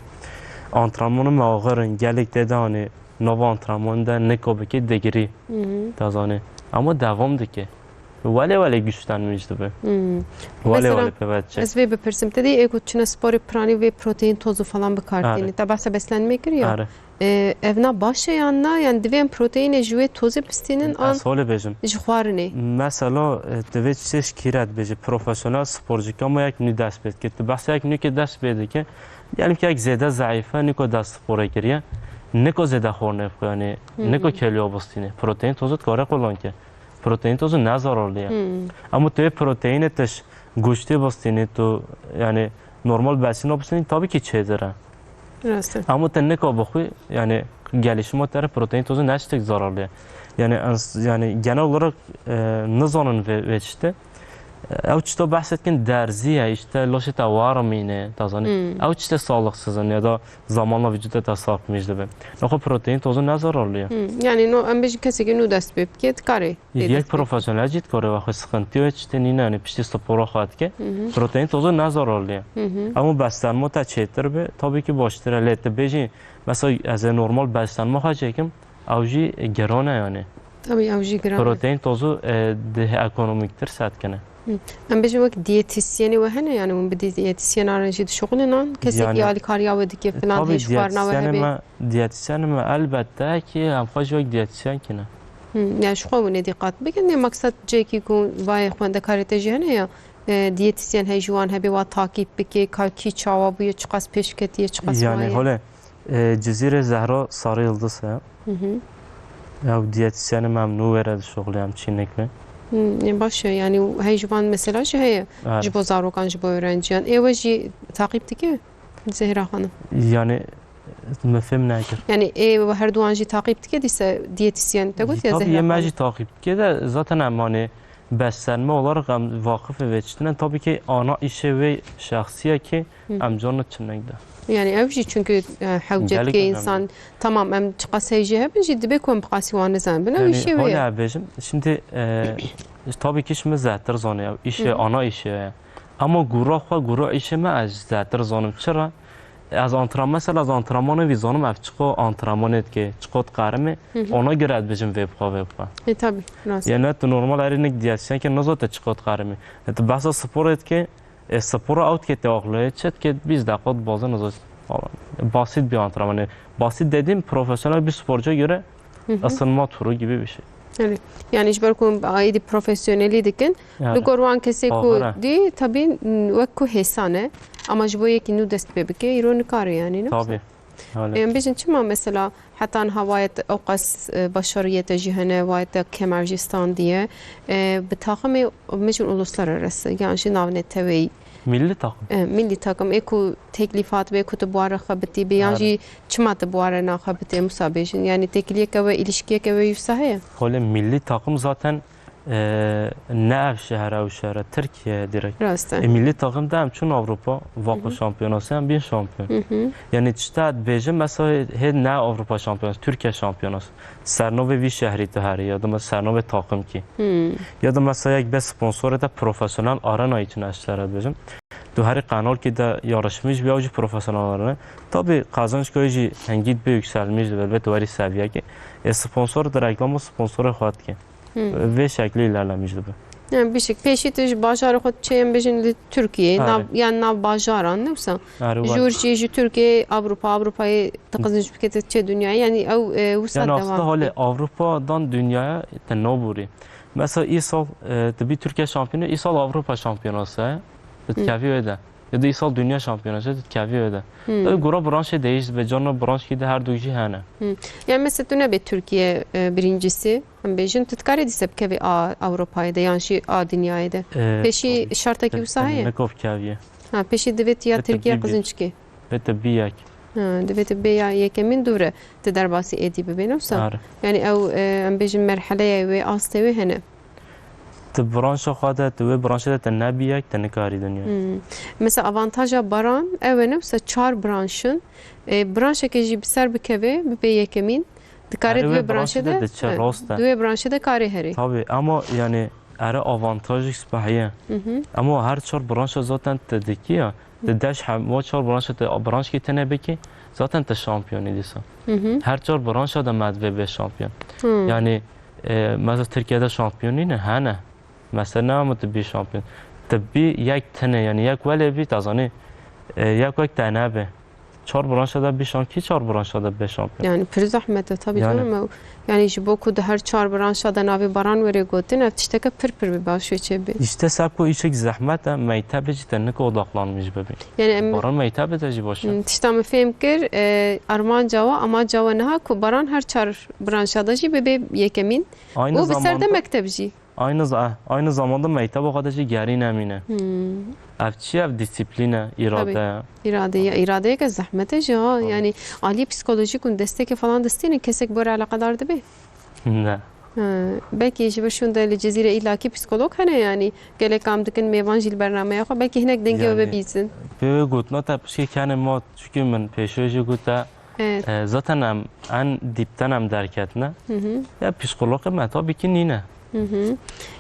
Antrenmanê me axir in, gelek tê de hani nava antrenman de niko bike degrî. Hı hı. Dazanî. Ama devam dike. Wele wele güçlenmiş dibe. Hmm. Wele Mesela, wele pê ve çe. Ez vê bipirsim. Te dî ê ku çine sporê piranî vê protein tozu falan bi kar Are. Tînî. Te behsa beslenmê kir ya. Are. E, ev na baş e yan na? Yani divê em proteinê ji wê tozê bistînin an Ez holê bêjim. Ji xwarinê? Mesela, e, divê çi şêş kîret bêje. Profesyonel sporcîka ma yek nû dest pê dike. Tu behsa yek nû ke dest pê dike. Diyelim ki yek zêde zayıf e, niko dest sporê kiriye. Niko zêde xwarinê bixwe, yani Hı hı. Niko keliyo bistîne. Protein tozu dikare kullan ke. Protein tozu ne zararlı ye. Hmm. Ama tu yê proteini tiş goştê bistînî tu, yani normal besîna bistînî tabii ki çêtir e. Rast e. Ama tu nika bixwî, yani gelişima te re protein tozu ne tiştek zararlı ye. Yani ens-, yani genel olarak, e, nizanin vê, vê tiştê. E, ew tişta behs dikin derzî ye, işte laşê te warmîne, ta zanî. Hmm. Ew tiştê sağlıksız in ya da zamanla vücuda te sarkmış dibe. Nexwe protein tozu ne zararlı ye. Hmm. Yani no em bêjin kesekî nû dest pê bike, dikarê. Yek profesyonel jî dikare ve xwe sıkıntı yok, işte nîne, hani piştî spora xwe dike. Hı hı. Protein tozu ne zararlı ye. Hı hı. Ama beslenma te çêtir be, tabii ki baştir e. Lê tu bêjî, mesela ez ê normal beslenma xwe çêkim, ew jî giran e yani. Tabii ew jî giran e. Protein tozu, e, di ekonomiktir setkine. Hı. Em bêjin wek diyetisyenê we hene yani, hûn bi diyetisyenan re jî dişuxulin an? Kesekî Yani, alîkariya we dike, filan tabii hêj xwarina we diyetisyenê hebe? Me, diyetisyenê me elbette ki em xwe ji wek diyetisyen kine. Hı, yani ji xwe hûn ê dîqat bikin. Nê maksat cihekî ku vayê xwendekarê te jî hene ya, e, diyetisyen hey ji wan hebe wa takîb bike, ka kî çawa bûye, çiqas pêş ketiye, çiqas Yani maye. Hole, e, Cizîrê Zehra Sarı Yıldız e. Hı hı. Ew diyetisyenê me em nû wê re dişuxulê em çînek be. Hı, e, baş e, yani hey ji van mesela jî heye. Evet. Ji bo zarokan, ji bo öğrenciyan. Ê we jî takîb dike? Zehra Hanım. Yani, me fêm nekir. Yani, ê we her duan jî taqîb dike, dîse diyetisyen te got ya, Zehra Hanım? Tabii, yê me jî taqîb dike de, zaten em, hani, beslenme olarak em vaqifê vê tiştine. Tabii ki ana işê wê şexsî ye ki Hı. em canê çinek de. Yani, ew jî çünkü, e, hewcet Gelek ke önemli. Insan, tamam, em çiqas heyjê hebin jî, dibe ku em bi qasî wan nizanin. Bin, ew Yani, işê wê ye. Hole bêjim, şimdi, e, tabii ki şimdi zêdetir zanî, ew işê, Hı. ana işê ye. Ama gura xwe, gura îşê me ez zêdetir zanim. Çira? Ez antrenman, mesela ez antrenmanê vî zanim, ev çiqo antrenmanê dike, çiqo diqerime, Hı hı. ona göre ez dibêjim vê bixwe, vê bixwe. E, tabii, rast. Yani tu normal erê nek diyetisyen ke nizo te çiqo diqerime. E, tu behsa sporê dike, e, spora ew dike te axloye, çi dike bîst deqa dibazin nizo falan. Basit bir antrenman. Yani basit dediğim profesyonel bir sporcuya göre Hı hı. Isınma turu gibi bir şey. Evet. Yani ji ber ku aîdî profesyonelî dikin, li gor wan kesê ku dî, tabî, wek ku hêsan e. Ama ji bo yekî nû dest pê bike, îro nikare yani, ne? Tabî. Em bêjin çima mesela heta niha wayet ew qas, e, başariyê te jî hene, wayet te kemer jî standiye, e, bi taximê, bêjin, uluslararası, yan jî navneteweyî. Milli takım. E, milli takım, ê ku teklîfat be, ku tu bi ware xebitî be, yan jî çima tu bi ware naxebitî, em wisa bêjin. Yani têkiliyeke we, îlişkiyeke we wisa heye? Holê milli takım zaten, e, ne ev şehre, ew şehre, Tirkiye direkt. Rast e. E, milli takım de em çûn Avrupa, Vako şampiyonası, em bîn şampiyon. Yani tişta dibêjin, mesela hê ne Avrupa şampiyonası, Türkiye şampiyonası. Sernavê vî şehrî tu herî, ya da mesela sernavê takimkî. Ya da mesela yek be sponsorê te profesyonel arena için ez ji te re dibêjim. Tu herî qenalkî de yarışmîş bî, ew jî profesyonel arena. Tabî qazançka wê jî hingî dibe yükselmîş dibe, dibe tu werî seviyekê. Ê sponsor di reklama sponsorê xwe dike. Vê şeklî ilerlemîş dibe. Yani bişik pêşî tu ji bajarê xwe diçe, em bêjin li Tirkiye, nav, yan nav bajaran, ne wisa? Jûr jî ji Tirkiye, Avrupa, Avrupayê Qizin ji bike te çê dinyayê, yanî ew, e, wisa dewam dike. Aslında holê Avrupadan dinyaya te naborî. Mesela îsal, e, tu bî Tirkiye şampiyonu, îsal Avrupa şampiyonası, e, tu dikevî wê de. Ya da îsal dinya şampiyonası, tu dikevî wê de. Tabii gura branşê değiş dibe, carna branşkî de her du jî hene. Yani mesela tu nebe Tirkiye, e, birincisi, em bêjin, tu dikarî dîse bikevî a Ewropayê de, yan jî a dinyayê de. E, pêşî şartekî wisa heye? Nikov keviye. Ha, pêşî divêt ya Tirkiye qizin çikê. Vê te bî yek. Ha, divê tu bê ya yekemîn dû re tu derbasî êdî bibê, ne wisa? Are. Yani ew, e, em bêjin merheleya wê, astê wê hene. Tu branşa xwe de, tu wê branşê de te nebî yek, te nikarî dinya. Hmm. Mesela avantaja Baran ew e, ne wisa çar branşin. E, branşeke jî bi ser bikeve, bibe yekemîn. Dikare. Erê, di wê wê branşê branşê de de, diçe, e, rast e. Di wê branşê de karê herê. Tabii, ama yani erê avantajik spehî ye. Ama her çar branşa zaten te dikî ya. Di deş hem, va çar branşa te branşkî tene bikî, zaten te şampiyonî dîsa. Her çar branşa de me divê bê şampiyon. Yani, e, mesela Tirkiye'de şampiyon nîne, hene. Mesela ne ama tu bî şampiyon. Tu bî yek tene, yani yek welê bî, te zanî, e, yek wek te nebe. Çar branşa de bî şam-, kî çar branşa de bê şampiyon? Yani pir zehmet e, tabii canım. Yani ji bo ku di her çar branşa de navê Baran were gotin, ev tişteke pir pir bi baş wê çê bê. İşte seb ku îşek zehmet e, mektebê jî te nika odaklanmış bibî. Yani em Baran mektebê de jî baş e. Hmm, tişta min fêm kir, e, armanca we, amaca we niha ku Baran her çar branşa de jî bibe yekemîn. Û bi ser de mekteb jî. Aynı za-, aynı zamanda mekteba xwe de jî gerî nemîne. Hmm. Ev çi ye? Ev disiplîn e, îrade ye. Tabii. Îrade ye. Îradeyeke zehmet e jî ha. Tabii. Yani aliyê psikolojik û destekê falan distînin, kesek bo re eleqedar dibe? Ne. Ha, belkî ji vir şûnde li Cizîrê îlakî psikolog hene yani. Gelek kam dikin mêvan jî li bernameya xwe. Belkî hinek dengê we bibîzin. Pê wê gotina te pişkê kenê ma, çikî min pêşiyo jî gote, Evet. E, zaten em en dîpten em derketine. Ya psîkologê me tabii ki nîne.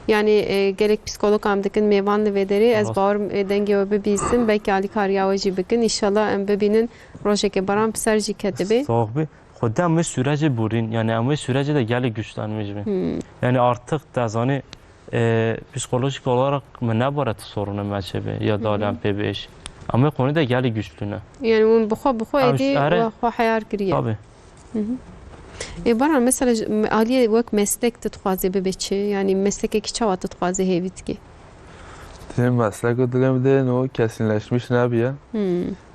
Yani, e, gelek psîkolog em dikin mêvan li vê derê. Ez bawer, e, dengê we bibîzin. Belkî alîkariya we jî bikin. Înşallah em bibînin rojekê Baran bi ser jî ketibe. Sax bî. Xwedê em wê sürecê borîn. Yani em wê sürecê de gelek güçlenmiş bin. Yani artık te zanî, e, psikolojik olarak mi nebare tu sorunu me çê bê ya da alem pê bêş. Ama konuda gelî güçlü ne. Yani hûn bi xwe, bi xwe êdî we xwe heyar kiriye. Tabii. Ê Baran, mesela ji, aliyê wek meslek tu dixwazî bibe çi? Yani meslekekî çawa tu dixwazî hêvî dikî? Dilê meslek û dilê min dilê no kesinleşmiş nebiye.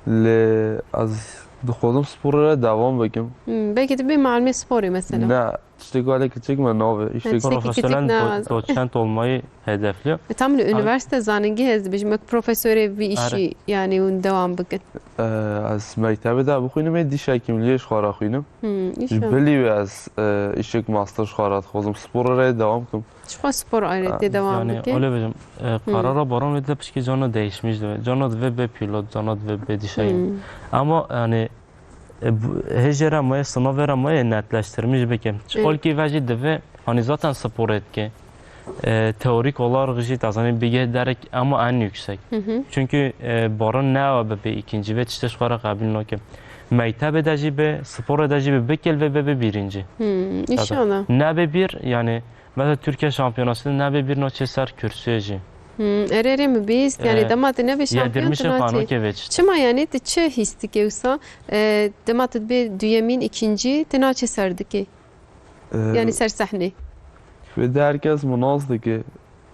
Lê ez dixwazim sporê re devam bikim. Belkî tu bê malimê sporê mesela. Ne, Tiştek wele kiçik me navê. Tiştek profesyonel do-, doçent olmayı hedefliyor. E, tam li üniversite zaningî ez dibêjim, wek profesorê vî işî, yani hûn devam bikin. E, ez mektebê de bixwînim, ê diş hekimliyê ji xwe re xwînim. Ji bilî wê ez, e, işek master ji xwe re dixwazim. Spor re devam kim. Ji xwe spor ayrı tê devam bike. Yani, öyle bêjim, e, karara Baran wê de pişkî cana değişmiş dibe. Cana divê bê pilot, cana divê bê diş hekim. Ama yani, E, bu, hêjê re maye, sınavê re maye netleştirmiş bikim. Çikolkî ve jî divê, hani zaten sporê dike. E, teorik olarak jî tazanî bigê derek ama en yüksek. Çünkü, e, Baran ne ew bibe ikinci ve tiştê ji xwe re qebîl nake. Mektebê de jî be, sporê de jî be, bikil ve bibe birinci. Înşallah. Ne be bir, yani, Mesela Türkiye şampiyonasında ne be bir naçe ser kürsüye jî. Hmm, erê erê min bîst, yani dema tu nebe şampiyon tu naçe. Çima yani tu çi hîs dike wisa? E, dema tu dibê duyemîn, ikinci, tu naçe ser dike. E, yani ser sehnê. Wê de her kes min nas dike.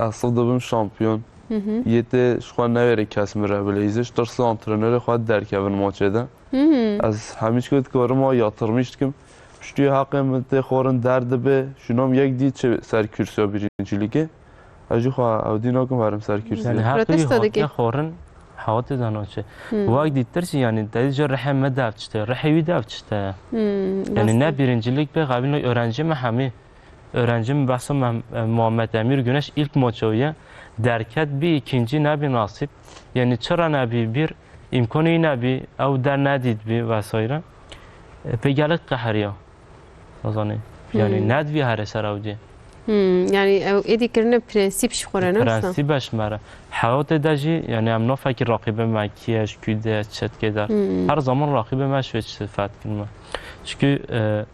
Ez sif dibim şampiyon. Hı hı. Yê tê ji xwe newêre kes min re bileyze. Ji tirsa antrenorê xwe derkevin maçê de. Hı hı. Ez hemî şikê dikarim a yatırmış dikim. Piştî heqê min tê xwarin derdibe. Şûna min yek dî çi ser kûrsiya birincilîkê. Ez jî xwe ew dî nakim herim ser kûrsiyê. Yani heqê wî Protesto dike. Hatiye xwarin, hewatê de naçe. Hı. Wek dîtir jî yani te jî rihê me dev çi te, rihê wî dev çi te. Hı, Yani rast ne e. Birincilik be, qebîl öğrenci me hemî. Öğrencim behsa Mem-, e, Muhammed Emir Güneş ilk maça wî ye. Derket bî, ikinci nebî nasip. Yani çira nebî, bir imkanı nebî, ew der nedît bî vesaire. E, pê gelek qeheriya. Nazanî. Yani Hmm. Nedvî here ser ew dî. Hmm, yani ew êdî kirine prensîp ji xwe re, ne wisa? Prensîp e ji me re. Hewatê de jî, yani em nafekî raqîbê me kî ye, ji kû de, çetkê de. Hmm. Her zaman raqîbê me ji wê çi fetkin me. Çünkü, e,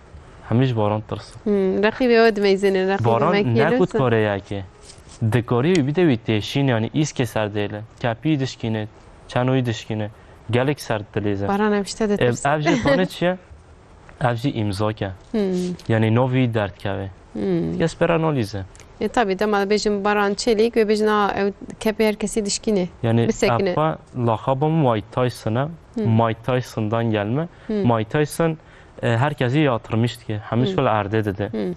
Hemî ji Baran tirsin. Hmm, reqîbê we dimeyzêne, reqîbê Baran me kî ne ne ku wisa? Dikare yekê. Dikarî wî bide wî têşîn, yani îskê ser dêle. Kepî dişkîne, çenoyî dişkîne. Gelek ser dilêze. Baran em ji te Ev, ditirsin. Ev jî tane çi ye? Ev jî îmzak e. Hmm. Yani navî wî derdikeve. Hmm. Kes pera nalîze. E, tabii, dema bêjin Baran Çelîk wê bêjin, "A, ew kepê her kesî dişkîne." Yani Bisekine. Ev xwe laxaba Mike Tyson e. Hmm. Mike Tyson'dan gelme. Hmm. Mike Tyson E, herkesî yatırmış dike. Hemî Hmm. şol erdê dide. Hmm.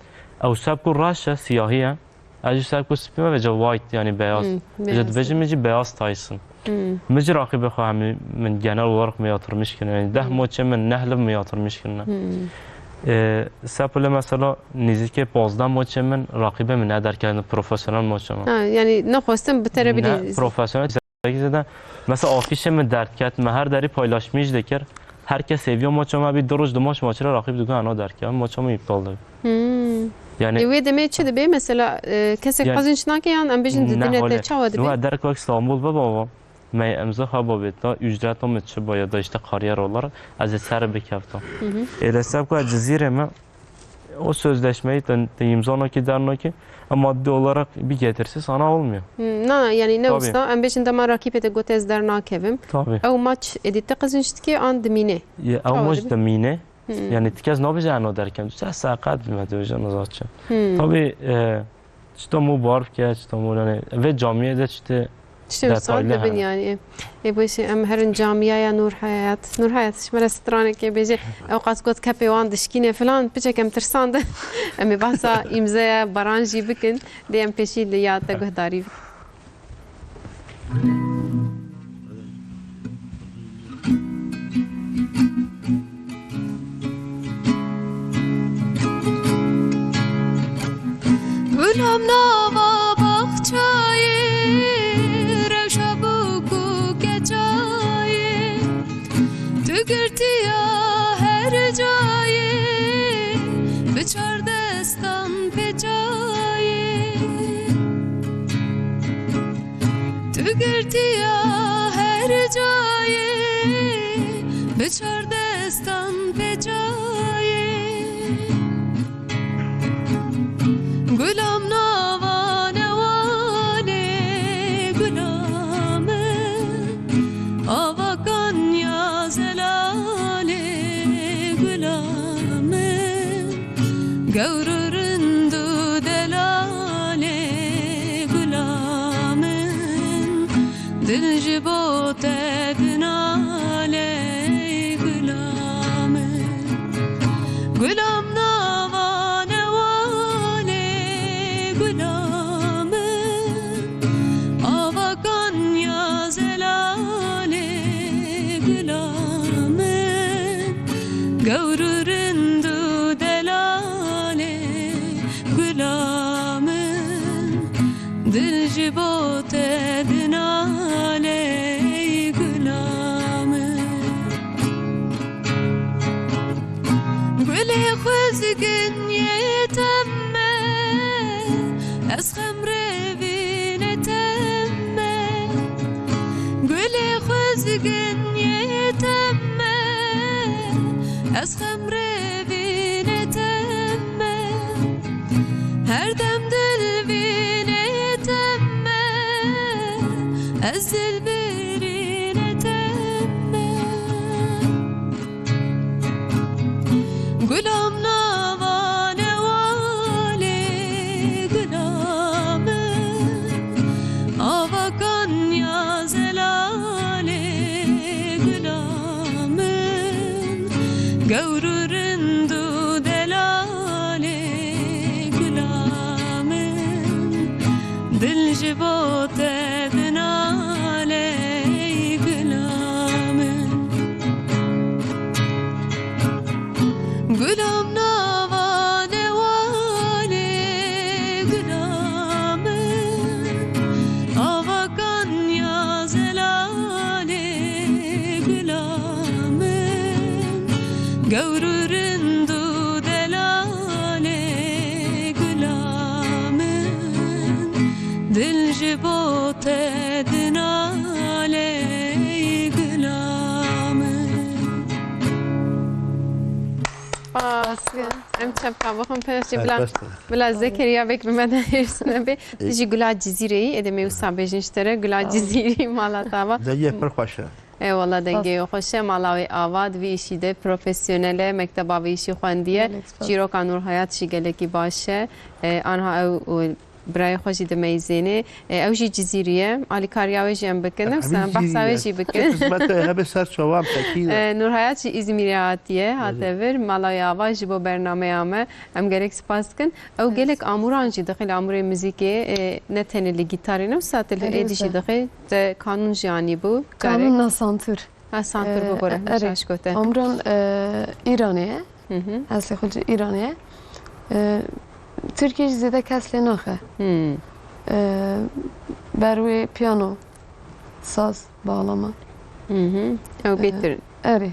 Ew sebku reş e, siyahî ye. Ez jî sebku spî me vêca white, yani beyaz. Hmm, Vêca beyaz. Dibêjim min jî beyaz Tyson. Hmm. Min jî raqîbê xwe hemî min genel olarak min yatırmış kirin. Yani deh Hmm. maçê min neh liv min yatırmış kirine. Hmm. E, Sepulê mesela nêzîkê pazdeh maçê min raqîbê min nederkevin profesyonel maçê min. Ha, yani nexwestin bi te re Ne, bilî. Profesyonel Zêde, mesela afîşê min derdiket, me her derî paylaşmîş dikir. Her kes hêviya maça me bî, du roj di maç maçê re raqîb digot, ena derkeve, maça min îptal dibe. Hmm. Yani E, wê demê çi dibe? Mesela, e, kesek Yani qezinç nake yan em bêjin Ne didine te hale. Çawa dibe? Nû derek wek Stenbol bibe, me emza xwe babê ta, ücreta min çi ba ya da işte kariyer olarak ez ê ser bikefta. Hı hı. Êre sebka Cizîrê me O sözleşmeyi te, te imza nake, der nake, ama maddi olarak bir getirisi sana olmuyor. Hmm, na, yani ne Tabii. Usta, em bêjin dema rakîpê te got ez der nakevim. Tabii. Ew maç êdî te qezinç dike an dimîne? Ye, ew Tabii. Maç dimîne. Hmm. Yani tikez nabêje eno derkem. Sen sakat bilmedi hocam zaten. Hmm. Tabii, e, Çito mû bar bike, çito mû, yani, vê camiyê de çitê Tiştê wisa detaylı dibin hene. Yani. Ê, bu işi em herin camiyaya Nur Hayat. Nur Hayat, ji me re stranekê bêje. Ew qas got kepê wan dişkîne filan, piçek em tirsandin. Em ê bahsa îmzeya Baran jî bikin. Dê em pêşî li ya te guhdarî bikin. Gulam nava baxçayê, rewşa bûk û keçayê, tu girtiya her cayê, bi çar destan pêçayê. Tu girtiya her cayê, bi çar destan pêçayê. Gulam nava newanê, gula min, avakan ya zelalê, gula min. Gewr û rind û delalê gula min, dil ji bo te dinale gula min. Gulam nava newanê gula min, avakan ya zelalê gula min, gewr û rind û delalê gula min, dil ji bo te dinale gula min. Gulê xwezgin yê teme, ez xem revîne teme. Gulê xwezgin yê teme, ez xem revîne teme. Her dem dil vîne teme, ez dil birîne teme. Gulam nava newalê, Gewr û rind û delalê gula min, dil ji bo te dinale gula min. Gulam nava newalê gula min, avakan ya zelalê gula min, gewr û rind û delalê gula min, dil ji bo te dinale gula min. Spas. Em çepka bixin pêşî bila, Serbest e. Bila Zekeriya bek bi me de hêrs nebe. Ê. Tu jî gula Cizîreyî, ê demê wisa bêjin ji te re, gula Cizîrî mala tava. Dengê pir xweş e. Ê wala dengê xweş e, mala wê ava di vî îşî de profesyonel e, mekteba vî îşî xwendiye. Gelek spas. Çîroka Nurhayat jî gelekî baş e. E, anha ew, û birayê xwe jî dimeyzênê. E, ew jî Cizîrî ye. Alîkariya wê jî em bikin. Nefsa em behsa wê jî bikin. Xizmete hebe ser çavan pekî. E, Nurhayat jî Îzmîrê hatiye, hate vir. Mala wê ava ji bo bernameya me. Em gelek spas dikin. Ew gelek amûran jî dixî li amûrê muzîkê, e, ne tenê li gîtarê ne wisa tu li êdî jî dixî. Te kanûn jî anî bû. Kanûn na santur. Ha, santur bibore, erê. Şaş gote. Amûran, e, Îranê ye. Hı hı. Eslê xwe ji Îranê ye. E, Tirkiyê jî zêde kes lê naxe. Hmm. E, ber wê piyano, saz, bağlama. Hı hı. Ew bêtir. E, erê.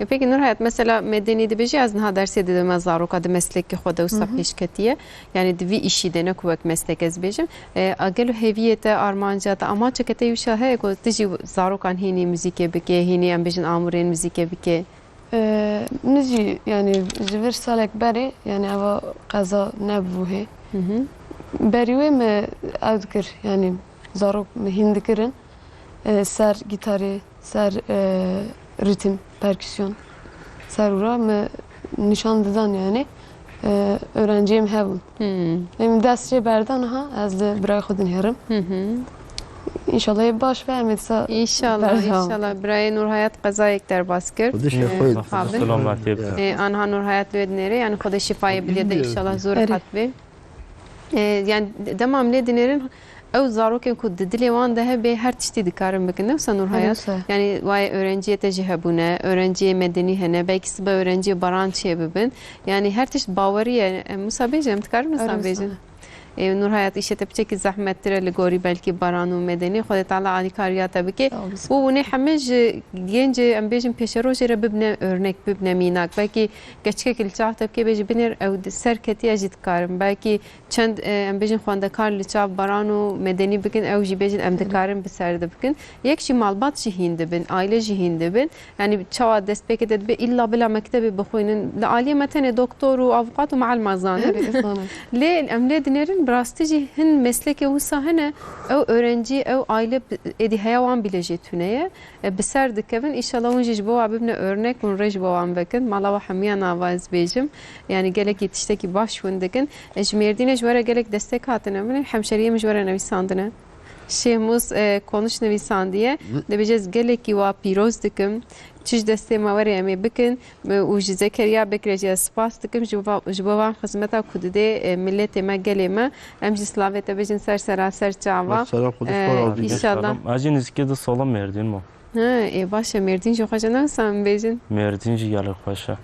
E, peki Nurhayat, mesela Medenî dibêje, ez niha dersê didime zaroka di meslekê xwe de wisa pêş ketiye. Yani di vî îşî de, ne ku wek meslek ez bêjim. E, a gelo hêviyê te, armanca te, amaçeke te wisa heye ku tu jî zarokan hînî muzîkê bike, hînî em bêjin amûrên muzîkê bike? E, min jî, yani, ji vir salek berê, yani, eva qeza nebû hê. Hı hı. Berî wê me ew dikir, yani, zarok me hîn dikirin, e, ser gîtarê, ser, e, ritim, perküsyon, ser ûra me nîşan didan, yani, e, öğrenciyê me hebûn. Hmm. Em dest jê berdan ha, ez li birayê xwe dinêrim. Hı hı. Înşallah ê baş be, em ê disa. Înşallah, înşallah. Birayê Nurhayat qezayek derbas kir. Xwedê şefayê. Ee, selametiyê bide. Ee, anha Nurhayat lê dinêre, yani Xwedê şifayê bidê de, înşallah zor rehet be. Ee, yani dema em lê dinêrin, ew zarokên ku di dilê wan de hebe her tiştî dikarin bikin. Ne wisa Nurhayat? Yani wayê öğrenciyê te jî hebûne, öğrenciyê medenî hene, belkî sibe öğrenciyê baran çê bibin. Yani her tişt bawerî ye. Em wisa bêjin, em dikarin wisa bêjin. Ê, Nurhayat, îşê te piçekî zehmettir e li gorî belkî baran û medenî. Xwedê Teala alîkariya te bike. Û hûn ê hemî ji gencê, em bêjin, pêşerojê re bibne örnek, bibne mînak. Belkî keçikekî li çav te bike, bêjî binêr, ew di ser ketiye, ez jî dikarim. Belkî çend, e, em bêjin, xwendekar li çav baran û medenî bikin, ew jî bêjin, em dikarin bi ser de bikin. Yek jî malbat jî hîn dibin, aile jî hîn dibin. Yani çawa destpêkê de dibe îlla bila mektebê bixwînin. Li aliyê me tenê doktor û avukat û mealima zanin. Lê em lê dinêrin, bi rastî jî hin meslekê wisa hene, ew öğrencî, ew aile bi-, êdî heya wan bîle jê tune ye. E, bi ser dikevin, înşallah hûn jî ji bo wan bibine örnek, hûn rê ji bo wan vekin. Mala we hemiyan ava ez bêjim. Yani gelekî tiştekî baş hûn dikin. E, ji Mêrdînê ji we re gelek destek hatine min, hemşeriyê min ji we re nivîsandine. Şêmûs, e, Konuş nivîsandiye. Dibêje, ez gelekî wa pîroz dikim. Çi ji destê me were em ê bikin. E, û ji Zekeriya Bekirê jî ez spas dikim ji bo, ji bo van xizmeta ku didê, e, miletê me, gelê me. Em jî silavê te bêjin ser sera ser çava. Selam, Xwedê ji xwe razî be. Înşallah. Selam. Ez jî nizikê du sala Mêrdîn me. Ha, ê, baş e, Mêrdîn jî xweş e, ne wisa em bêjin? Mêrdîn jî gelek xweş e.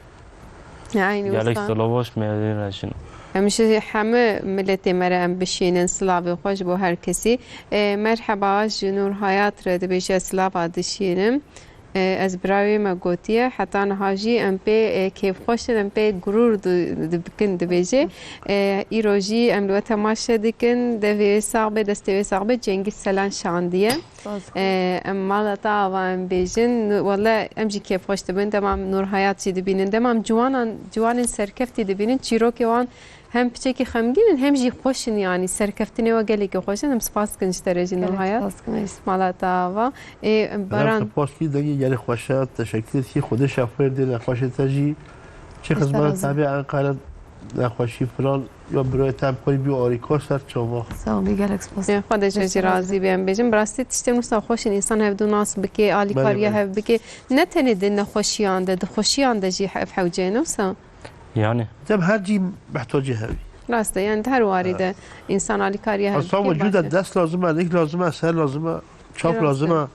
Aynî wisa. Gelek silav baş Mêrdîn re jî. Em ji hemû miletê me re em bişînin silavê xwe ji bo her kesî. E, merheba, ji Nurhayat re dibêje, silava dişînim. E, ez birayê me gotiye, heta niha jî em pê, e, kêfxweş in, em pê gurûr di-, dibikin, dibêje. E, îro jî em li we temaşe dikin, devê wê sax be, destê wê sax be, Cengîz Selan şandiye. Spas. E, em mala te ava em bêjin. Wele em jî kêfxweş dibin. Dema em Nurhayat jî dibînin, dema em ciwanan, ciwanên serkeftî dibînin, çîrokê wan hem piçekî xemgîn in, hem jî xweş in, yanî serkeftinê we gelekî xweş in. Em spas dikin ji te re jî, Nurhayat. Gelek spas dikim ez. Mala te ava. Ê, Baran. Spas kî, dengê gelek xweş e. Teşekkür kî, Xwedê şefayê dê nexweşê te jî. Çi xizmet tabi Enqere. nexweşî filan, ya birayê te em xwe bî arîkar ser çava. Sağ ol, gelek spas. Xwe de jê jî razî be, em bêjin. Bi rastî tiştên wisa xweş in, însan hevdû nas bike, alîkariya hev bike. Ne tenê di nexweşiyan de, di xweşiyan de jî ev hewce ye, ne wisa? Yani. Dem her cî mihtacê hevî. Rast e, yani di her warî de însan alîkariya hev bike. Aslan vücuda dest lazim e, lik lazim e, ser lazim e, çap lazim e.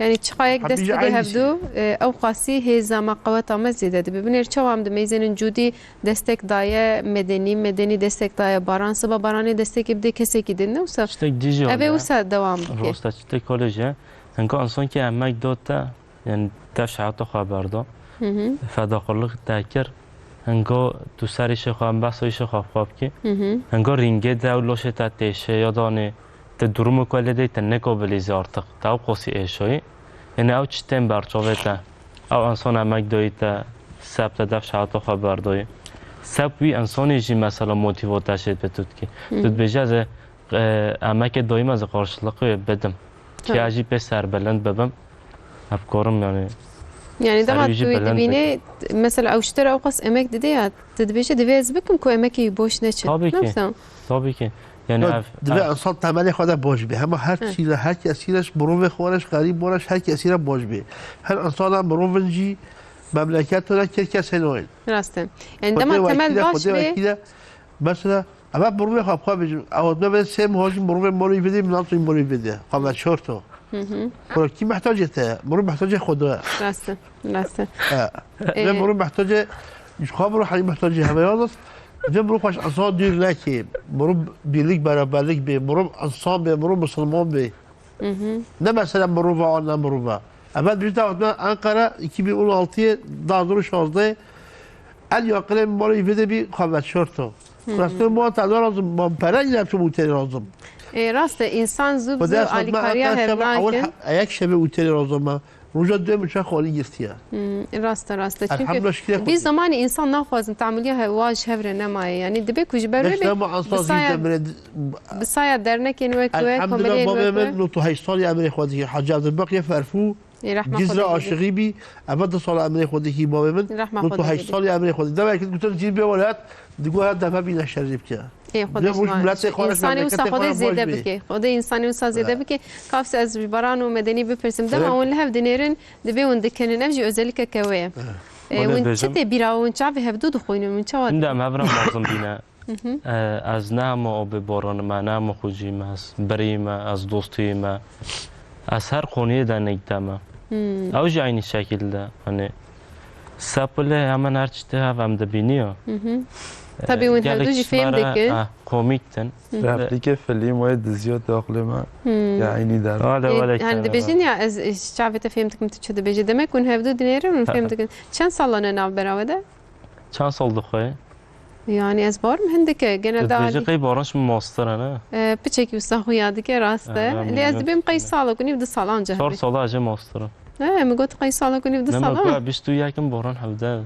Yani çiqayek dest bide hevdû, e, ew qasî hêza me, qeweta me zêde dibe. Binêr çawa em dimeyzênin cûdî destek daye medenî, medenî destek daye baran, siba baranê destekê bide kesekî din, ne wisa? Tiştek dî jî heye. Ev ê wisa dewam bike. Rast e, tiştek hole jî. Hinga însan ki emek da te, yani dev şehata xwe berda. Hı hı. Fedakarlık te kir. Hinga tu ser îşê xwe, em behsa îşê xwe xwe bikî. Hı hı. Hinga rîngê de ew laşê te têşe ya danê te durumu ku lê dey te nekabilî zî artık. Te ew qasî êşayî. Yani ew çi tên berçavê te. Ew însan emek dayî te, seb te dev şehata xwe berdayî. Seb wî însanî jî mesela motiva te şê tu dikî. Hı hı. Tu dibêje ez ê, e, emekê dayî me ez ê qarşılıqê wê bidim. Ki ez jî pê serbilind bibim. Hevkarim yani. Yani dema tu dibînê, mesela ew ji te re ew qas emek dide ya, tu dibêje divê ez bikim ku emekê wî boş neçe. Tabii ki. Tabii ki. Yani ev, divê ev insan temelê xwe de baş be. Hema her çî re, her kesî re, ji mirovê xwe re, ji xerîbo re, ji her kesî re baş be. Her insana mirovin jî memleket re kir kesê nayên. Rast e. Yani dema temel baş be. Mesela, eve mirovê xwe bi xwe bêjim. Ew dibe sê meha jî mirovê malê vê de, min nato malê vê de. Xwe veşarto. Hı hı. Xwe kî mihtacê te ye? Mirov mihtacê xwe de ye. Rast e. Rast e. He. Ee, ve mirov mihtacê, ji xwe mirov heyî mihtacê heve yalnız. Ve mirov xweş insan dûr nekê. Mirov birlik, beraberlik bê. Mirov insan bê, mirov musulman bê. Hı hı. Ne mesela mirov a, ne mirov a. Evet, biz de Ankara iki bin on altı, daha doğru şazde, en yakın malê vê de bir xwe veşarto. Hı hı. Rastî ma te lazim, ma pere yine çi û têrê lazim. E, rast e, însan zû bi zû alîkariya hev nakin. Ewil he-, yek şevê û têrê lazim e. Roja duyem çe xalî girtiye. Hmm, rast e, rast e. Çünkü elhamdülillah şikir Xwedê. Bir zamanî însan naxwazin, tamiliya hewa ji hev re nemaye. Yani dibe ku ji ber wê bê, bi saya, bi saya dernekên wek we, elhamdülillah, komeleyên bavê wek we. Min notû heşt salî emrê xwe dikir. Hacı Abdülbakî Ferfû, Cizre aşiqî bî. Eva du sala emrê xwe dikî bavê min. Notû heşt salî emrê xwe dikir. Dewek gotin cî bê welat, digo her defa bîne şerî bike. Ê, Xwedê ji wan. Însanê wisa Xwedê zêde bike. Xwedê însanê wisa zêde bike. Kafse ez ji Baran û Medenî bipirsim. Dema hûn li hev dinêrin, dibê hûn dikinin. Ev jî özellikeke wê ye. Ê, hûn çi tê bîra we? Hûn çavê hevdû dixwînin? Hûn çawa dixwînin? Hûn dem hev re lazim bîne. Hı hı. Ê, ez ne hema abê baran im, ne hema xwecî me, ez birî me, ez dostî me. Ez her koniyê de nêkte me. Hmm. Ew jî eynî şekil de. Hani, sepilê hemen her çi tê hev em dibîniyo. Hı hı. Tabî hûn hevdû jî fêm dikin. Gelek ji me re, eh, komîk tin. Hı. Replîkê filîm wê diziya daxilê me. Hmm. Ya eynî der. Wele, wele. Ê, hani dibêjin ya, ez, ez çavê te fêm dikim, tu çi dibêjî. Demek hûn hevdû dinêrin, hûn fêm dikin. Çend sala ne navbera we de? Çend sal dixwe? Yani ez barim hindike, genelde. Dibêje qey baran ji min mastir e, ne? E, piçekî wisa xuya dike, rast e. Lê ez dibêm qey salek û nîv, du sal anca. Çar sala ez ê mastir im. E, min got qey salek û nîv, du sala. Ne, me bîst û yek im, baran hevdeh.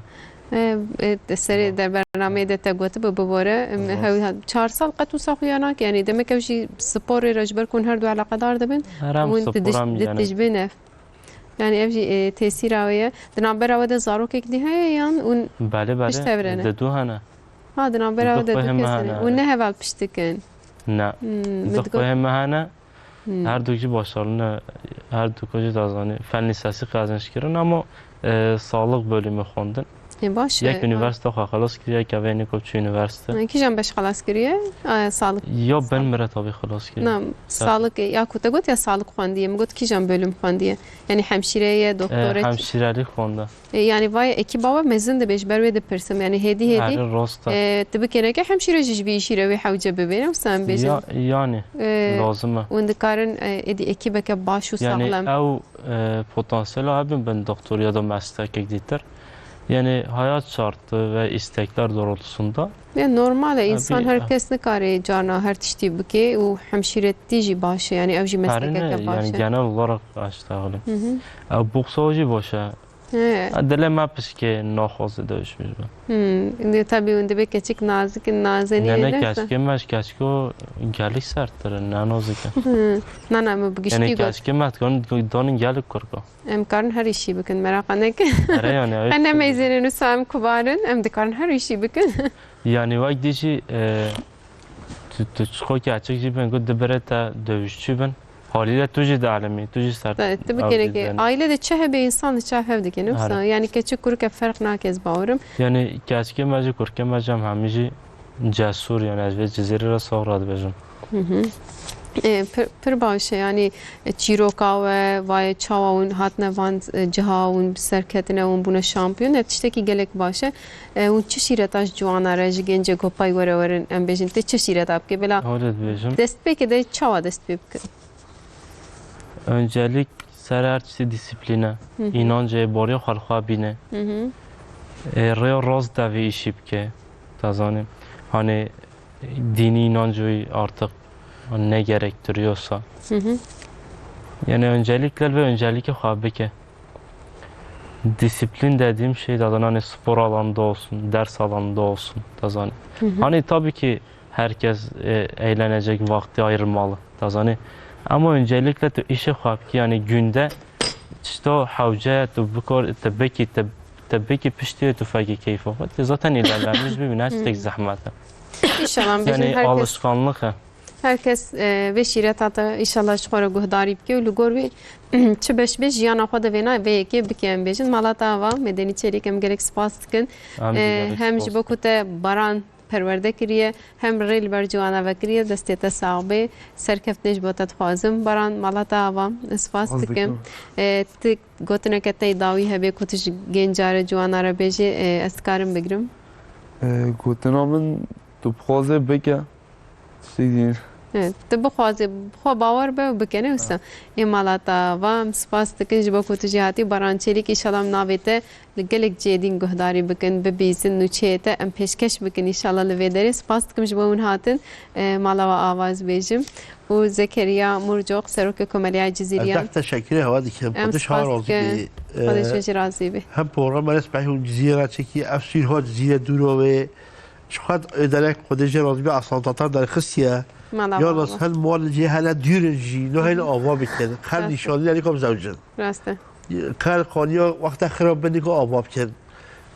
E, e, serê de bernameyê de te gotibû bibore, em, hew, çar sal qet wisa xuya nake. Yani demek ev jî sporê re ji ber ku hûn her du eleqedar dibin. Hûn didij-, ditijbin ev. Yani ev jî, e, tesîra wê ye. Di navbera we de zarokek dî heye yan hûn pişt hev re ne? Belê, belê. Di du hene. Ha, di navbera we de du kes hene. Hûn ne heval pişt dikin? Ne. Hmm, di xwehê me hene. Hmm. Her du jî başarî ne, her du jî dazanî. Fen lisesi qezenç kirin ama, e, sağlık bölümü xwendin. E, baş e. Yek üniversite xwe xelas kiriye, yek evê niko çi üniversite. E, kîjan beş xelas kiriye? E, sağlık. Ya ben Miret abi xelas kiriye. Na, sağlık, ya ku te got ya sağlık xwendiye. Min got kîjan bölüm xwendiye? Yani hemşireye, doktora. E, hemşirelik xwende. E, yani vay ekîba we mezin dibe, ji ber wê dipirsim. Yani hêdî hêdî. Erê rast e. E, tu bikeneke hemşire jî ji vî îşî re wê hewce bibe, ne wisa em bêjin? Ya, yani, e, lazim e. Hûn dikarin, e, êdî ekîbeke baş û saxlem. Yani ew e, potansiyela hebin bin doktor ya da meslekek dîtir. Yani hayat şartı ve istekler doğrultusunda. Ya normal e, insan her kes nikare carna her tiştî bike û hemşîretî jî baş e, yani ev jî meslekeke baş e. Yani genel olarak aştağılım. Hı hı. Ev boksa jî baş e. He. Ha, dilê me pişkê naxwaze dewişmiş be. Hmm, indi tabii hûn dibê keçik nazik in, nazenî Ne, ne, ne, ne, keçikê me ji keçiko gelek sertir in, ne nazik in. Hmm. Na, na, min bi giştî Yani got. Keçikê me dikarin donin gelek kurka. Em karin her işî bikin, meraqa nekin. Ere yani, Qe ne meyzênin wisa em kubar in, em dikarin her işî bikin. Yani wek dî jî, e, tu, tu çiqo keçik jî bin, ku dibire te dövüşçü bin. Haliyle tu jî dielimî, tu jî ser Te, tu ew bikereke, dizeni. Aile de çi hebe insan çav hev dike, ne wisa? Are. Yani keçik kurke ferq nake ez bawerim. Yani keçikê me jî kurkê me jî em hemî jî cesûr, yani ez vê Cizîrê re sax re dibêjim. Hı hı. E, pir, pir baş e, yani, e, çîroka we, vayê çawa hûn hatine van, e, ciha hûn bi ser ketine, hûn bûne şampiyon, ev tiştekî gelek baş e. E, hûn çi şîreta ji ciwana re, ji gencê ku pey were werin, em bêjin, tê çi şîreta bike? Bila Hûn dibêjim. Destpêkê de çawa dest pê bikin? Öncelik ser her tiştî disiplîn e. Hı hı. Înanc e, barî xwe li xwe bîne. Hı hı. E, rêya rast de vê îşî bike. Te zanî, hani dînî înanc wî artık ne gerektiriyorsa. Hı hı. Yani öncelikle ve öncelikle xwe bike. Disiplin dediğim şey de hani spor alanında olsun, ders alanında olsun. Te zanî. Hı hı. Hani tabii ki herkes, e, eğlenecek vakti ayırmalı. Te zanî. Ama öncelikle tu işe xwe bikî, yani günde işte o hewce tu bikor, tu bikî, tu, tu bikî piştî tu fekî keyfa xwe. Tu zaten ilerlemiş bî, ne tiştek zehmet e. İnşallah, Yani herkes, alışkanlık e. Herkes, e, vê şîreta te inşallah ji xwe re guhdarî bike û li gor wî çi beş bê jiyana xwe de vêna vê yekê bike em bêjin. Mala te ava, Medenî Çelîk, em gelek spas dikin. Em jî E, gelek hem spas ji bo ku dikin. Te Baran perwerde kiriye, hem rê li ber ciwana ve kiriye, destê te sax bê. Serkeftinê ji bo te dixwazim. Baran, mala te ava, spas Spas dikim. dikim. E, tu gotineke te yê dawî hebe ku tu ji genca re, ciwana re bêjî, e, ez dikarim bigrim? E, gotina min, tu bixwazê bike. Tiştek dî. Evet, tu bixwazê, bi xwe bawer be û bike, ne wisa? Ê mala te ava, em spas dikin ji bo ku tu jî hatî. Baran Çelîk, înşallah em navê te li gelek cihê din guhdarî bikin, bibîzin, nûçeyê te em pêşkeş bikin înşallah li vê derê. Spas dikim ji bo hûn hatin, e, mala we ava ez bêjim. Û Zekeriya Murcoq, Serokê Komeliya Cizîriyan. Ez zehf teşekkürê hewa dikim. Em Xwedê ji hewa spas razî dikin. bê. Xwedê ji we jî razî bê. Hem programa Resmehî hûn Cizîrê re çekî, ev sîrha Cizîrê dûro wê. Ji xwe êderek Xwedê jê razî bê, Aslan Tatar derxistiye. Mala Yalnız baba. Hin mal jê hele dûr in jî, no hêlin ava bikin. Xer Rast e. nîşanî ne nîko bizewcin. Rast e. Xer qaniya wexta xira bin nîko ava bikin.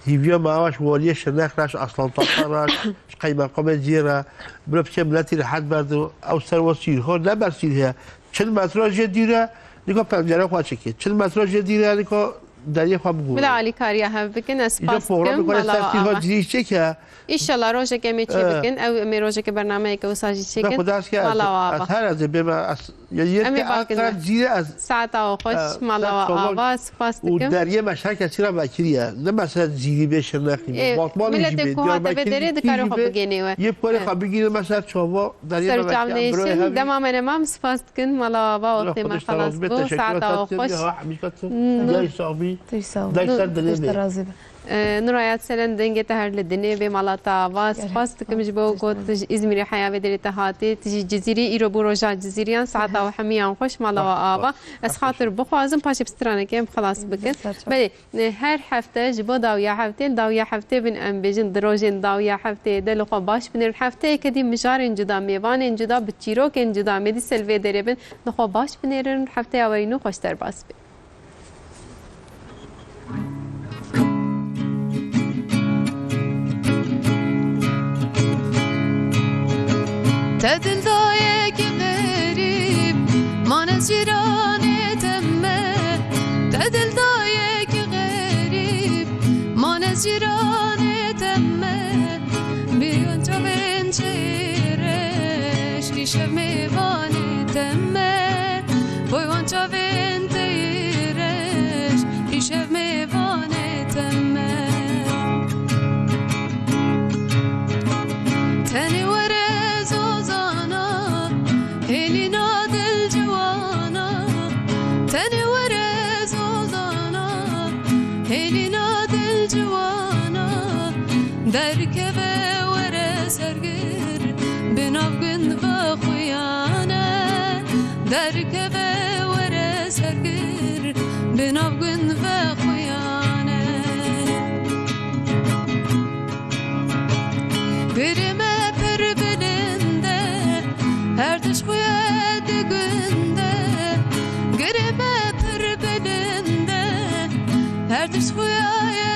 Hîviya me ew e ji waliyê Şirnex re, ji Aslan Tatar re, ji qeymeqamê cî re. Bira piçe miletî rehet berdo, ew ser wa sîrha, ne ber sîrhe. Çil metre jê dûr e, nîko pencere xwe çike. Çil metre jê dûr e, nîko deriyê xwe bigore. Bila alîkariya hev bikin, ez Îca spas programa dikim, xwe mala ser sîrha ava. Cî çêke. Înşallah rojek em ê çê Eh. bikin. Ew em ê rojeke bernameyeke wisa jî çêkin. Xwedê ez ke ez, Mala we ava. ez her ez ê bême, ez, ya yê Em ê ke bakin Ankara de. Cîrê ez, Saeta we xweş, eh, mala ser we çolak ava, spas û dikim. deriyê me ji her kesî re vekiriye. Ne mesela Cîrî bê, Şirnexî bê, Ê, Batmanî jî miletê bê, ku hate vê Diyarbekirî derê jî dikare jî xwe bê. bigênê we. Yê porê Evet. xwe bigîne me ser çava, deriyê Ser me çav vekiriye, em birayê nêşin, hev in. Dema me nema, em spas dikin, mala we ava, Bira wextê me Xwedê ji te xelas razî be, bû, teşekkür saeta we ederim. xweş. Ya hemîka tu. Hmm. Gel sabî. Dek ser dilê bê. Xwedê ji te razî be. E, Nuraya Selen, dengê te her li dinê bê, mala te ava. Gelek Spas dikim ji bo spas. ku tu ji Îzmîrê heya vê derê te hatî. Tu jî Cizîrî, îro bû roja Cizîriyan, saeta we hemiyan xweş, mala we ava. Ez xatir bixwazim, paşê bi stranekê em xelas bikin. Belê, e, her hefte ji bo dawiya heftê, dawiya heftê bin em bêjin, di rojên dawiya heftê de li xwe baş binêrin. Hefteyeke dî mijarên cuda, mêvanên cuda, bi çîrokên cuda, me dîse li vê derê bin, li xwe baş binêrin. Hefteya we yî nû xweş derbas be. Te dildayekî xerîb, mane cîranê te me. Te dildayekî xerîb, mane cîranê te me. Bîyan çavên çêreş, îşev mêvanê te me. Boy wan çavên teyreş, îşev mêvanê te me. Tenê were zozana, hêlîna dil ciwana. Tenê were zozana, hêlîna dil ciwana. Derkeve were sergir, bi nav gund vexuyane. Derkeve were sergir, bi nav gund vexuyane. Artist xuya ye